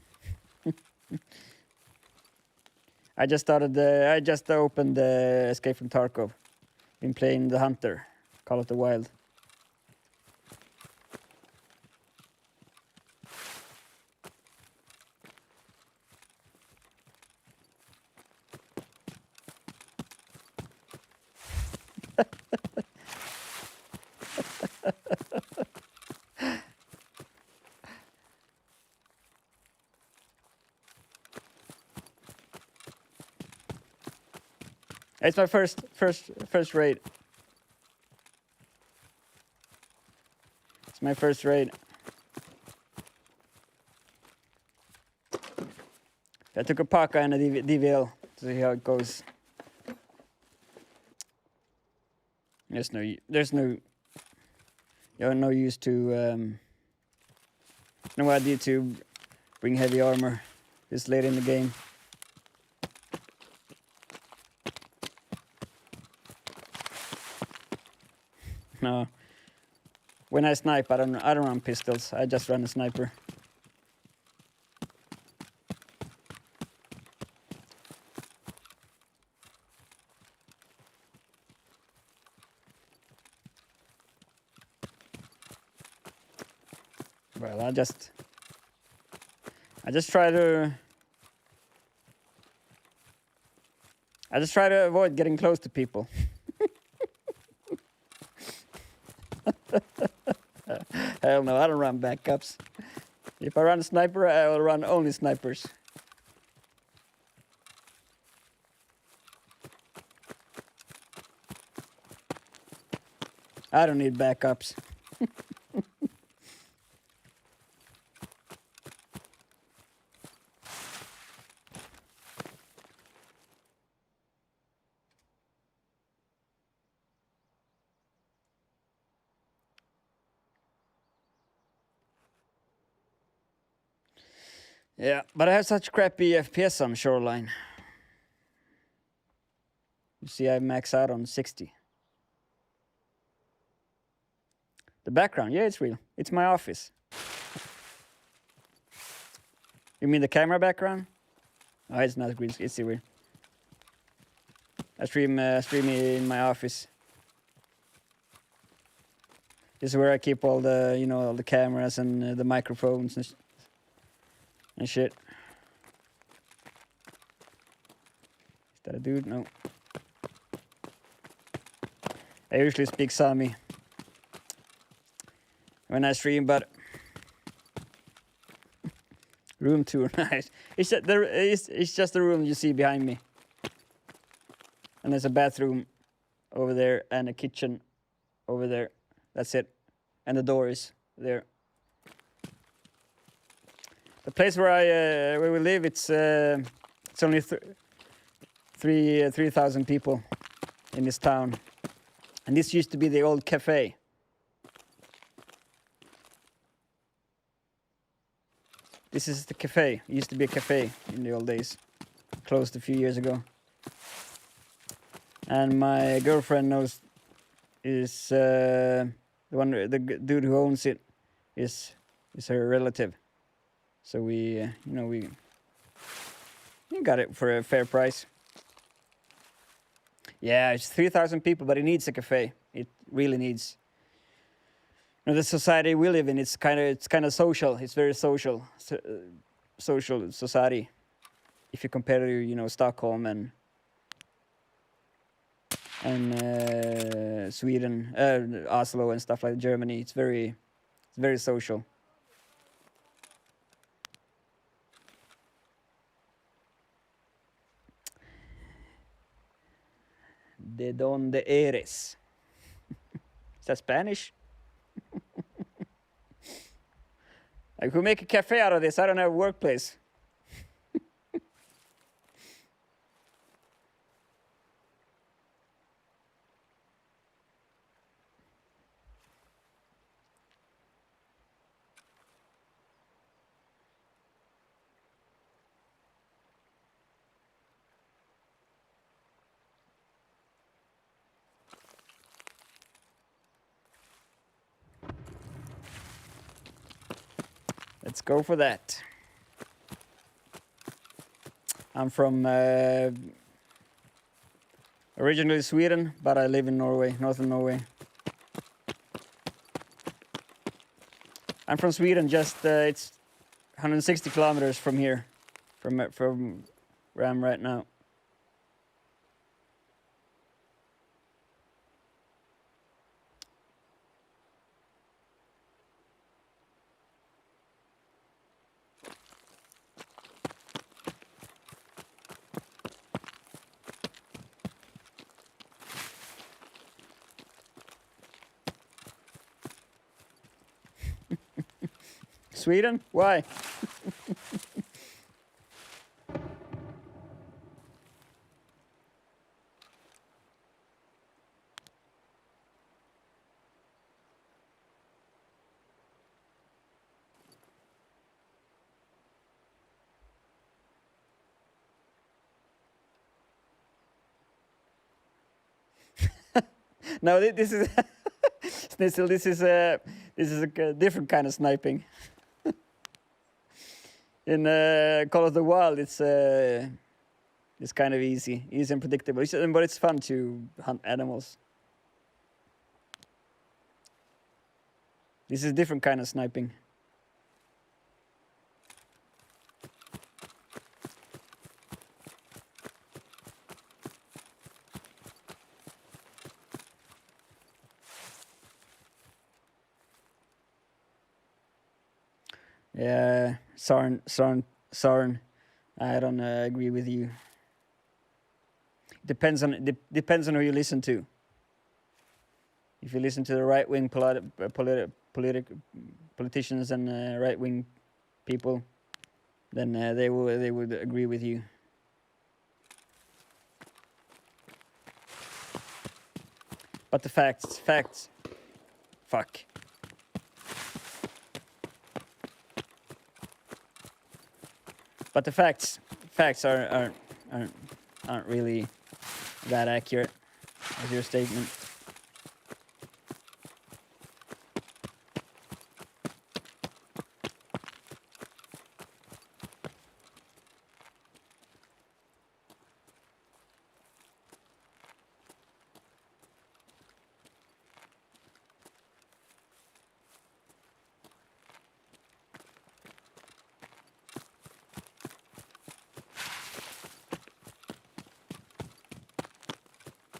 I just started the, I just opened the Escape from Tarkov. Been playing the Hunter, Call of the Wild. It's my first, first, first raid. It's my first raid. I took a pack and a D V, D V L to see how it goes. There's no, there's no, you know, no use to, um, no idea to bring heavy armor this late in the game. No. When I snipe, I don't, I don't run pistols. I just run a sniper. Well, I just, I just try to, I just try to avoid getting close to people. Hell no, I don't run backups. If I run a sniper, I will run only snipers. I don't need backups. Yeah, but I have such crappy F P S on Shoreline. You see, I max out on sixty. The background, yeah, it's real. It's my office. You mean the camera background? Oh, it's not real. It's real. I stream, uh, stream in my office. This is where I keep all the, you know, all the cameras and, uh, the microphones and, sh- and shit. Is that a dude? No. I usually speak Sami when I stream, but room tour, nice. It's just the, it's, it's just the room you see behind me. And there's a bathroom over there and a kitchen over there. That's it. And the door is there. The place where I, uh, where we live, it's, uh, it's only th- three, uh, three thousand people in this town. And this used to be the old cafe. This is the cafe. It used to be a cafe in the old days. Closed a few years ago. And my girlfriend knows is, uh, the one, the g- dude who owns it is is her relative. So we, uh, you know, we we got it for a fair price. Yeah, it's three thousand people, but it needs a cafe. It really needs. You know, the society we live in, it's kind of, it's kind of social. It's very social, so, uh, social society. If you compare to, you know, Stockholm and and, uh, Sweden, uh, Oslo and stuff like Germany, it's very, it's very social. De dónde eres? Is that Spanish? Like, who make a cafe out of this? I don't have a workplace. Let's go for that. I'm from, uh, originally Sweden, but I live in Norway, northern Norway. I'm from Sweden, just, uh, it's hundred sixty kilometers from here, from, uh, from where I'm right now. Sweden? Why? No, thi-, this is, this is, this is a, this is a k-, different kind of sniping. In, uh, Call of the Wild, it's, uh, it's kind of easy, easy and predictable. It's, but it's fun to hunt animals. This is a different kind of sniping. Yeah, Sarn, Sarn, Sarn, I don't, uh, agree with you. Depends on, de-, depends on who you listen to. If you listen to the right-wing politi-, uh, politi-, politic-, politicians and, uh, right-wing people, then, uh, they will, they would agree with you. But the facts, facts. Fuck. But the facts, facts are, are, are, aren't really that accurate as your statement.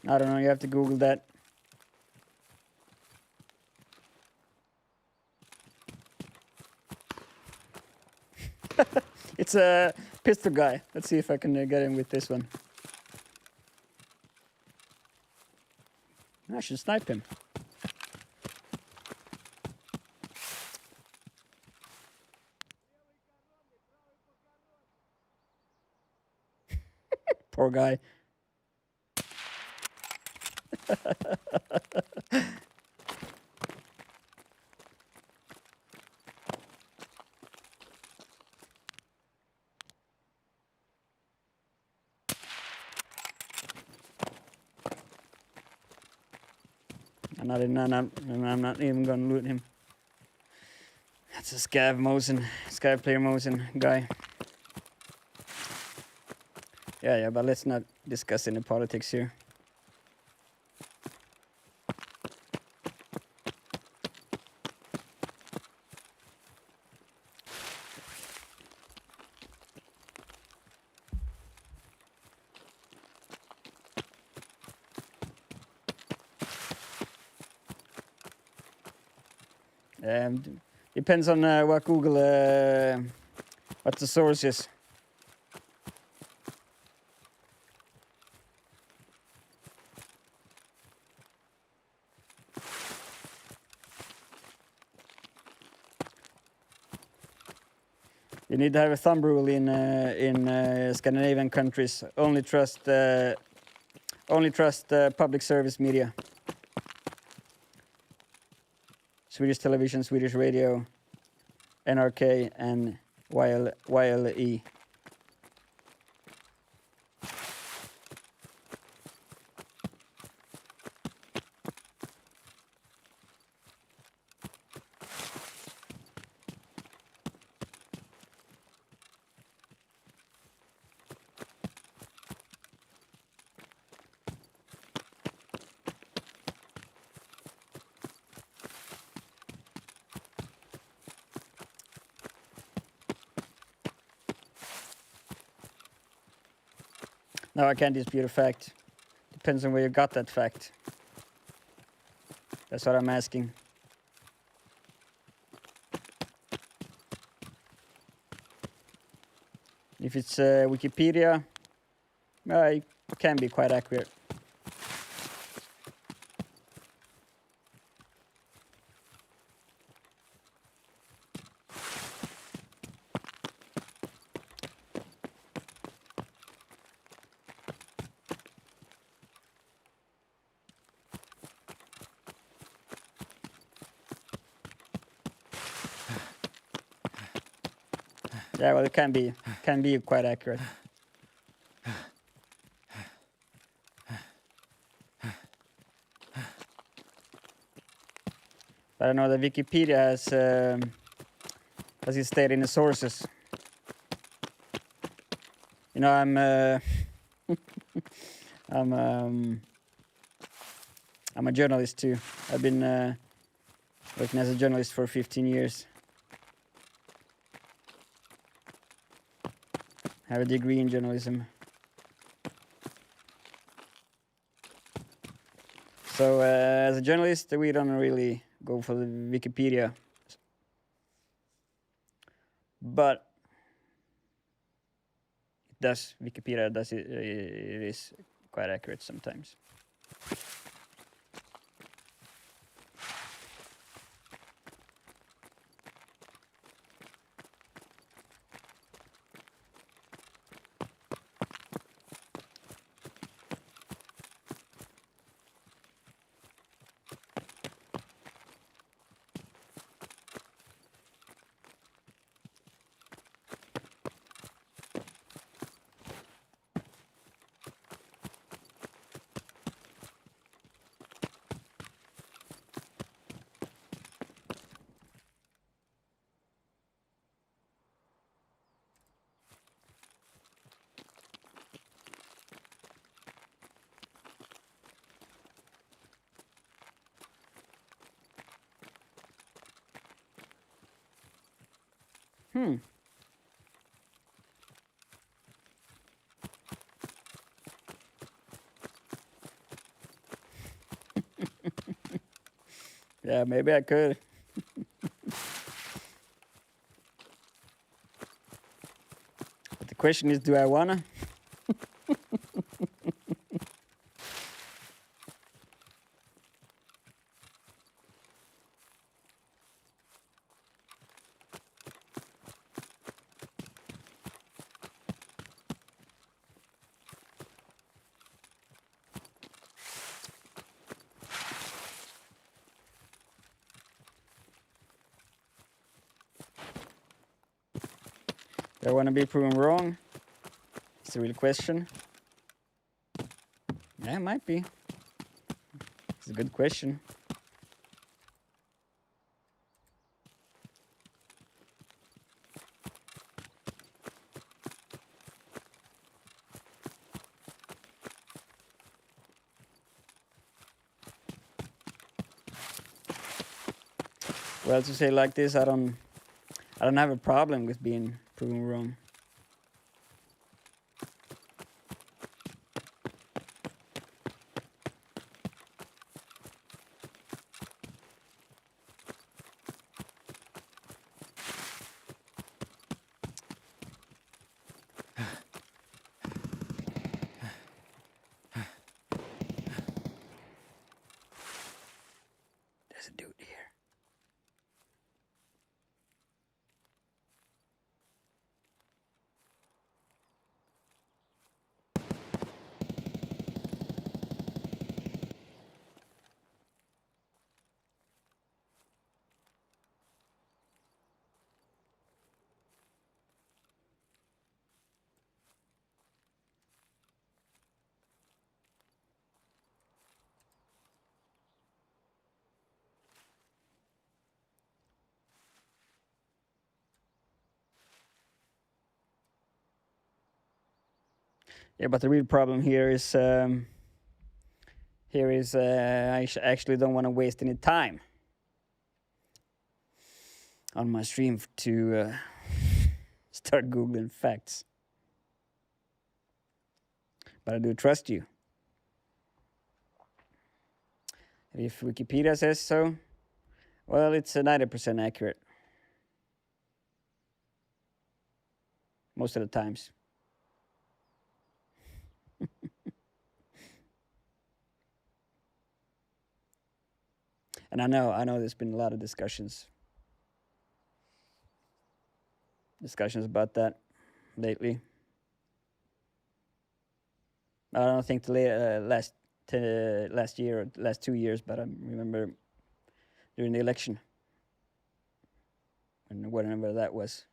I don't know, you have to Google that. It's a pistol guy. Let's see if I can, uh, get him with this one. I should snipe him. Poor guy. I'm not, I'm not, I'm not even gonna loot him. That's a Scav Mosin, Scav player Mosin guy. Yeah, yeah, but let's not discuss any politics here. Um, d-, depends on, uh, what Google, uh, what the source is. You need to have a thumb rule in, uh, in, uh, Scandinavian countries. Only trust, uh, only trust, uh, public service media. Swedish television, Swedish radio, N R K, and Y L, Y L E. No, I can't dispute a fact. Depends on where you got that fact. That's what I'm asking. If it's, uh, Wikipedia, uh, it can be quite accurate. Yeah, well, it can be, can be quite accurate. But I know that Wikipedia has, um, has its stated in the sources. You know, I'm, uh, I'm, um, I'm a journalist too. I've been, uh, working as a journalist for fifteen years. Have a degree in journalism. So, uh, as a journalist, we don't really go for the Wikipedia. But it does, Wikipedia does it, it is quite accurate sometimes. Hmm. Yeah, maybe I could. But the question is, do I wanna? Do I wanna be proven wrong? It's a real question. Yeah, it might be. It's a good question. Well, to say like this, I don't, I don't have a problem with being proven wrong. There's a dude here. Yeah, but the real problem here is, um, here is, uh, I sh-, actually don't wanna waste any time on my stream f-, to, uh, start Googling facts. But I do trust you. And if Wikipedia says so, well, it's a ninety percent accurate. Most of the times. And I know, I know there's been a lot of discussions, discussions about that lately. I don't think the la-, uh, last, uh, last year or last two years, but I remember during the election, when, whenever that was.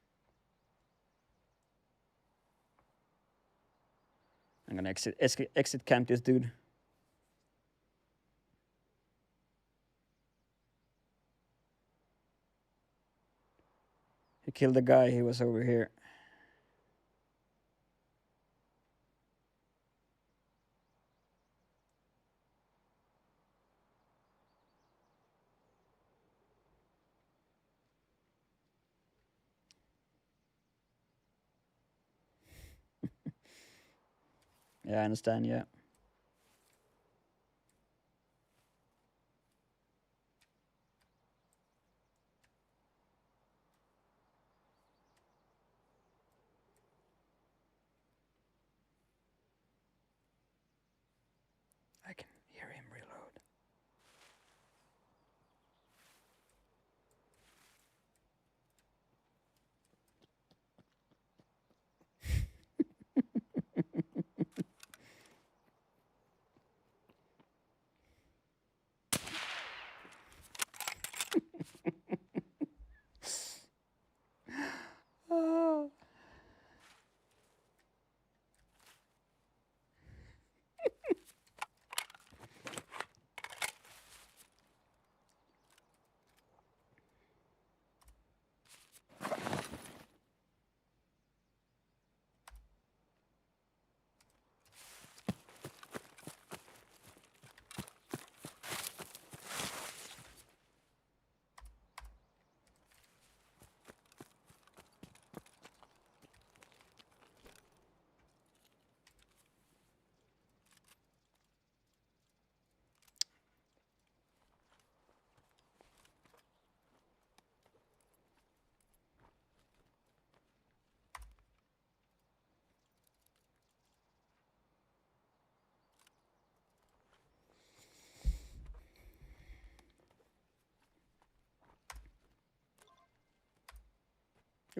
I'm gonna exit, exit, exit camp this dude. He killed the guy, he was over here. Yeah, I understand, yeah. I can hear him reload.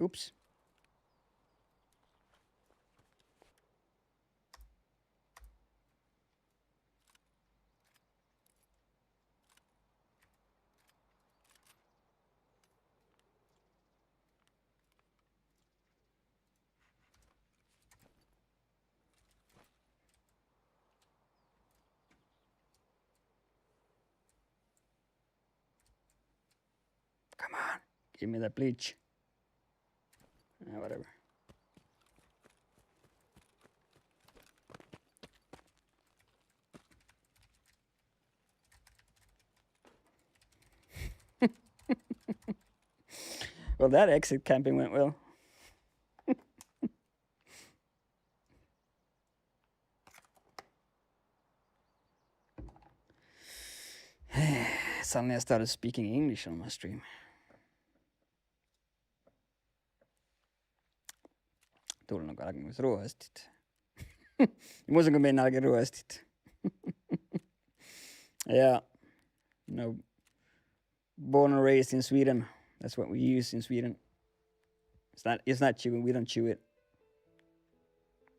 Oops. Come on, give me the bleach. Eh, whatever. Well, that exit camping went well. Suddenly I started speaking English on my stream. Tullu galgan ruohastit. Muhto go min galgan ruohastit. Yeah. No. Born and raised in Sweden. That's what we use in Sweden. It's not, it's not chewing. We don't chew it.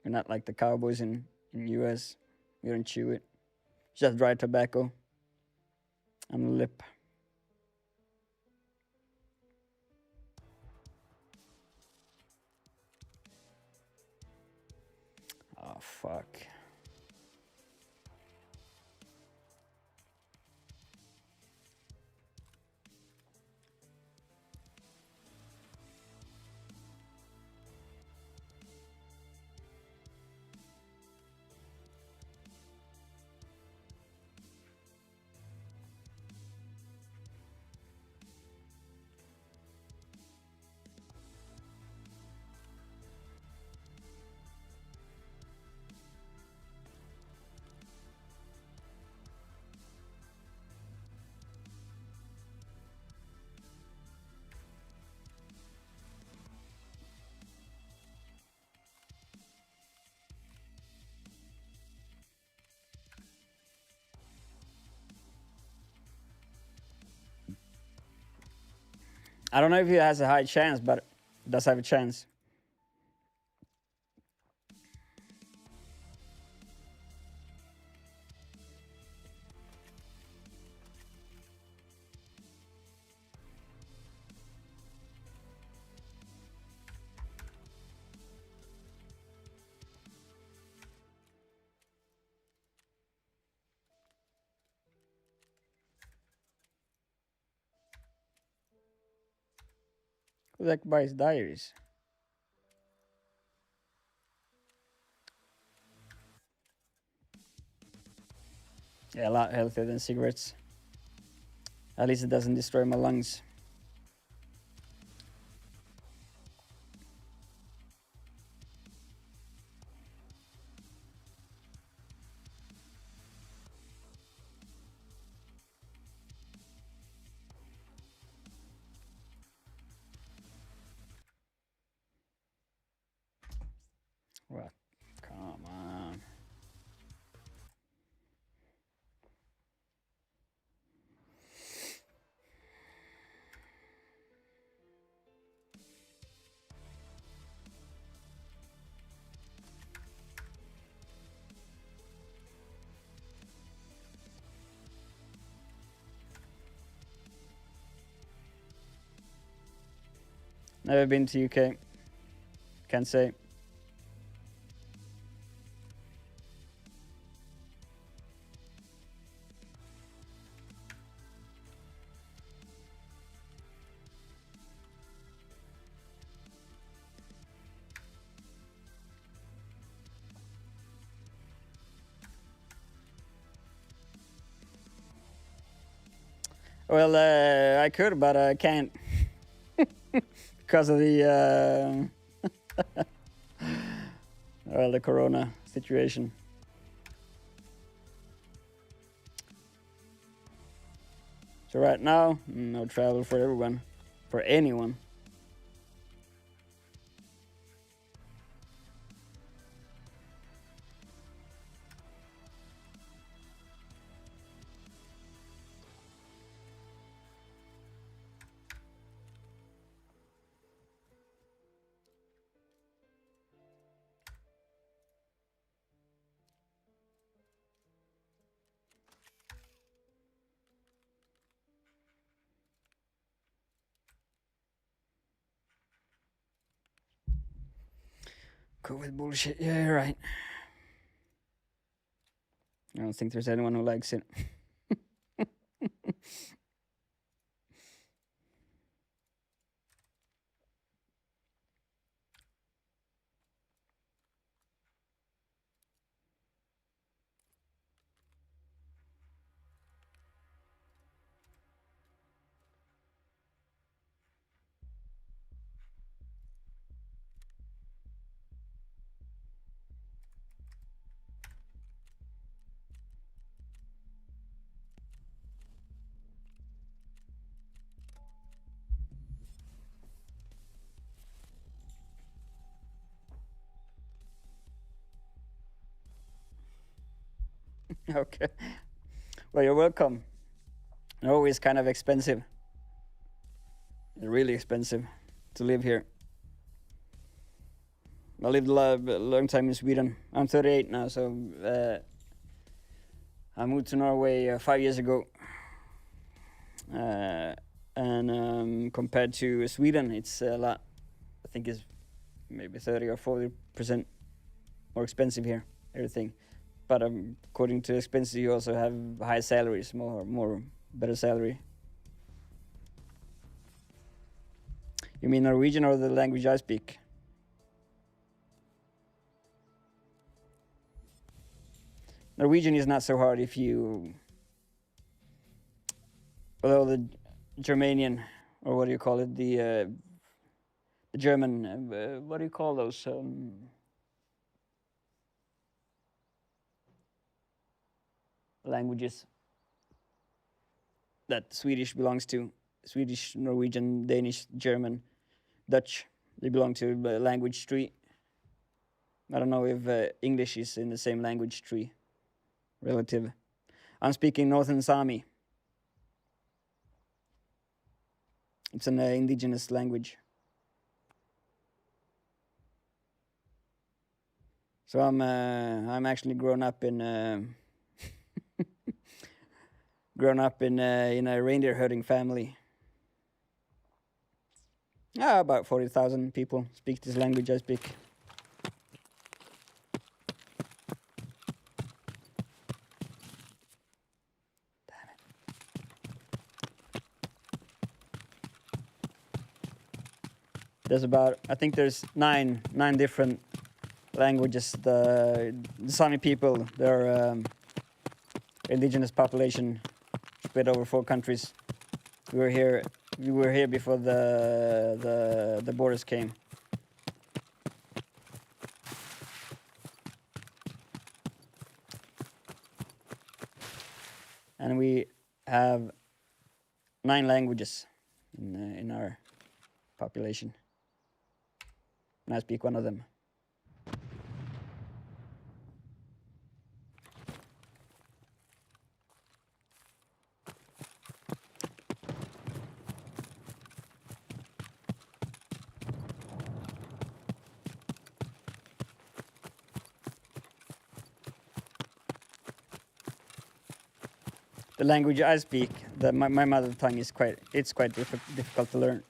We're not like the cowboys in, in U S. We don't chew it. Just dry tobacco on the lip. Oh, fuck. I don't know if he has a high chance, but does have a chance. Who the heck buys diaries? Yeah, a lot healthier than cigarettes. At least it doesn't destroy my lungs. What? Come on. Never been to U K. Can't say. Well, uh, I could, but I can't because of the, uh, well, the corona situation. So right now, no travel for everyone, for anyone. Go with bullshit. Yeah, you're right. I don't think there's anyone who likes it. Okay. Well, you're welcome. Norway is kind of expensive. Really expensive to live here. I lived a lo-, long time in Sweden. I'm thirty-eight now, so, uh, I moved to Norway, uh, five years ago. Uh, and, um, compared to Sweden, it's a lot, I think it's maybe thirty or forty percent more expensive here, everything. But, um, according to expenses, you also have high salaries, more, more better salary. You mean Norwegian or the language I speak? Norwegian is not so hard if you, although the Germanian, or what do you call it, the, uh, the German, uh, what do you call those, um, languages that Swedish belongs to. Swedish, Norwegian, Danish, German, Dutch, they belong to the language tree. I don't know if, uh, English is in the same language tree, relative. I'm speaking Northern Sami. It's an, uh, indigenous language. So I'm, uh, I'm actually grown up in, uh, grown up in, uh, in a reindeer herding family. Ah, about forty thousand people speak this language I speak. Damn it. There's about, I think there's nine, nine different languages. The, the Sami people, they're, um, indigenous population spread over four countries. We were here, we were here before the, the, the borders came. And we have nine languages in, uh, in our population. And I speak one of them. The language I speak, the, my, my mother tongue is quite, it's quite diffi-, difficult to learn.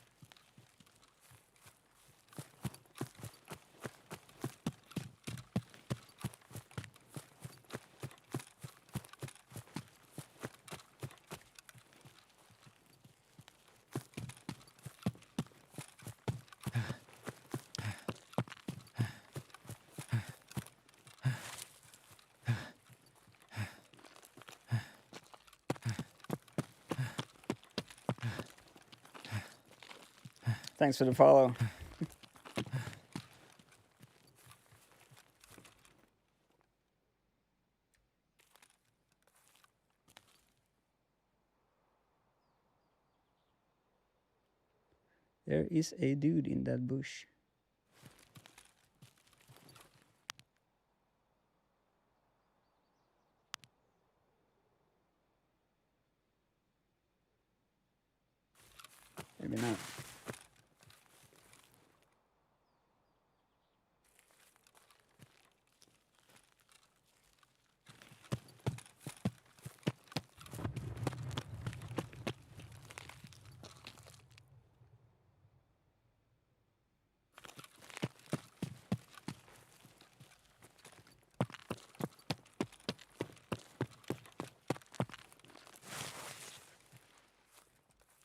Thanks for the follow. There is a dude in that bush. Maybe not.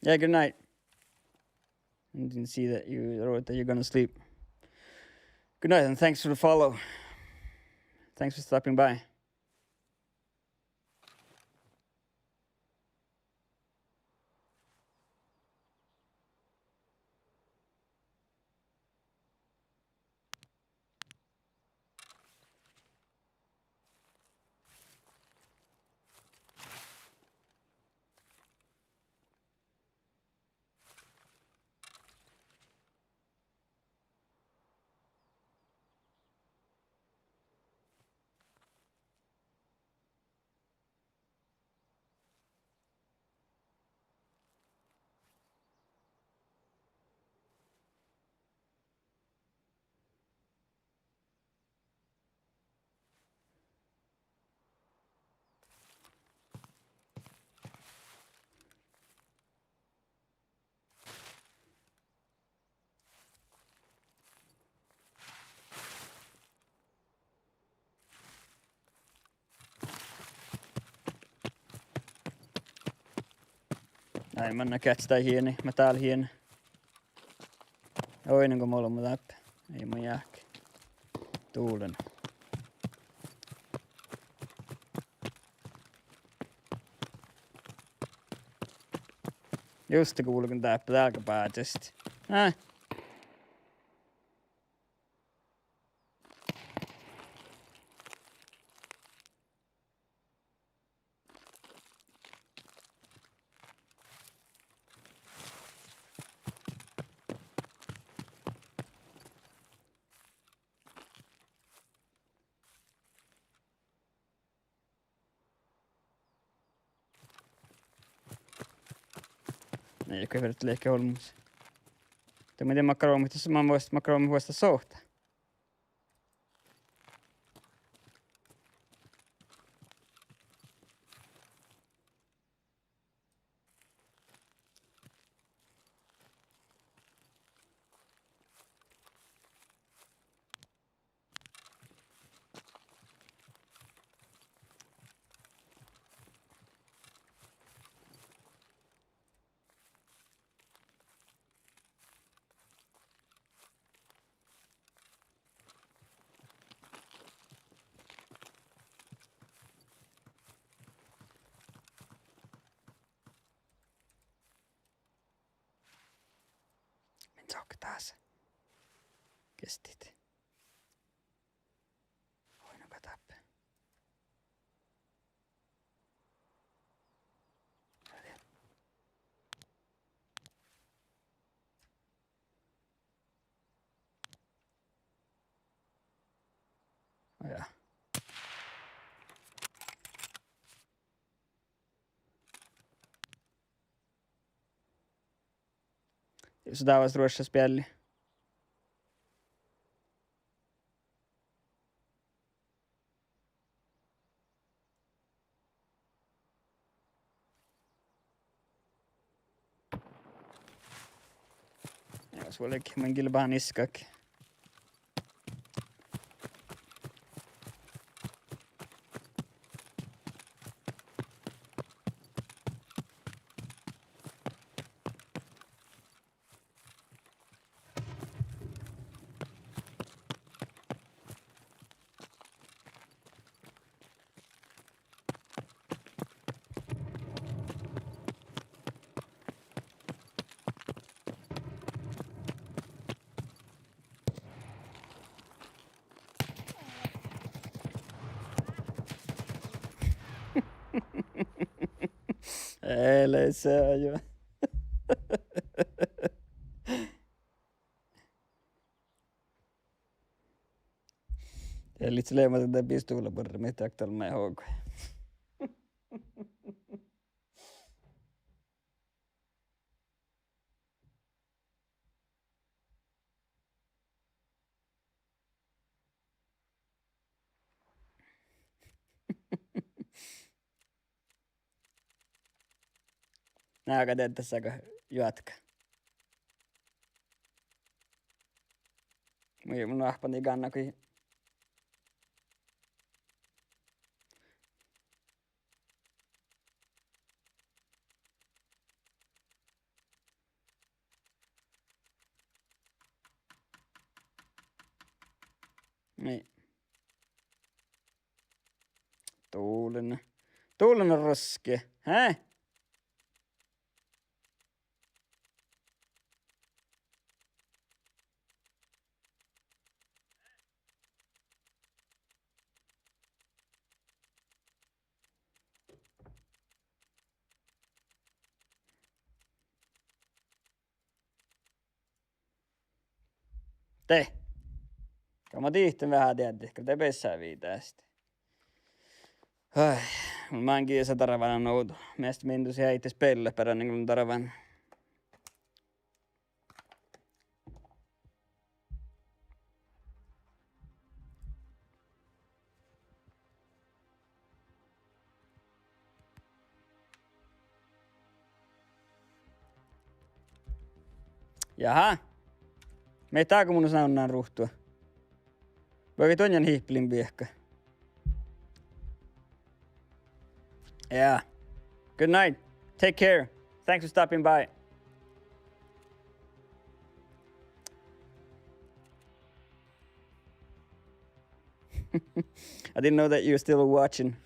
Yeah, good night. And you can see that you, that you're gonna sleep. Good night, and thanks for the follow. Thanks for stopping by. Ai, manná geahččat hiene, ma dál hiene. Oidnen go molbmo dáppe. Ai, mun jáhkán. Dulen. Juste gulgen dáppe, dálge bážast. Á. Nai, go fertet liikká olmmoš. De mun dien makkár olbmot, mus, makkár olbmot vuostáhusat. Min cokte dás. Geastit. Oidnen go dáppe. Ja. Jus dávas ruoššas bealli. Ja, sus vuolgit, mun gilbán iskkaid. Ele sa jo. Ja lihkii leamadan dat pistuvla buorre, mii aktuálmma hoggui. Nága deaddá saga juotka. Mun, mun oahppan ii gánnága. Ii. Dovllana. Dovllana roske. Hää? De. Galgga dihten veahá dieđe, de bessá viidásit. Ai, mun máŋgii sa darván ovdal. Measta min dus eai spellat beare, ii gal mun darván. Jaha. Mii dágga mun sávnnán ruhtu. Vuoi, doaimma hipplin biekka. Yeah. Good night. Take care. Thanks for stopping by. I didn't know that you were still watching.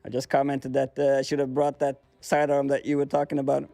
I just commented that, uh, I should have brought that sidearm that you were talking about.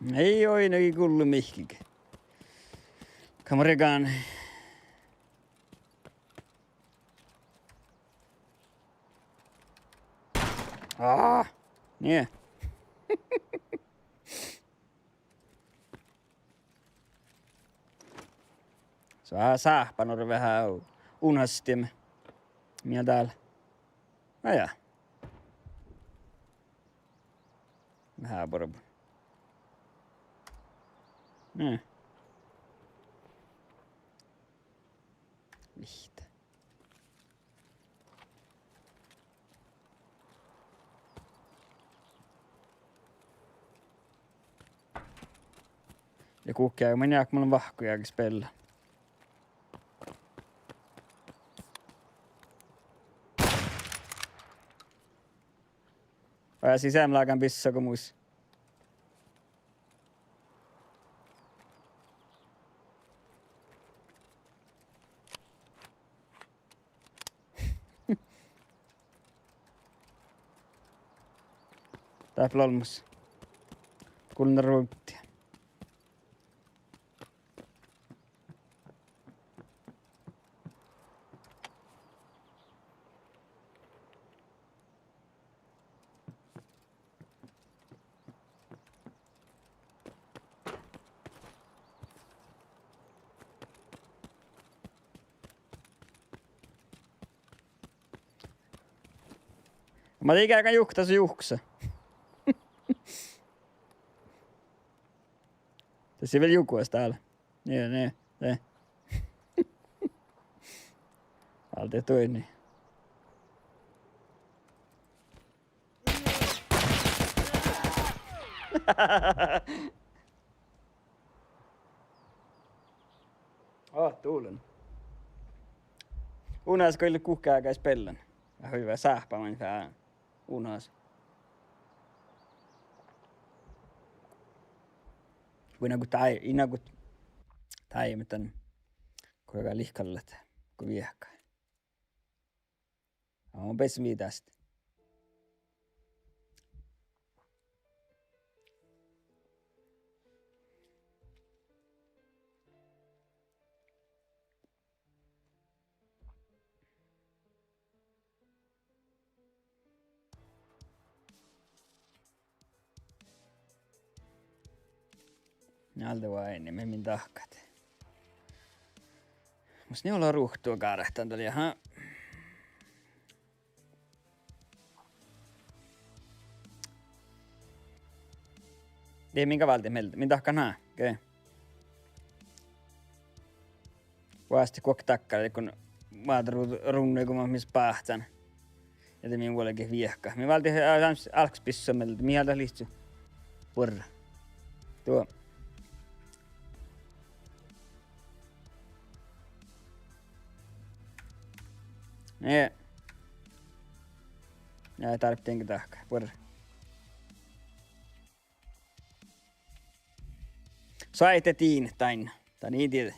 Ii, oi, na gullu mihkkege. Kamarigan. Aa, nie. Sa-, sáhpánora veahá unhastit mii dál. Na ja. Veahá borbu. Hm. Vihtta. Ja guhkki, mun jáhkán, mun vahku jáhkás beallá. Asi sem lágan bissá go mus. Dáppe olmmoš. Gullan ruovddi. Ma digeagan juhkta su juhksa. Dasa vel juhkta dál. Nie, nie, nie. Alde tuinni. Ó, dulan. Unas go ii leat guhká áigái spellan. Hui vel sáhpá maid fea unas. Go ii nagot dái-, ii nagot dáimet dan. Go galgá lihkkallat go viehka. Aa, mun bessen viidásit. Alde oaidnime min dahkat. Mus nie ole ruhtu gártán dal, jaha. Die min ga váldit mielde, min dahkat ná, ge. Oastit guokte dakkár, go moadde ru-, runnui go mun mis báhcán. Ja de min vuolgit viehka. Min váldit, ää, álggus bissá mielde, min álgá lihcu. Buorre. Duo. Nie. Ja dárbbaš dien dahkat. Buorre. Soaitá dien dain. Dan ii dieđe.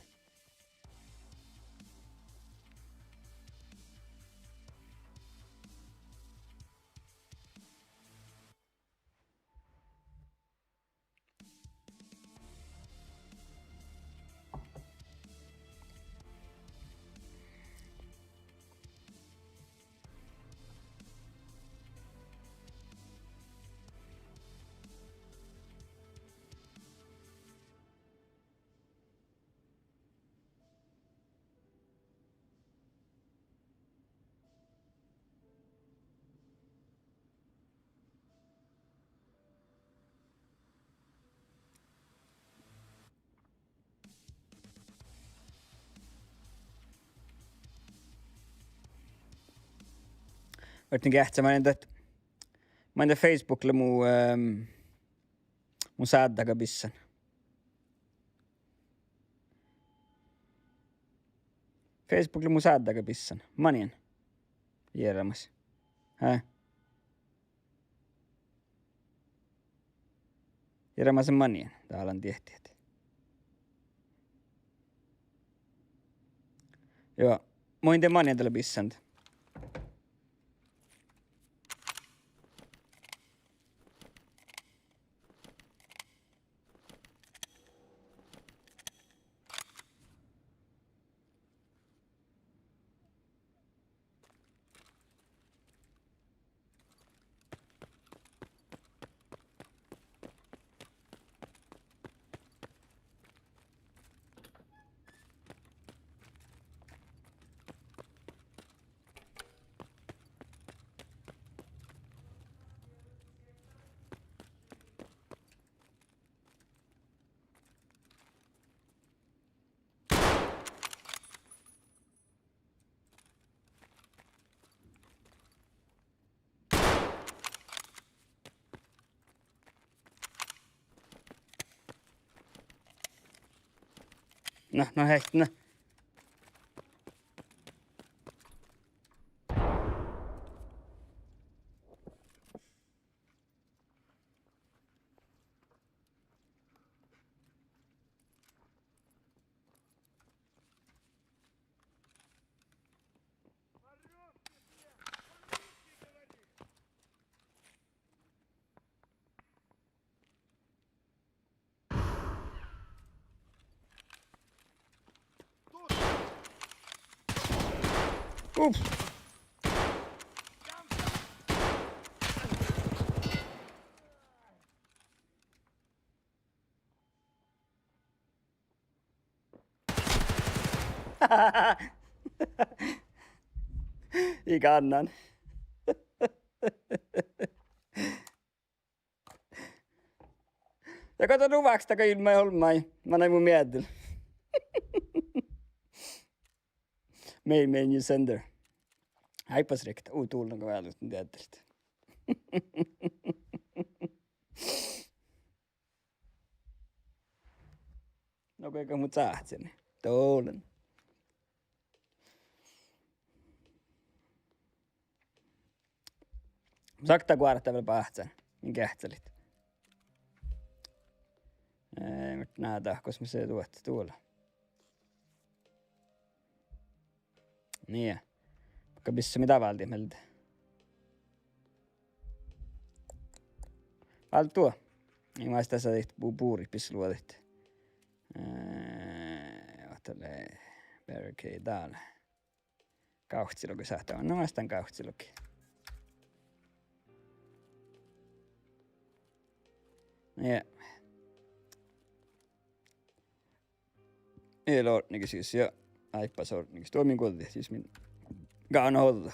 Oaidnán geahččá, manin dat, manin dat Facebook lea mu, ehm, mu sáddaga bissan. Facebook lea mu sáddaga bissan. Manin. Jearamas. Hää? Jearamas manin. Dálan diehtit. Juo. Manin de manin dat lea bissan. Na, na, hei, na. Ups. Ii gánnan. Ja go dat nu vákstá ilmma olmmái, manai mu miehedel. Main, main, new sender. Áibbas riekta, u, duvlá go váldit dieđe. No, goit mun cáhcen. Dovlen. Sáhttá guoret vel báhcán, min geahččalit. Eh, muhto ná dat, gos mus lea duot, duvla. Nie. Makkár bissu mii dá váldit mielde? Váldá duo. Ii, mas dasa dihte bu-, buriid bissu luođit. Eh, ovtta lea barricade dál. Gávccilogi sáhttá, no, mas dan gávccilogi. Nie. Ii leat ordnigis jus, ja áibbas ordnigis. Duo min guđđit jus min gávdná ođđa.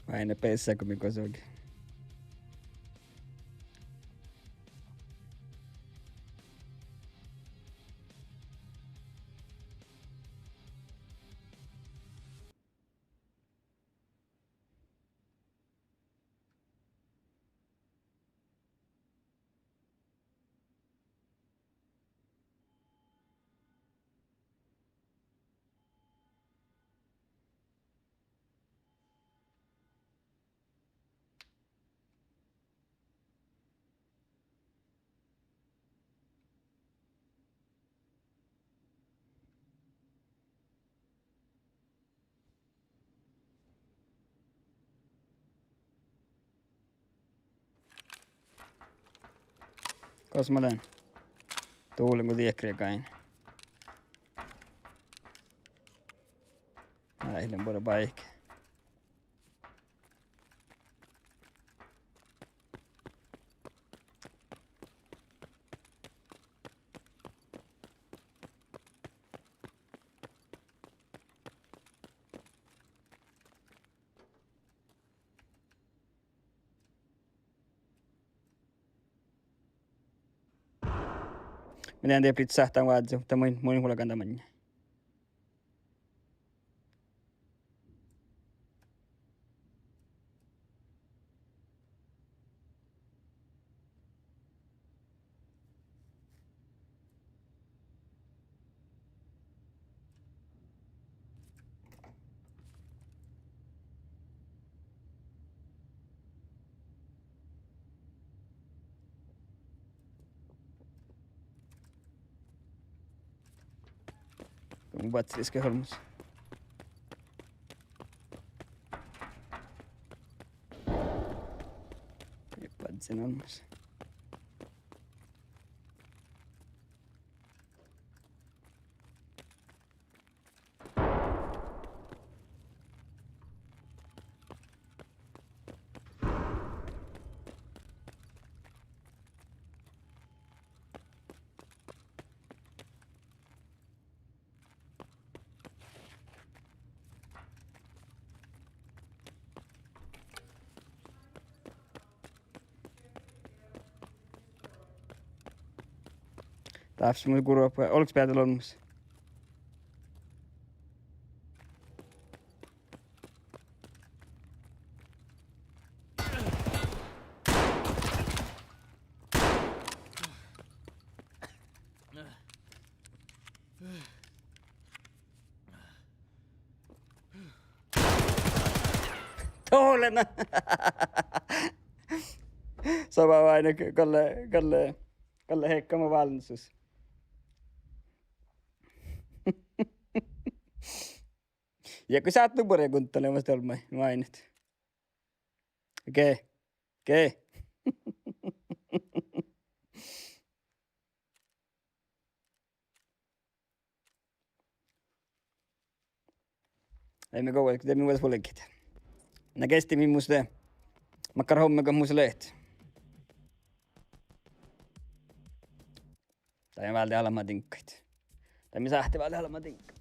Oaidne beassá go mii gosaga. Gos mun lean? Duvlen go diekre gain. Ai, lean buorre báike. Mun in dieđe, ii sáhttá vázzit, de mun, mun in vulgan dan maŋŋá. Mun báhccilis olmmoš. Ja báhccilis olmmoš. Dáfus mun gurvá, olgos beare olmmoš. Olena. Somá váinna, galle, galle, galle heikka mo válnnasus. Ja go sáhttit buorre guntalemas olmmái váinnet. Okei. Okei. Dieđe go, dieđe mii vuos vulgit. Na geasti mii mus de. Makkár hommegat mus leat. Dieđe mii váldit almma diŋggaid. Dieđe mii sáhttit váldit almma diŋggaid.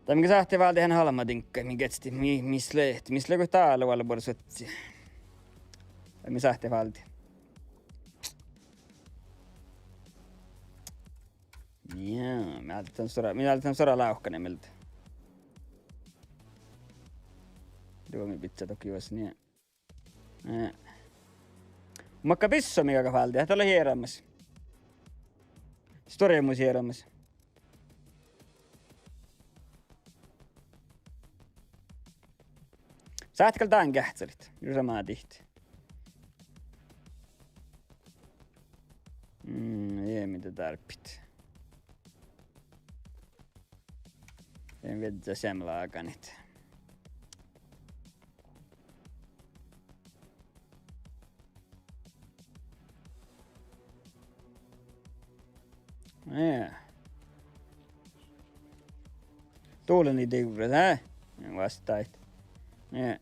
Dieđe mii sáhttit váldit han almma diŋggaid, mii geasti, mii, mis lea, mis lea go dále oalle buorre suotti. Dieđe mii sáhttit váldit. Ja, mii álddit dan suorá, mii álddit dan suorá lávkane mielde. Duo mii bidjat dohko juos nie. Eh. Makkár bissua mii galgat váldit, dat lea eará mas. Stuorremus eará mas. Sáhttit gal dán geahččalit, jus mat dihtet. Mm, ii mii de dárbbašit. Ii viežža seamma láganit. Nie. Dulani divret, eh? Vastá. Nie.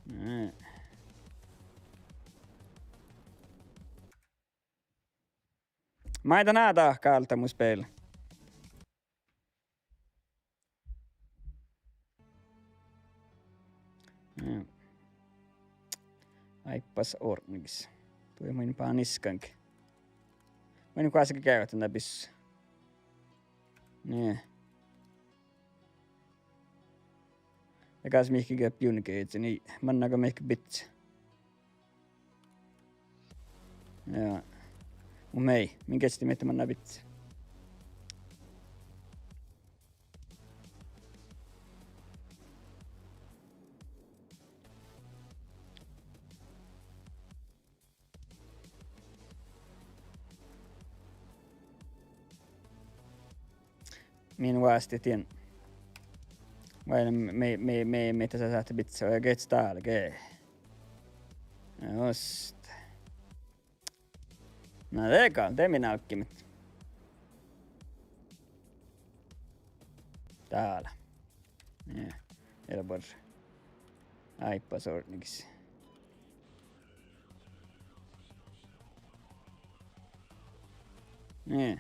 Nie. Maid ná dahká áltá mus beal. Ja. Áibbas ordnigis. Dui mun báhcán iskange. Mun goassege geavahit dan bissua. Nie. Ja gas mihkkege bjunge, nie. Mannaga mihkke bidjat. Ja. Mu mii, min geasti mii manná bidjat. Min vástidin. Vai mii, mii, mii, mii, mii dasa sáhttit bidjat, vai geahččat dál, ge. Just. Na de gal, de mii nálggiimet. Dál. Nie, ii lean buorre. Áibbas ordnigis. Nie.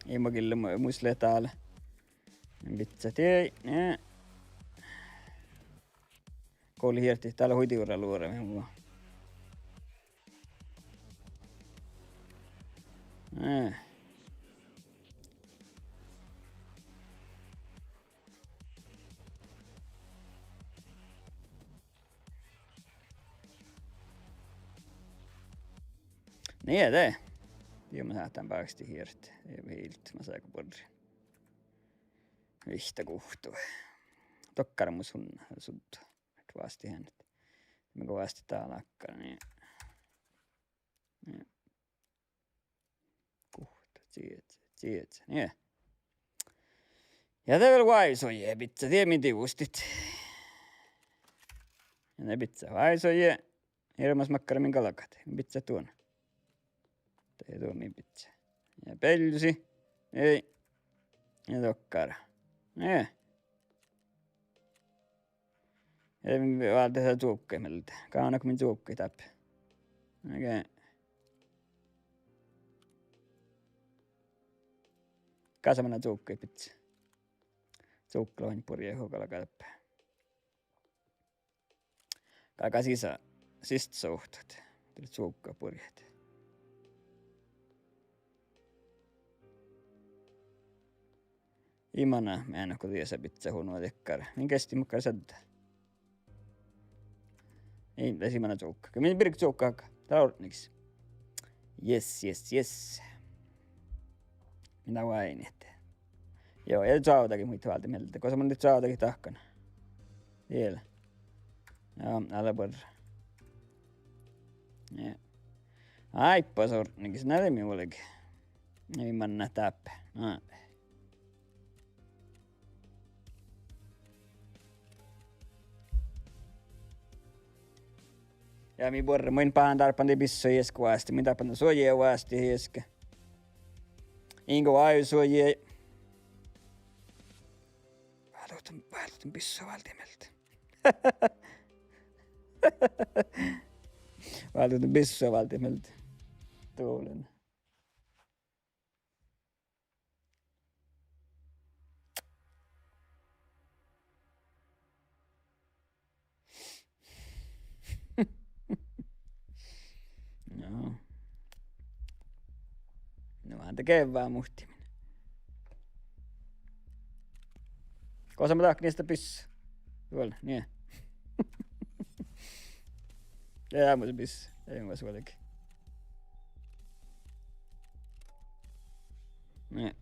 Ii mo gille mu-, mus leat dál. Bidjat dieid, nie. Gullet hirdit, dál lea hui divrra luoramin. Eh. Nie de. Dieđusge mo sáhtán báktit hirdit. Ii hiilt, ma sáhka buorre. Vihtta guhtu. Dokkár mus unna, suddu. Vástit han. Mii go vástit dál ákkár, nie. Nie. Guhtta, cieža, cieža, nie. Ja de vel váisojit, bidjat, dieđe mii divustit. Ja de bidjat váisojit. Hirbmat makkár min galgat. Mii bidjat duon. Dieđe duo mii bidjat. Ja beallusi. Ii. Ja dokkár. Nie. Ja váldit dan čuovggaid mielde. Gávdnat go min čuovggaid dáppe. Okei. Gasa manná čuovggaid bidjat. Čuovgga lea han burjejit go galgá dáppe. Galgá sisa, sista suhttat. Dieđusge čuovgga burjejit. Ii manná, meanut go diesa bidjat hui nu dakkár. Min gesti makkár šaddá. Ii, de ii manná čuovgga. Ge min birge čuovgga, dál ortnegis. Yes, yes, yes. Min dá oaidnit. Joo, ja čoavdagit muitte váldit mielde. Gosa mun čoavdagit dahkan. Diela. Joo, ale buorre. Ja. Áibbas ortnegis, na de mii vuolgit. Ii manná dáppe. Na. Ja mii buorre, mun in báhán dárbban dieid bissoja iešguđet vásttit, mun in dárbban suoji vásttit iešguđet. Ingo áigu suoji. Váldit, váldit bissu váldit mielde. Váldit bissu váldit mielde. Dovlen. Joo. Nu, ánte gevá muhtimin. Gosa mun dahkan iešguđet bissu. Vuol-, nie. Ja, mun bissu. Ii vuos vuolgit. Nie.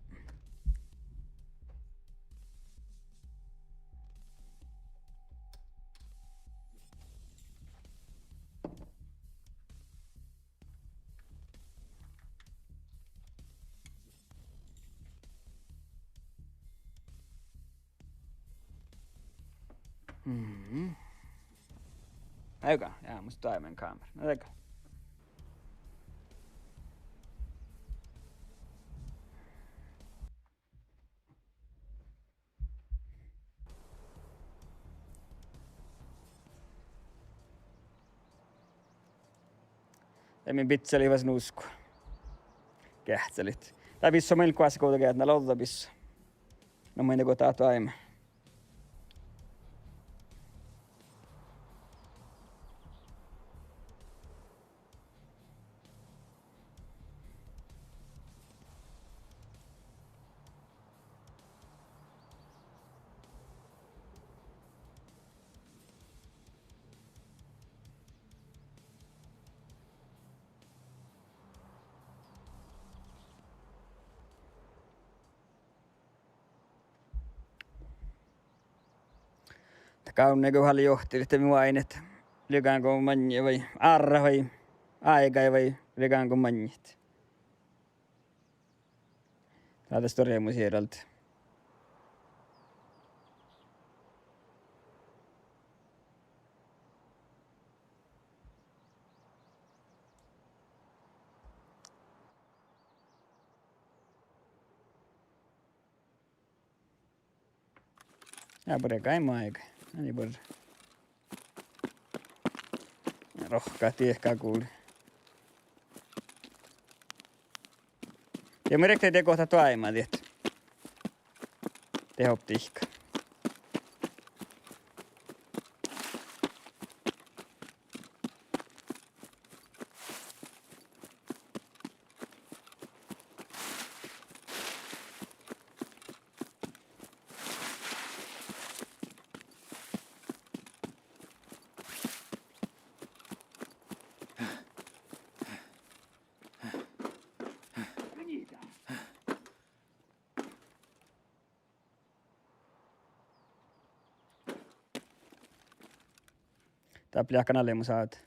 Mhm. Aika, ja, mus doaimen kámera. Na, aika. Ja min bidjat lei fas nusko. Geahččalit. Dá bissua mun goassege guovdageaidnui, ođđa bissua. Na mun in go dat doaime. Dat gávdnege gal johtilit mii oaidnit, liegáŋgo maŋŋit vai árrat vai áigat vai liegáŋgo maŋŋit. Dá lea stuorra eamos eret. Ja, buorre gal maid. Ani buorre. Rohkkat diehkat guvlui. Ja mun rekten dego dat doaime diet. De optiikka. Dáppe leat gal nallemus áhte.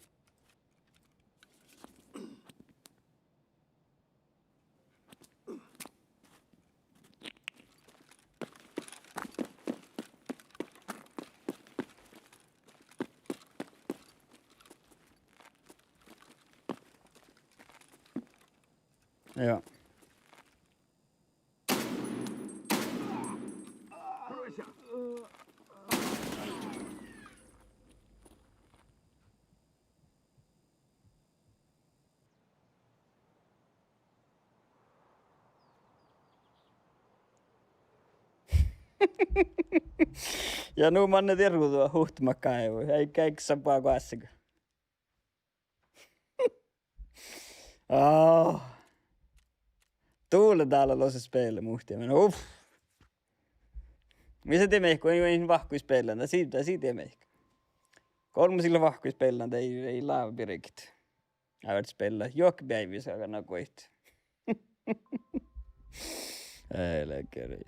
Joo. Ja nu manne dieđusge huhtamat gáivu. Ei, ei sa bua goassege. Aa. Dovle dál lea lossat spela muhtimin. Uf. Mis lea de mehku, ii, ii vahkkuid speallain, dat sii, dat sii de mehku. Go olmmoš ii leat vahkkuid speallain, dat ii, ii leat birget. Ávert speallá juohke beaivvis, aga na goit. Elgeri.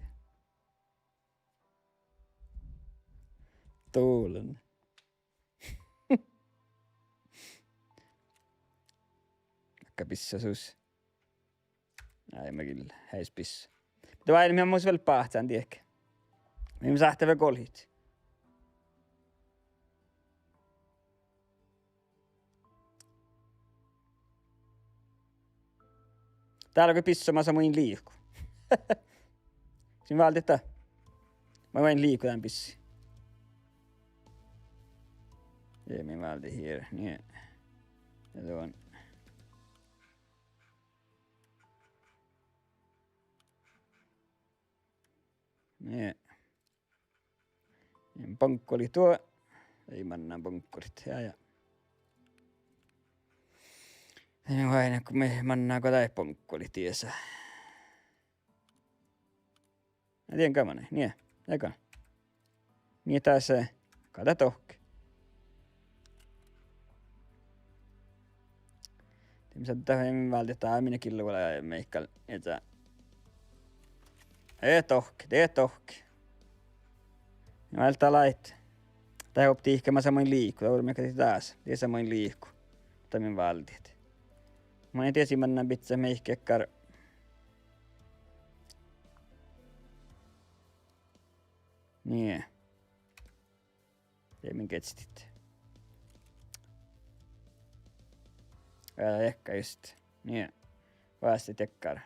Dovlen. Dakkár bissá sus. Ai, ma gil heis bissá. Muhto váinna mii mus vel báhcán diek. Mii sáhttá vel golhit. Dál lea go bissá masa mun in liiko. Sin váldit dat. Ma váin liiko dán bissii. Ja mii váldit here. Nie. Ja duon. Nie. Baŋkkolit duo. Ii mannan baŋkkolit. Ja, ja. Ii, váinna go mii mannan go dat baŋkkolit diesa. Na dien gaman, nie, ega. Nie dasa, gal dat dohkke. Dii mii sáhttit, dii mii váldit, dii mii gillu vel meikal, eda. E dohkke, de dohkke. Vel dat lei. Dat optihkama sa main liikku, dat ormehka dihte dás, diesa main liikku. Dat mii váldit. Main diesa mannan bidjat mehka dakkár. Nie. Ja min geastit. Ää, ekka just. Nie. Vástá dakkár.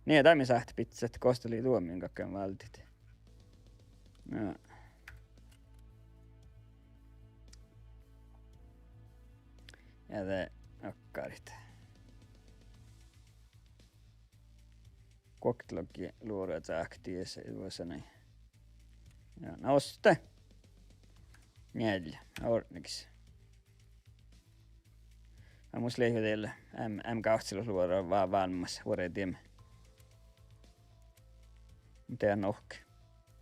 Nie, dat mii sáhttit bidjat, gos dat lei duomin gakkár váldit. Na. Ja de okkarit. Guokteloggi luoraid ahte dii vuosánai. Ja, na oste. Njeallje, ortnegis. Ja mus lei dieđe, em, em gávccilogi luoraid va-, valmmas vuordedje. Muhto nohk.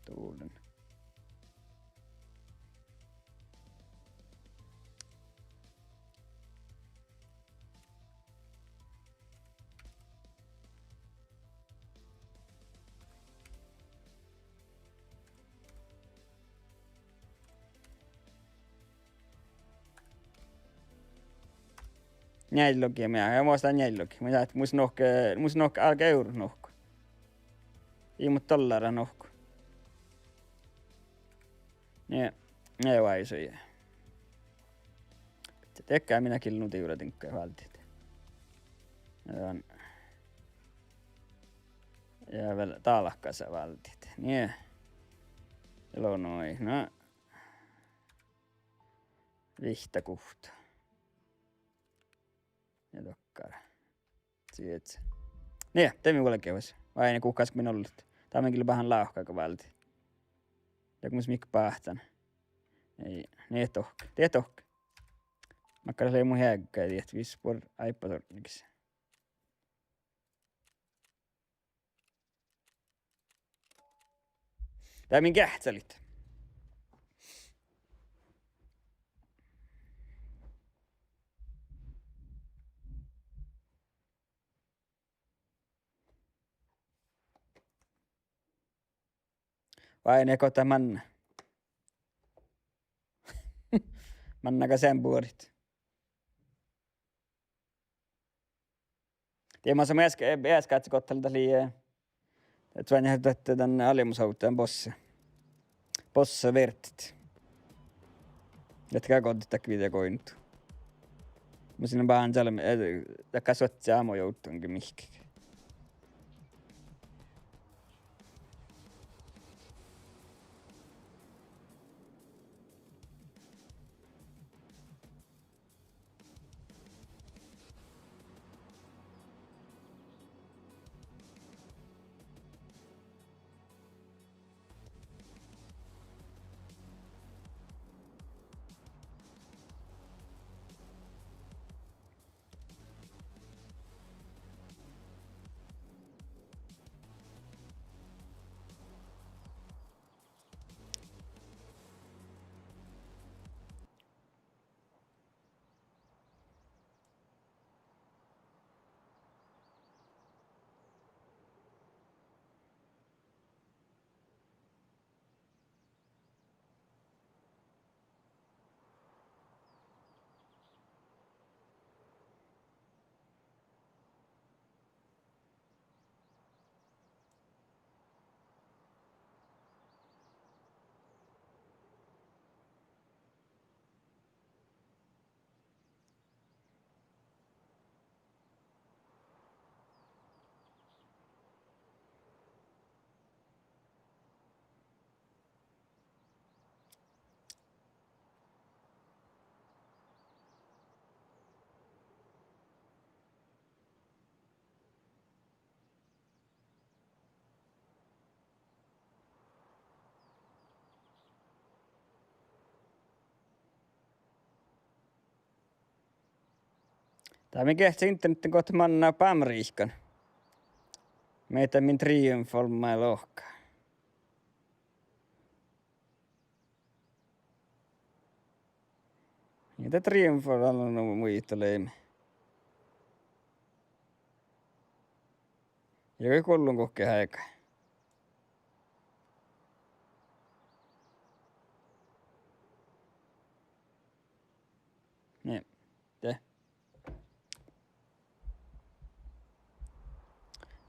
Dovlen. Njealljelogi, mii, ja mus lea njealljelogi. Mii dat, mus nohk, mus nohk álgá eurot nohku. Ii, muhto dollára nohku. Nie, nie váisui. Diekkár mii gillu nu divradiŋggaid váldit. Ja dan. Ja vel dálkasa váldit. Nie. Illinois, na. Vihtta guhtta. Ja dokkár. Sii. Nie, de mii vuolgit. Váinna guhkás mii ollet. Dat mii gillu bahan lávkkága váldit. Ja mus mii báhcán. Ii, nie dohkke. Die dohkke. Makkár lei mu heaggái diet vis buorre áibbasortnegis. Dat mii geahččalit. Vai ne gohčodit manná? Manná gal seamma buorit. Diemmas mun easka-, easkka ahte gohčodit dat lei, eh, dat šuonjá dat dan almmuš ovdal bosse. Bosse viertet. Ahte gal gohčodit dat video goit. Mun sii bahan čalbmá, eh, dakkár suohti ámo jouddoŋge mihkkege. Dat mii geahččat internettiin gohtet manná bámriikkan. Mii dat min triumfálbmái lohká. Ja dat triumfálbmá nu muitalit. Ja goit gullun guhkes áigá. Nie. De.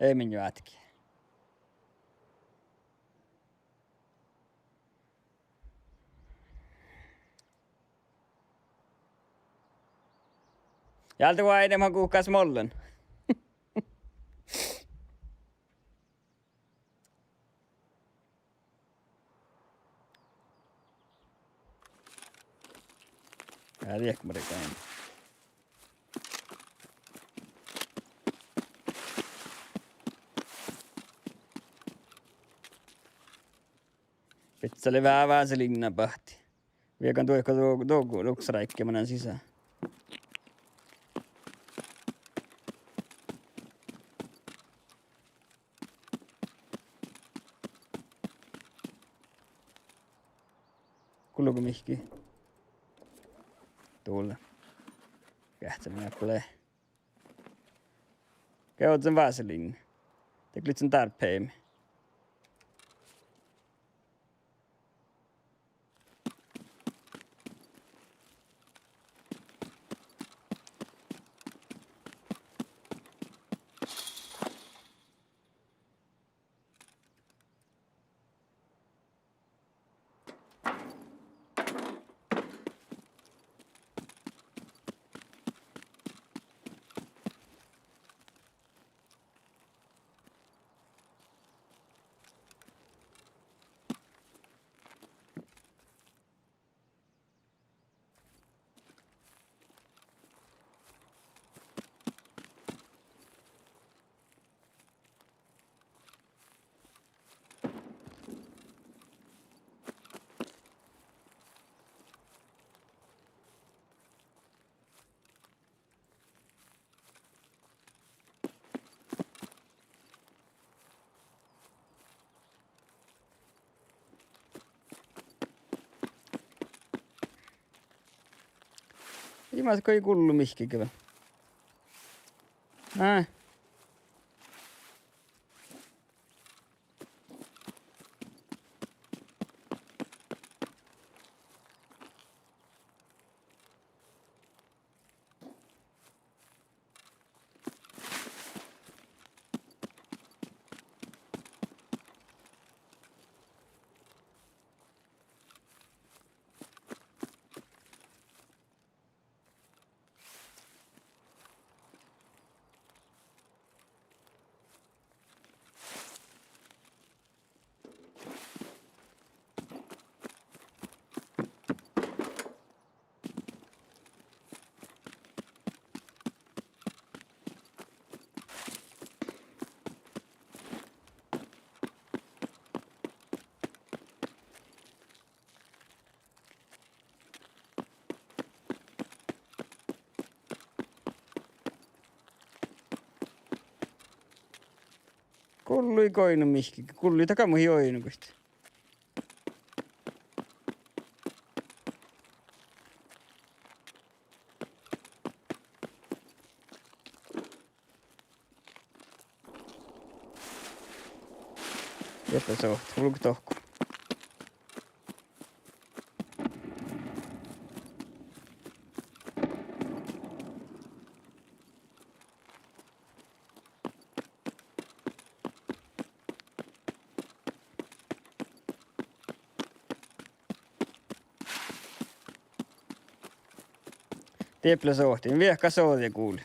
Ii min juohke. Ja álde oaidnit guhkás mollen. Ja diekmarigain. Bidjat lei veahá vaseliinna bahti. Viegan duohko du-, du-, duksraikki manan sisa. Gulgo mihkkege? Dole. Geahččá mii go lea. Geahččá vaseliinna. De ledje dárbbašit. Ii ma go gullo mihkkege. Ná. Gullui goinnu mihkkege, gullui dakkár mu hii oidno goit. Dieppe sohte, vulge dohko. Dieppe lea sohte, viehka sođa guli.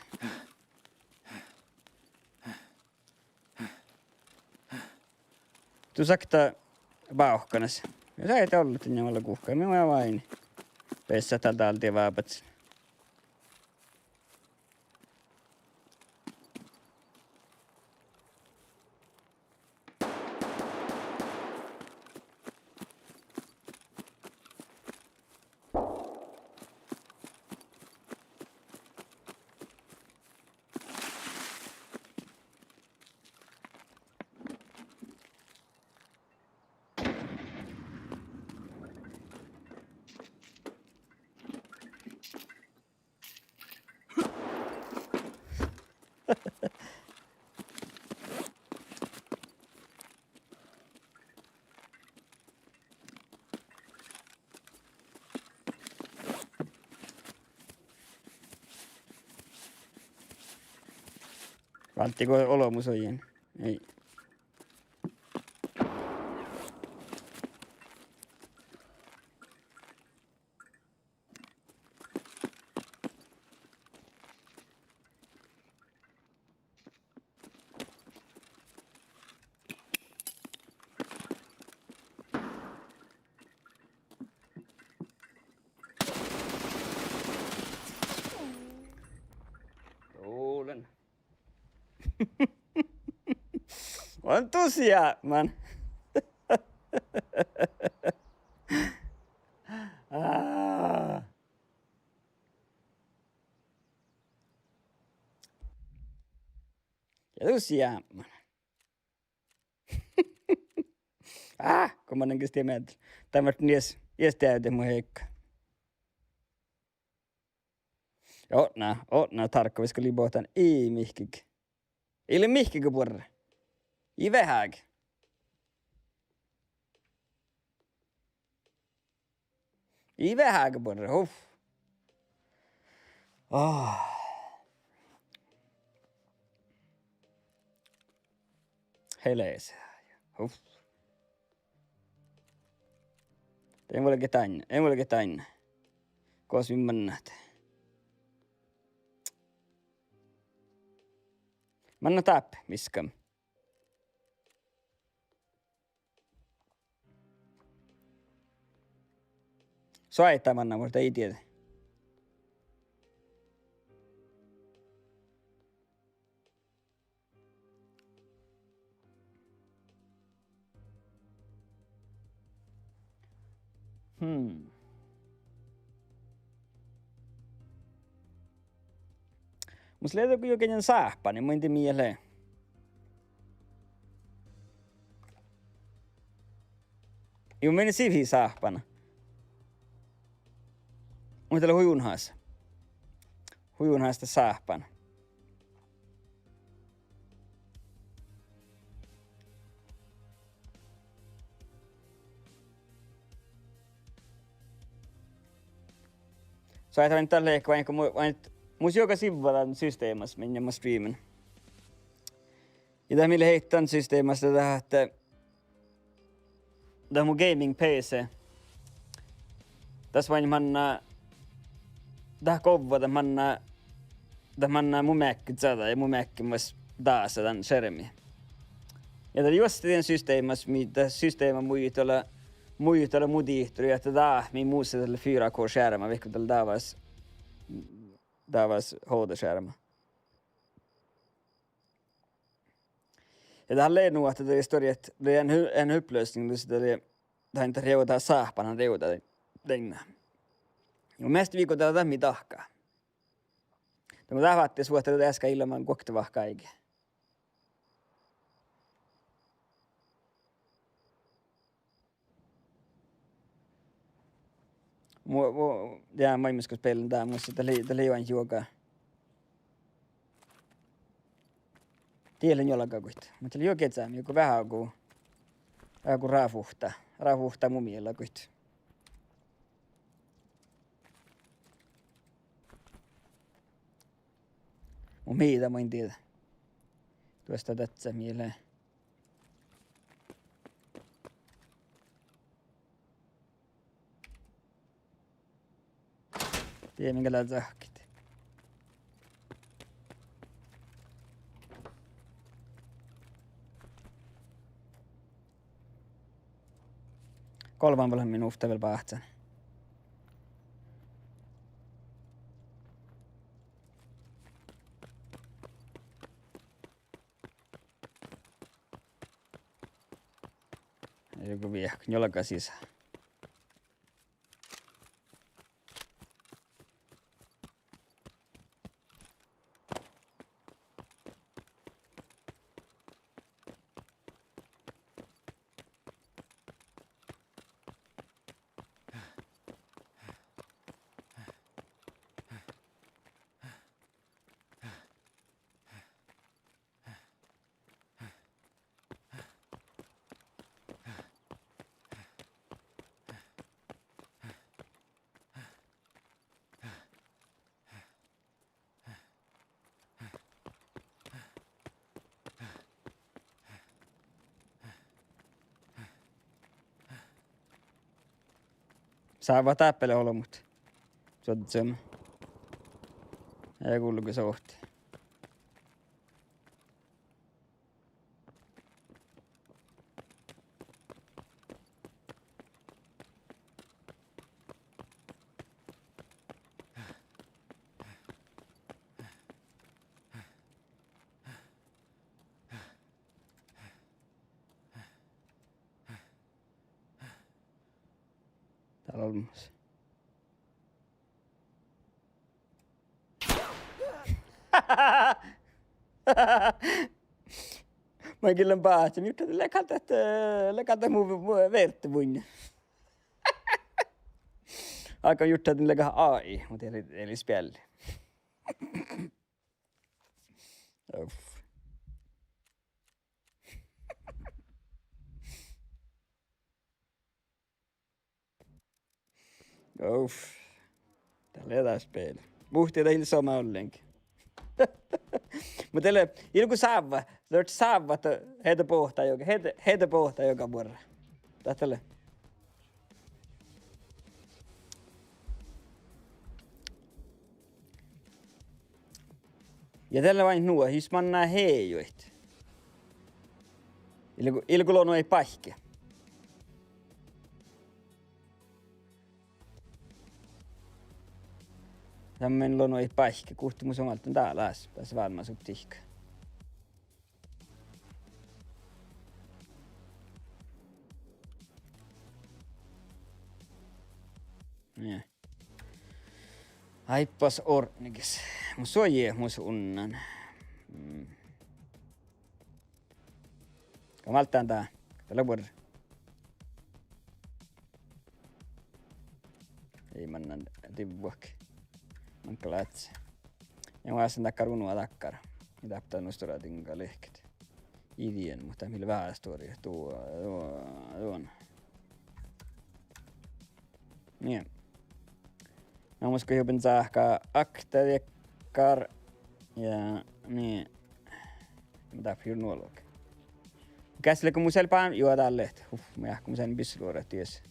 Du sakta bávkkanas. Ja saitte ollet dan ja vel guhká, mii oaidnit. Bessat dál dál die vábadsin. Válddego olbmos oaidnán? Eai. Dovlen. Entusiasman. Á. Ja dus jámman. Á, go mannan ges die meaddel. Dán ferten ieš, ieš deavdet mu heikka. Otná, otná tarkka, viska lei boahtán, ii mihkkege. Ii leat mihkkege buorre. Ii veháge. Ii veháge buorre, uf. Ah. Heleset. Uf. Dien vuolgit dainna, dien vuolgit dainna. Gos mii mannat? Mannan dáppe, miskan. Soaitá mannan, muhto ii dieđe. Hmm. Mus lea dego juoga dan sáhpána, mun in dieđe mii lea. Juo, mun in sivhi sáhpána. Mun in dal hui unhas. Hui unhas dat sáhpána. Soaitá dan lehpet vaikko mu-, vaikko mus juoga sivva dan systemas, minne mun streamen. Ja dat mii lea dan systemas, dat, dat, dat mu gaming P C. Das vai manná, dat govva, dat manná, dat manná mu meahkkit čađa ja mu meahkkit mas dása dan skjermi. Ja dat lei juste dien systemas, mii dat systema muitalii, muitalii mu dihtorii ahte dat mii mus lea fyra K skjerma, vaikko dat lea dávás, dávás H D skjerma. Ja dat lea nu ahte dat lei stuorra, dat lei en hu-, en uppløsning, dus dat lei, dat han rivdá sáhpánan rivdá dainna. Ja measta viigo dat lea dat mii dahká. Dan go dat váttis vuohta, dat easká ilman guokte vahka áigi. Mu-, mu-, ja, maimis gos beallen dá, mus dat lei, dat lei juoga. Die lea njuolgaguid. Muhto lei juo geahččá, mii go veahá go, veahá go ráfuhtá, ráfuhtá mu miellaguid. Mun mii dat, mun in dieđe. Duostan dadjat mielde. Die mii gal leat cahkkit. Golbma vel minuvtta vel báhcán. Joku viehka, njuolga sisa. Dává dáppe leat olbmot. Čuožžu. Ja gulge sohte. Dál olmmoš. Maŋŋil lean báhcen, jurddašan, lea gal dat, eh, lea gal dat mu, mu verte vuiŋŋa. Áiggun jurddašan, lea gal A I, muhto ii, ii leat spealli. Uf. Uf. Dat lea dat spel. Muhto dat ii leat somá ollengi. Muhto dat lea, ii leat go sávva, dat sávva, dat heda boahtá juoga, heda, heda boahtá juoga buorre. Dat lea. Ja dat lea ain nu, jus manná hejuid. Ii leat go, ii leat go lonuid báikki. Dáppe lonuid báikki, guhte mus on alde dál, das válmmas optihka. Nie. Áibbas ordnigis. Mus suojii, mus unnan. Mm. Go máldán dá. Dat lea buorre. Ii mannan divvut. Maŋŋá lea. Ja mun ásen dakkár unna dakkár. Ja dáppe dat nu stuorra diŋga lehket. Ii dien, muhto mii lea veahá stuorra. Duo, duo, duo. Nie. Na mus go jobben sáhka akta dakkár. Ja, nie. Mun dáppe jur nuolga. Geas lea go mus eal báhkán, juo, dál leat. Uf, mun jáhkán mus ean bisseluorat dies.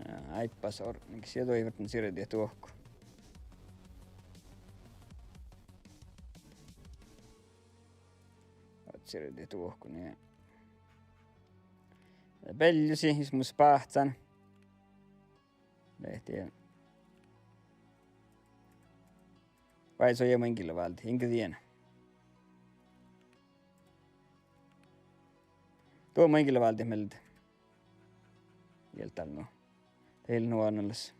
Ja, áibbas ordnigis. Ja doivvat sirdiid duohko. Oaččo sirdiid duohko, nie. Bealjus jus mus báhcán. Lehti. Vai son ja maŋŋil válde, inge dien. Duo maŋŋil válde mielde. Ii leat dál nu. Dál nu annalas.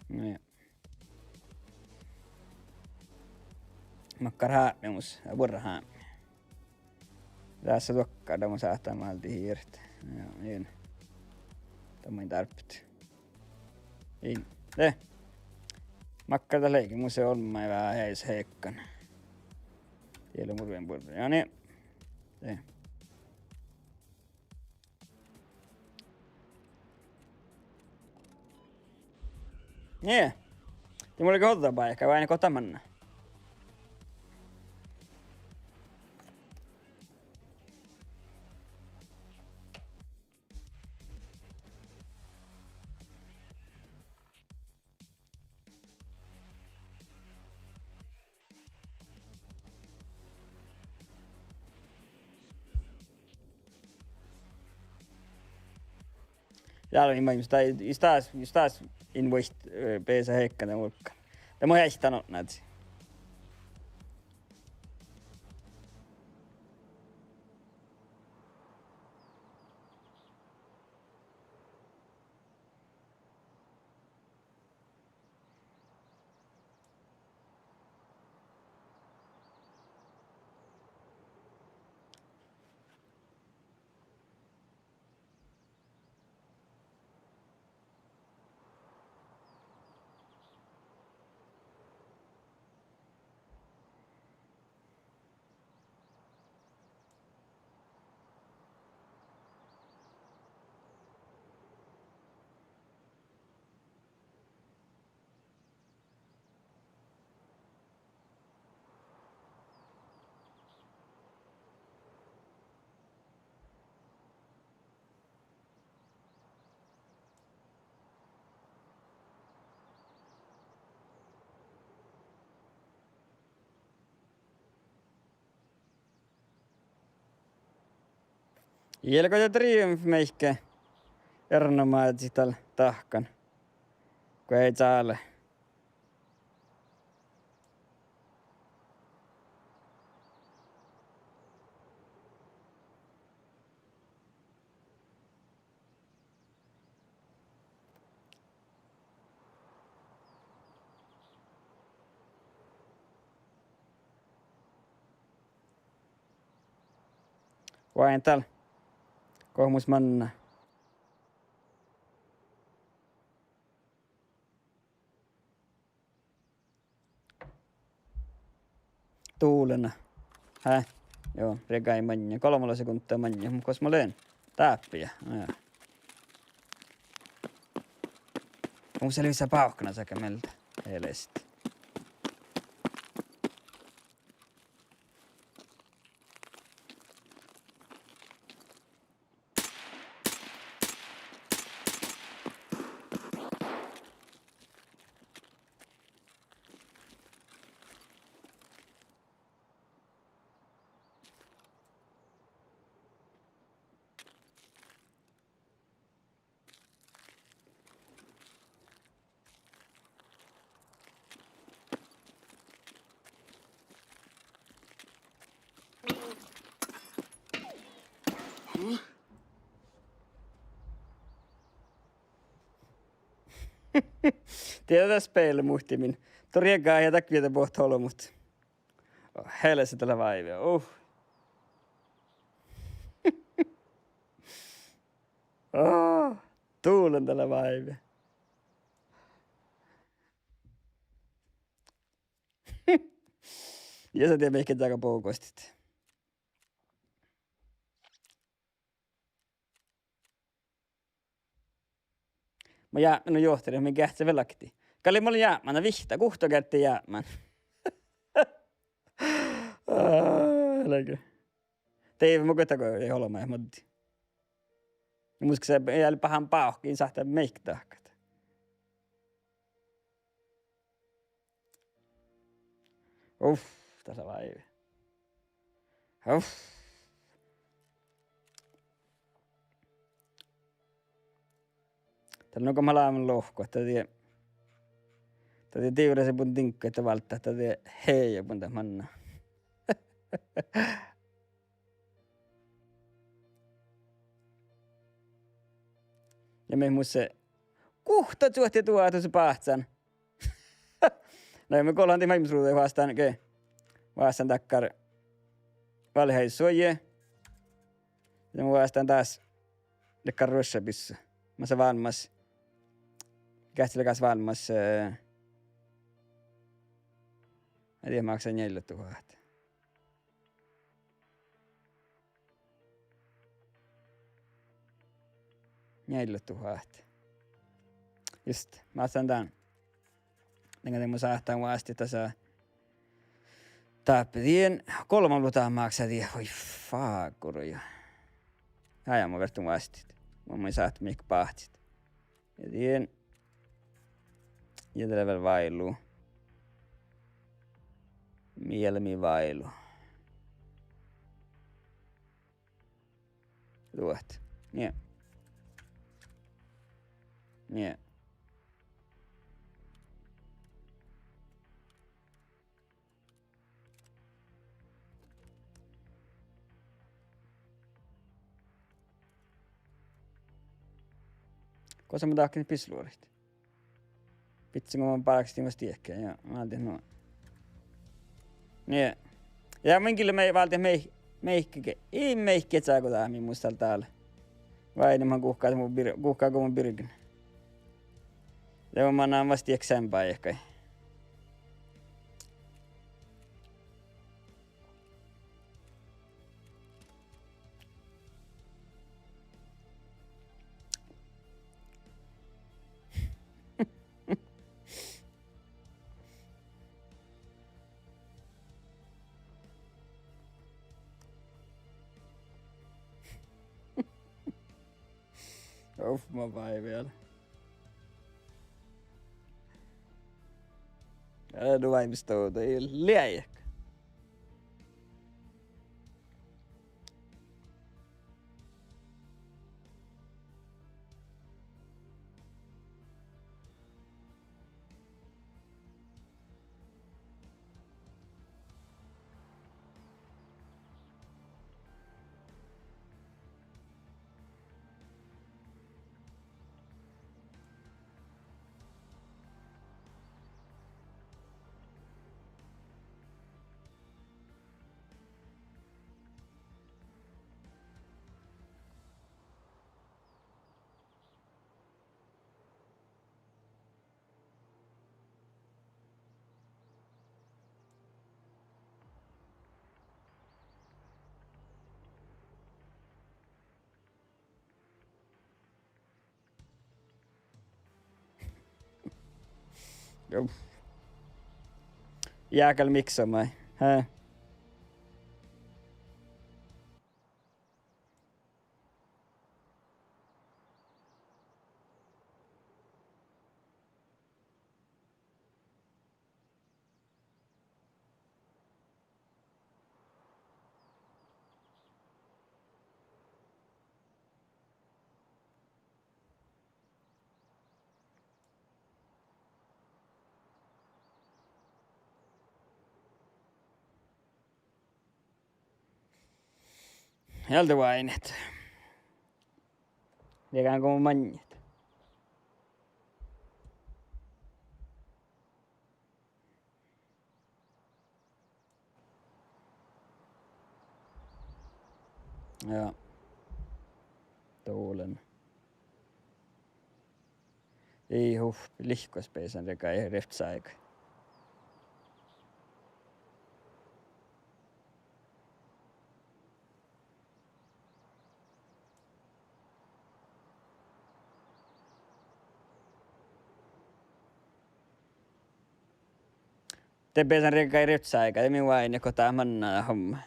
No ja. Makkár hábmi mus, ja buorre hábmi. Dás duokkár, dat mun sáhtán váldit hirt. Ja, in. Dat maid dárbbaš. In. De. Makkár dat lei, mus lei olmmái veahá eaes hekkan. Diet lea murven buorre. Ja nie. De. Nie. De mun lean gohčodobáikái, vai ii go dat manná. Dál in maid, jus dás, jus dás, jus dás in vuoit, eh, beasa hekkan dan vulggan. Dat mun eai dan otná. Jelgoja Triumf meidá erenoamážit dal dahkan go eai čále. Oaidnen dál go mus manná. Dulena. Hää? Juo, riegáje maŋŋá. Golbma sekundda maŋŋá. Gos mun lean? Dáppe ja. Na ja. Mun sa livsa bávkkanasage mielde. Helesti. Dieđát spelet muhtimin. Doppe riegáje ja dakko vieđe bohtet olbmot. Helesset, dat lea váive. Uh. Ah, dulen dat lea váive. Ja sa dieđát mihkke daga bohkostit. Mun jápmán nu johtirin, min geahččá vel lakti. Gal mun jápmán, na vihtta guhtta geardde jápmán. Aa, lege. Deive mun go dago olbmot maddi. Muhto se eai bahan bávkka, in sáhttá meikki dahkat. Uf, dat lea váive. Uf. Dat lea nu go ma láven lohku, dat die, dat die divrras mun diŋgga, dat válddá, dat die heaje mun dat manná. Ja mii mus guhtta čuohti duođas báhcán. Na, mii gollan dihte maid mus ruđa vástán ge. Vástán dakkár váliheaddji suojje. Ja mun vástán dás dakkár ruoššabissa. Mas lea vállá. Geahččá leagas vállá, eh, eai dieđe, máksá njealljeduhát. Njealljeduhát. Just, máksán dán. Dego de mun sáhtán vástidit dasa dáppe dien. Golbma luđa máksá dien. Oi fágorra. Ájá, mun vertán vástidit. Mun, mun sáhtán mihkke báhcit. Ja dien. Ja dat lea vel váilu. Mielami váilu. Duot. Nie. Nie. Gos mun dahken bisluoraid? Bidjen go mun bálkestin vasta diehke, ja, váldit nu. Nie. Ja mun gille mii váldit mii, mii ge-, ii mii ge čágu dá mii mus dal dal. Vai ne mun guhká, mun bir-, guhká go mun birgen. Ja mun mannan vasta diehke seammá bajehkai. Uf, ma váivi vel. Aa, nu váivi stovdda, ii leaš. Jääkal miksa maid. Hää. Ealde váinit. Dieđán go maŋŋit. Ja. Dolen. Ii, hu, lihkos beasan rievtti sáiga. De beasan rievtti sáiga, de mii váinit go dat manná homma.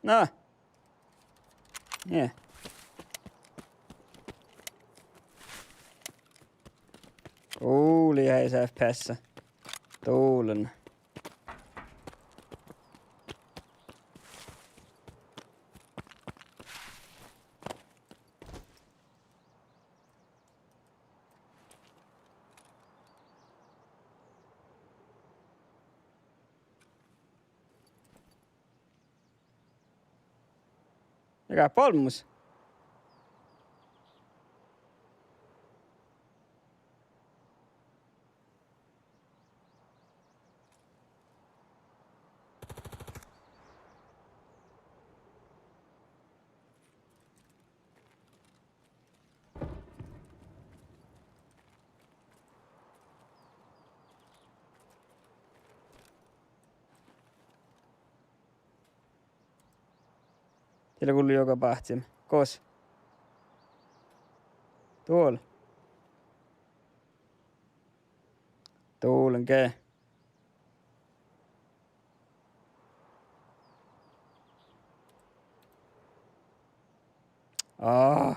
Na. Nie. Uu, lei F P S. Dolen. Ega olmmoš. Diet lea gullo juoga báhccimin. Gos? Duol. Duol, ge. Aa.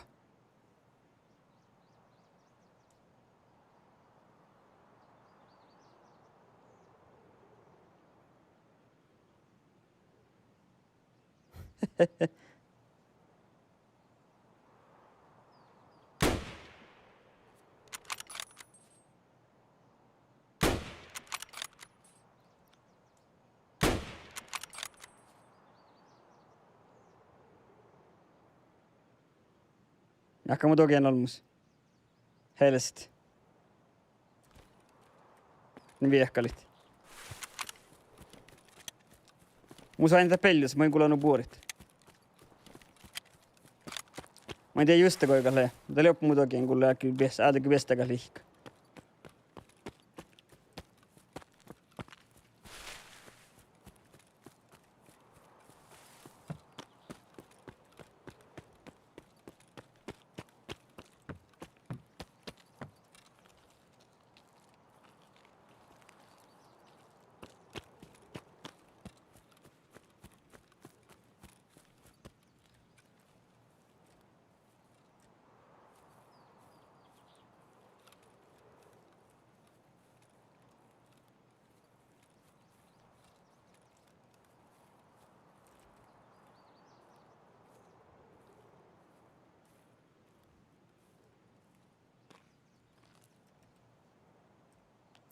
Jáhkán mu doggen olmmoš. Helst. Ni viehkalit. Mus oaidná beljos, mun in gula nu buorit. Mun in dieđe juste goigat lea. Dat lea doppe mu doggen gula, áigge bies-, áigge biestá gal lihka.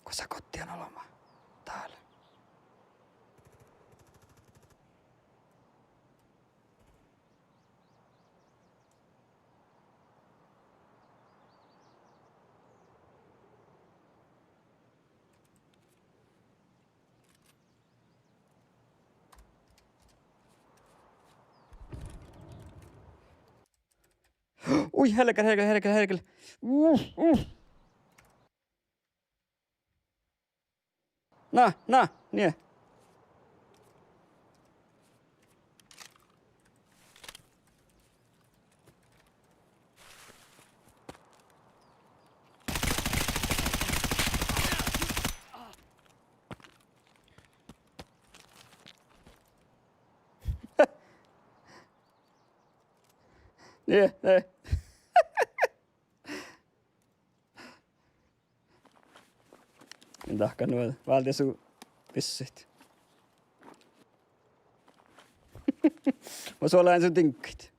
Gosa gotti han olema? Dál. Helga, helga, helga, helga. Uh, uh. Na, na, nie. Nie, nie. Min dahkat nu válde su vissuid. Mun suola su diŋggaid.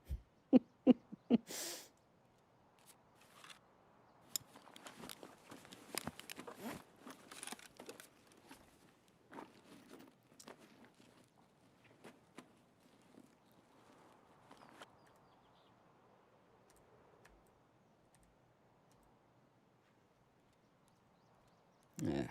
Nie.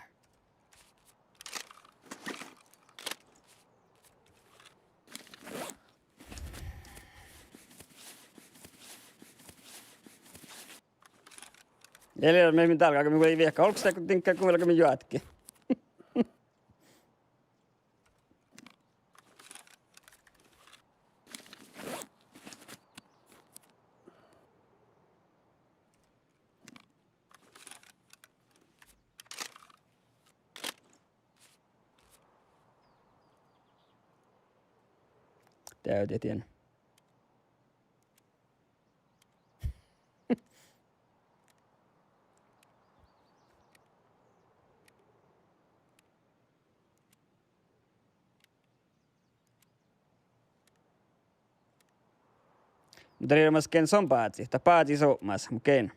Eai lean mii dál galggamin, go ii viehka olggos dego diŋgga, go mii galggamin joatke. Dieđusge dien. Muhto dat lei mas gean son bázit, dat bázit son mas, mu gean.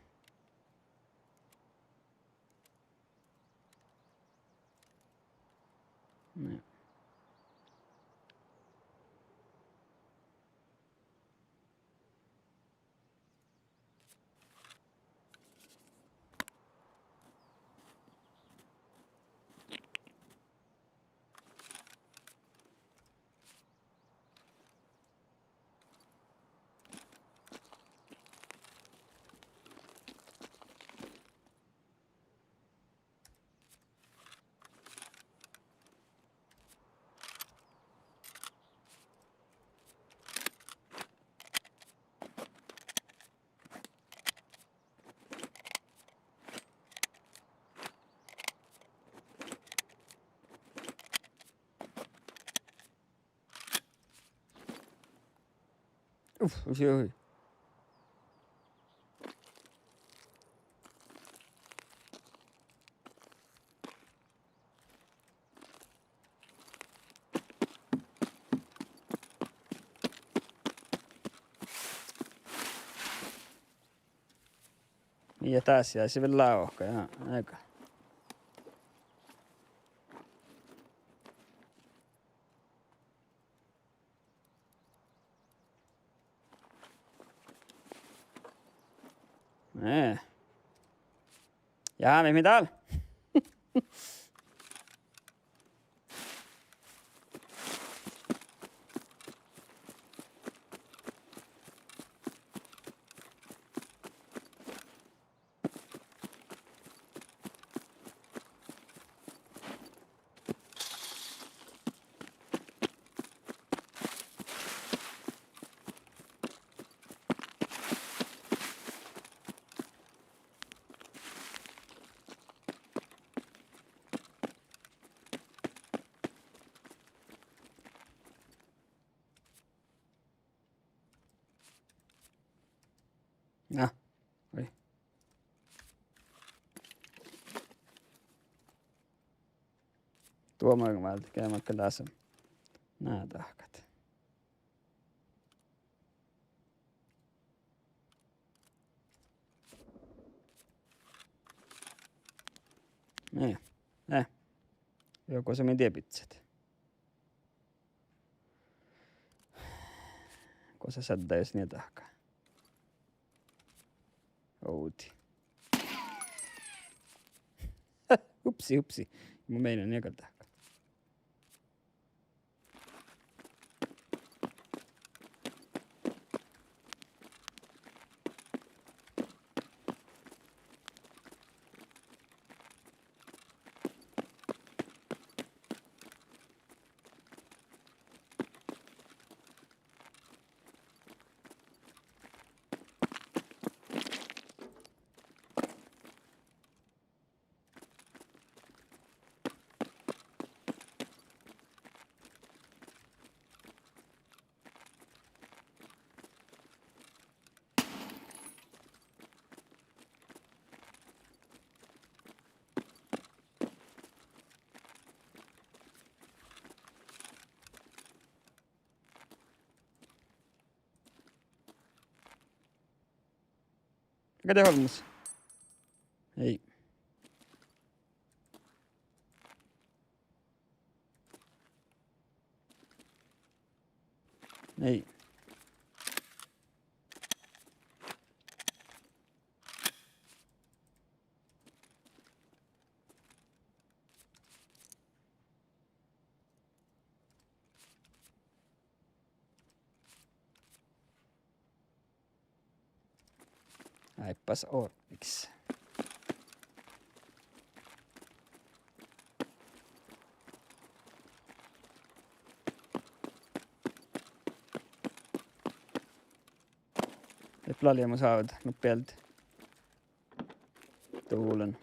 Uf, uf, uf. Ja dás ja sii vel lávka, ja, ega. Eh. Ja, mii, mii dál. Na, vai. Duomaga váldet, geain makkár dásan. Na dahkat. Nie. Eh. Juo, gosa mii dieid bidjat. Gosa šaddá jus nie dahká. Ovdal. Upsi, upsi. Mun meinán nie gal dahká. Miga de olmmoš? Ei. Ei. Áibbas orreks. Epla leamos ávdda, nu bealde. Duolan.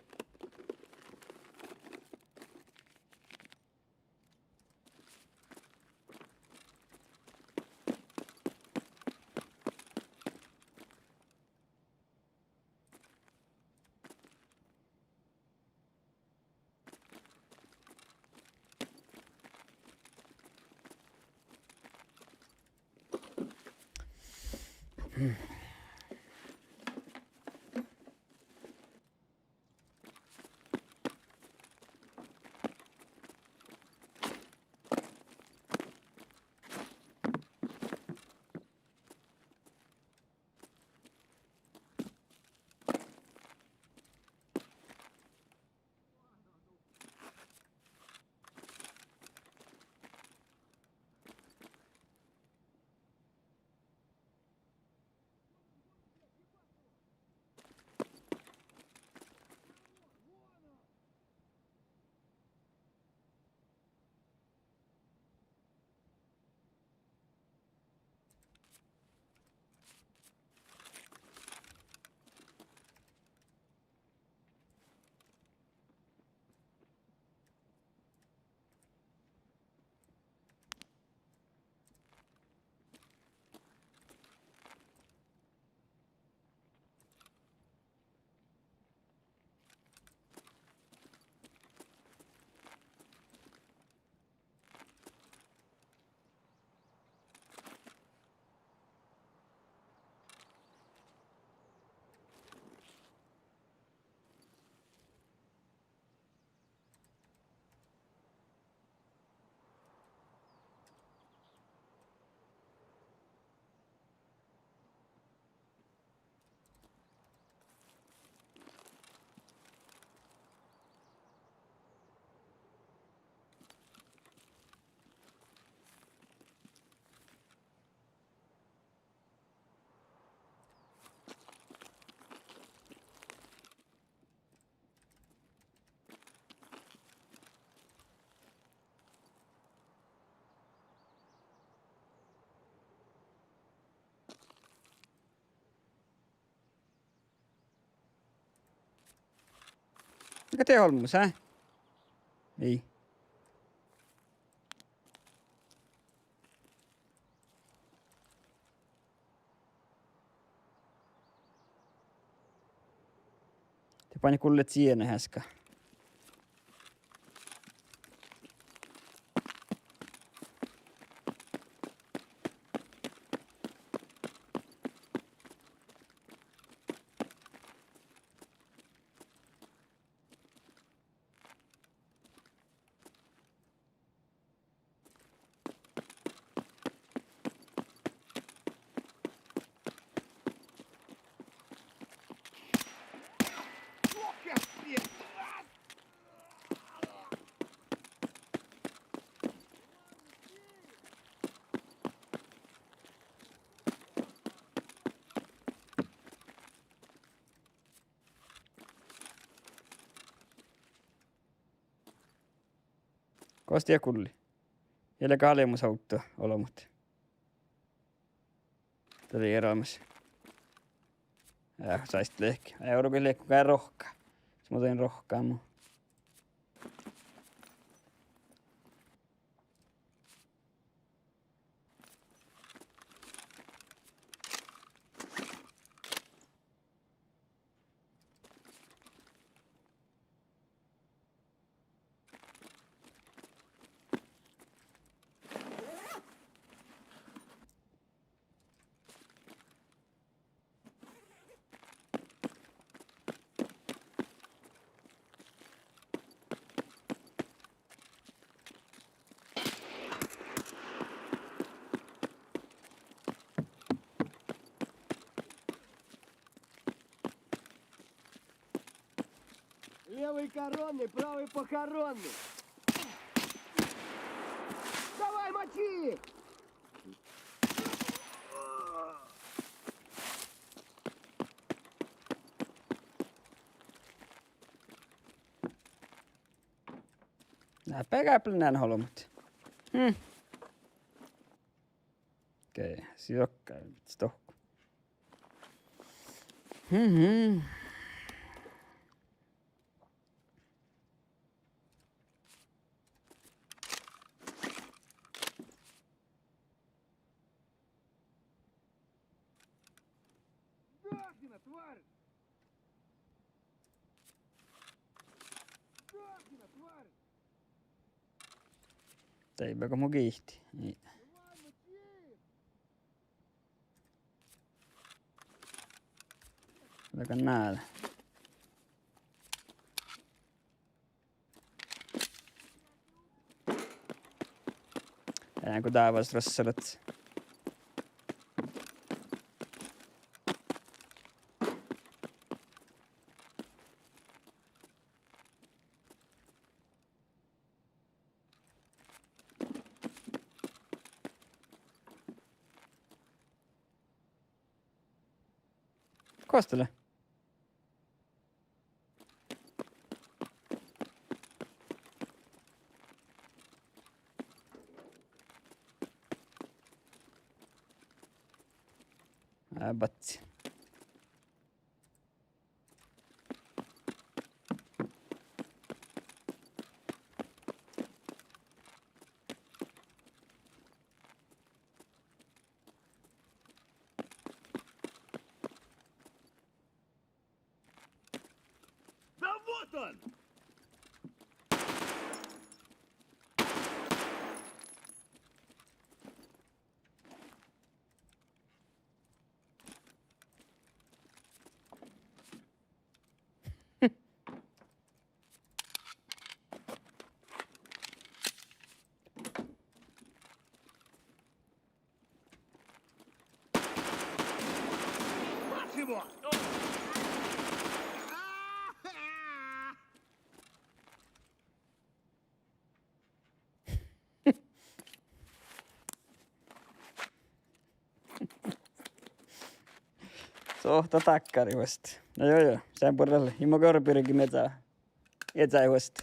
Miga de olmmoš, eh? Ii. De bani gullet siena heaska. Gos die gulli? Ii leat gal leamos ovtta olbmot. Dat lei erojamas. Eh, saist lehk. Ei orui lehk gal rohkká. Smudan rohkká mu. Правый коронный, правый похоронный. Давай, мочи! Na, pegáplen olbmot. Hm. Okei, sijohka, stohku. Mhm. Дохни, тварь! Дохни, тварь! Daibba go mu giitti. Ii. Давай, мочи! Veaháš náđe. Eanen go dávás rossalat. Gos dat lea? Ää, batsi. Да вот он! Максимум! Sohta dakkár vuostti. Na jo, jo, seam buorre, in mo gal birgit miehtá. Iežas vuostti.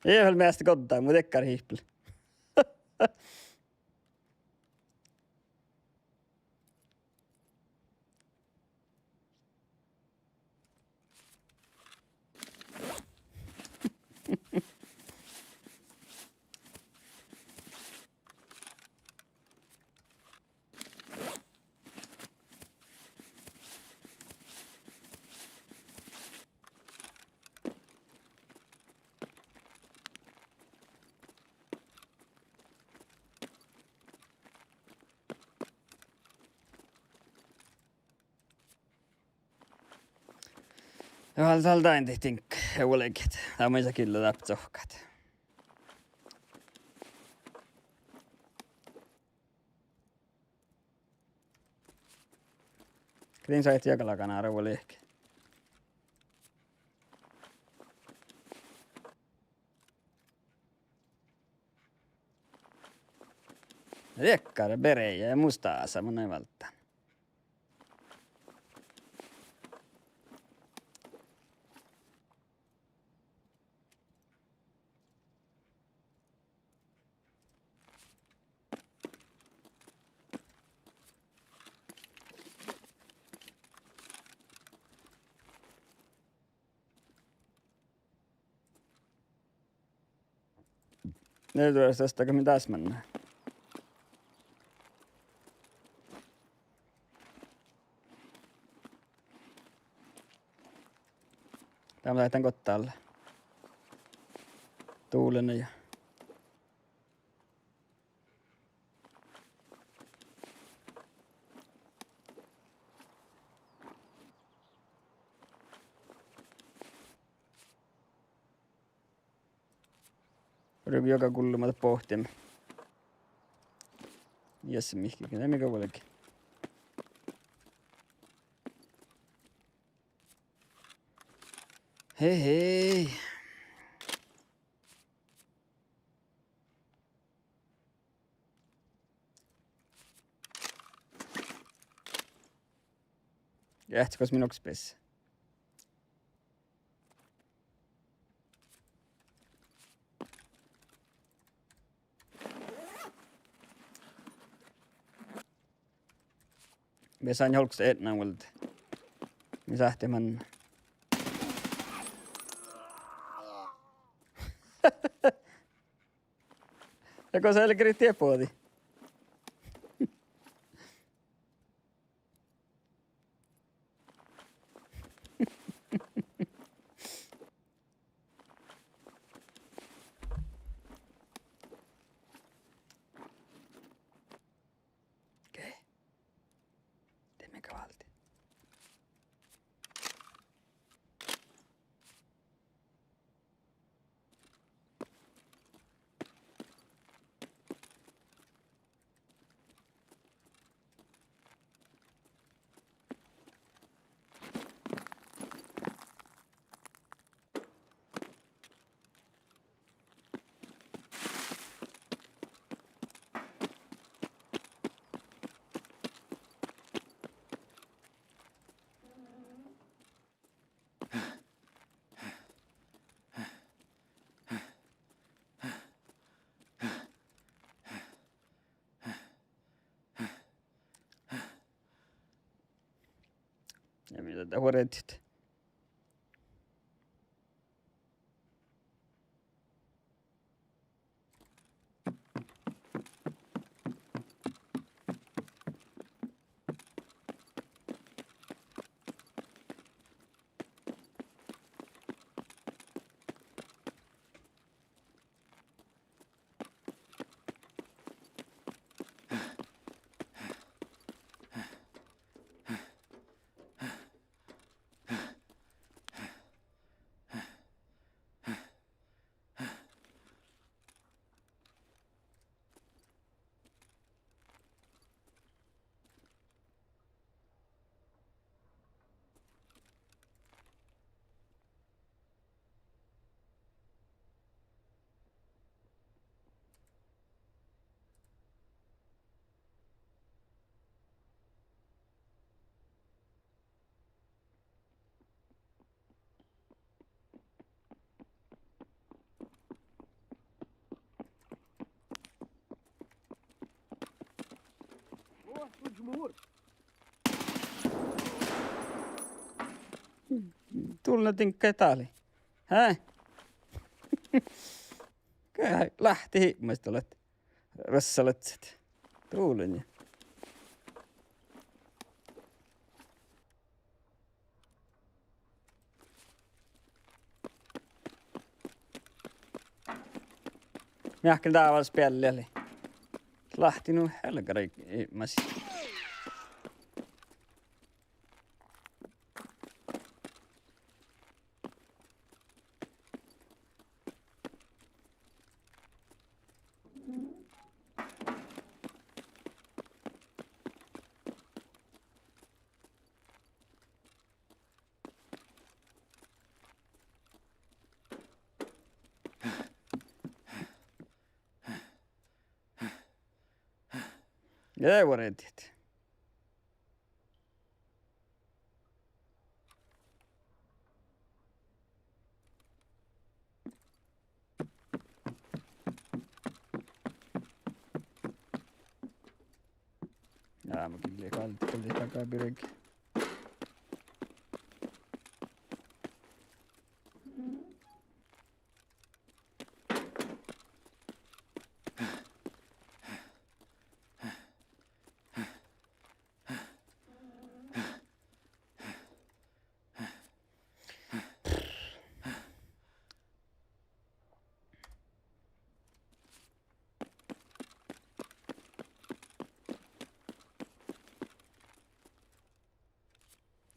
Ii vel measta goddá, mu dekkár hipel. Dál, dál dain dihte, dihte vuolgit. Dá maid gilla dáppe cohkkát. Ge din sáhttit galgá nára vuolgit. Diekkár bereja ja mus dása, mun in válddán. Nieiddas dás mii dás manná. Dá mun lean goddal. Dulen ja. Ruge juoga gulluma bohten. Jes, mihkkege, de mii go vuolgit. Hei, hei. Eahte gos mii nu beassat. Mii sáhttit olggos eatnama vuolde. Mii sáhttit manná. Ja gos lea gret diet bođii. Okei. De mii go válddit. Ja mii dat huoredit. Dullen diŋgga dál. Hää? Ge-, láhtti hibmaistalat. Rassalatset. Dullen. Mii áhkku dává spealli. Láhtti nu helgaraid mas. Ja vuordit. Ja, mun gillen gal, gal dakkár birge.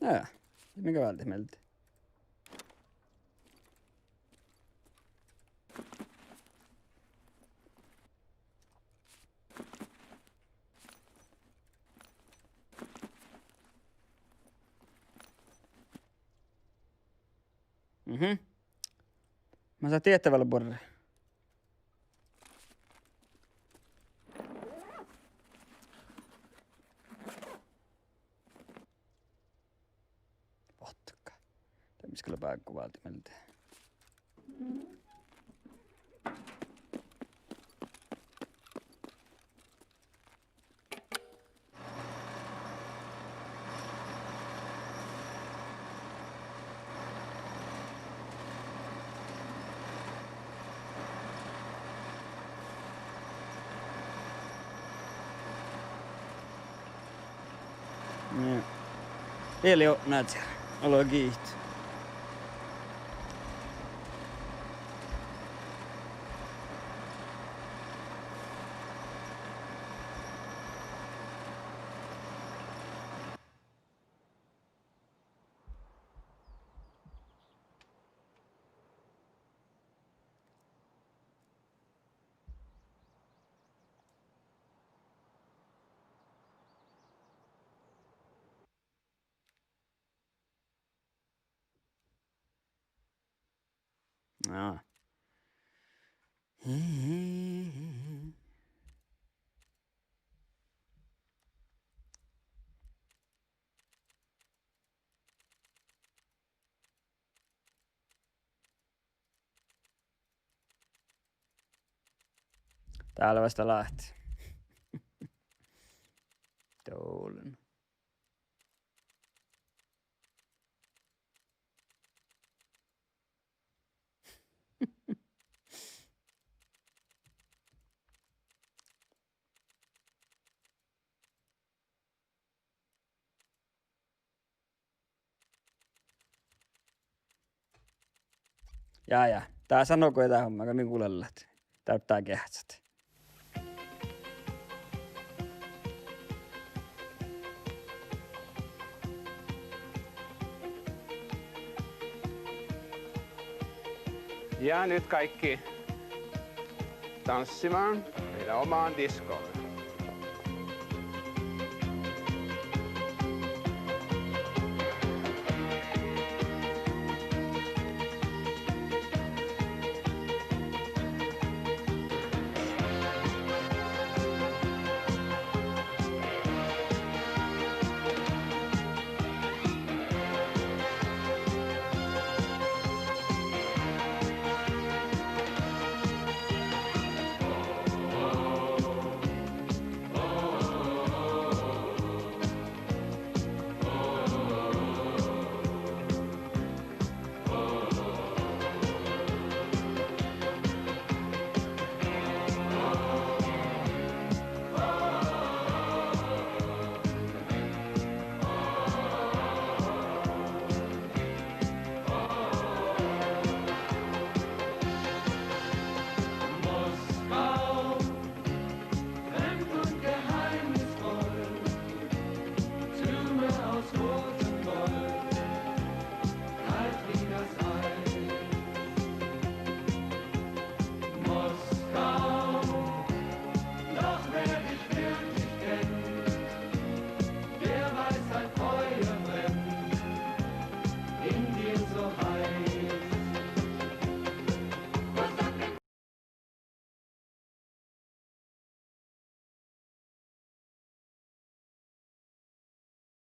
Ja, ja. Mii gal váldit mielde. Mhm. Mas lea dieđe vel buorre. Botkka. Dat mis gal lea bággu váldit mielde. Nie. Ii leat opnadit. Olo giit. Jaa. Dál lea fas láhtti. Dovlen. Ja, ja. Dás lea nu go dat homma, go mii gullat. Dárbbaš geahččat. Ja nyt kaikki tanssimaan meidän omaan diskoon.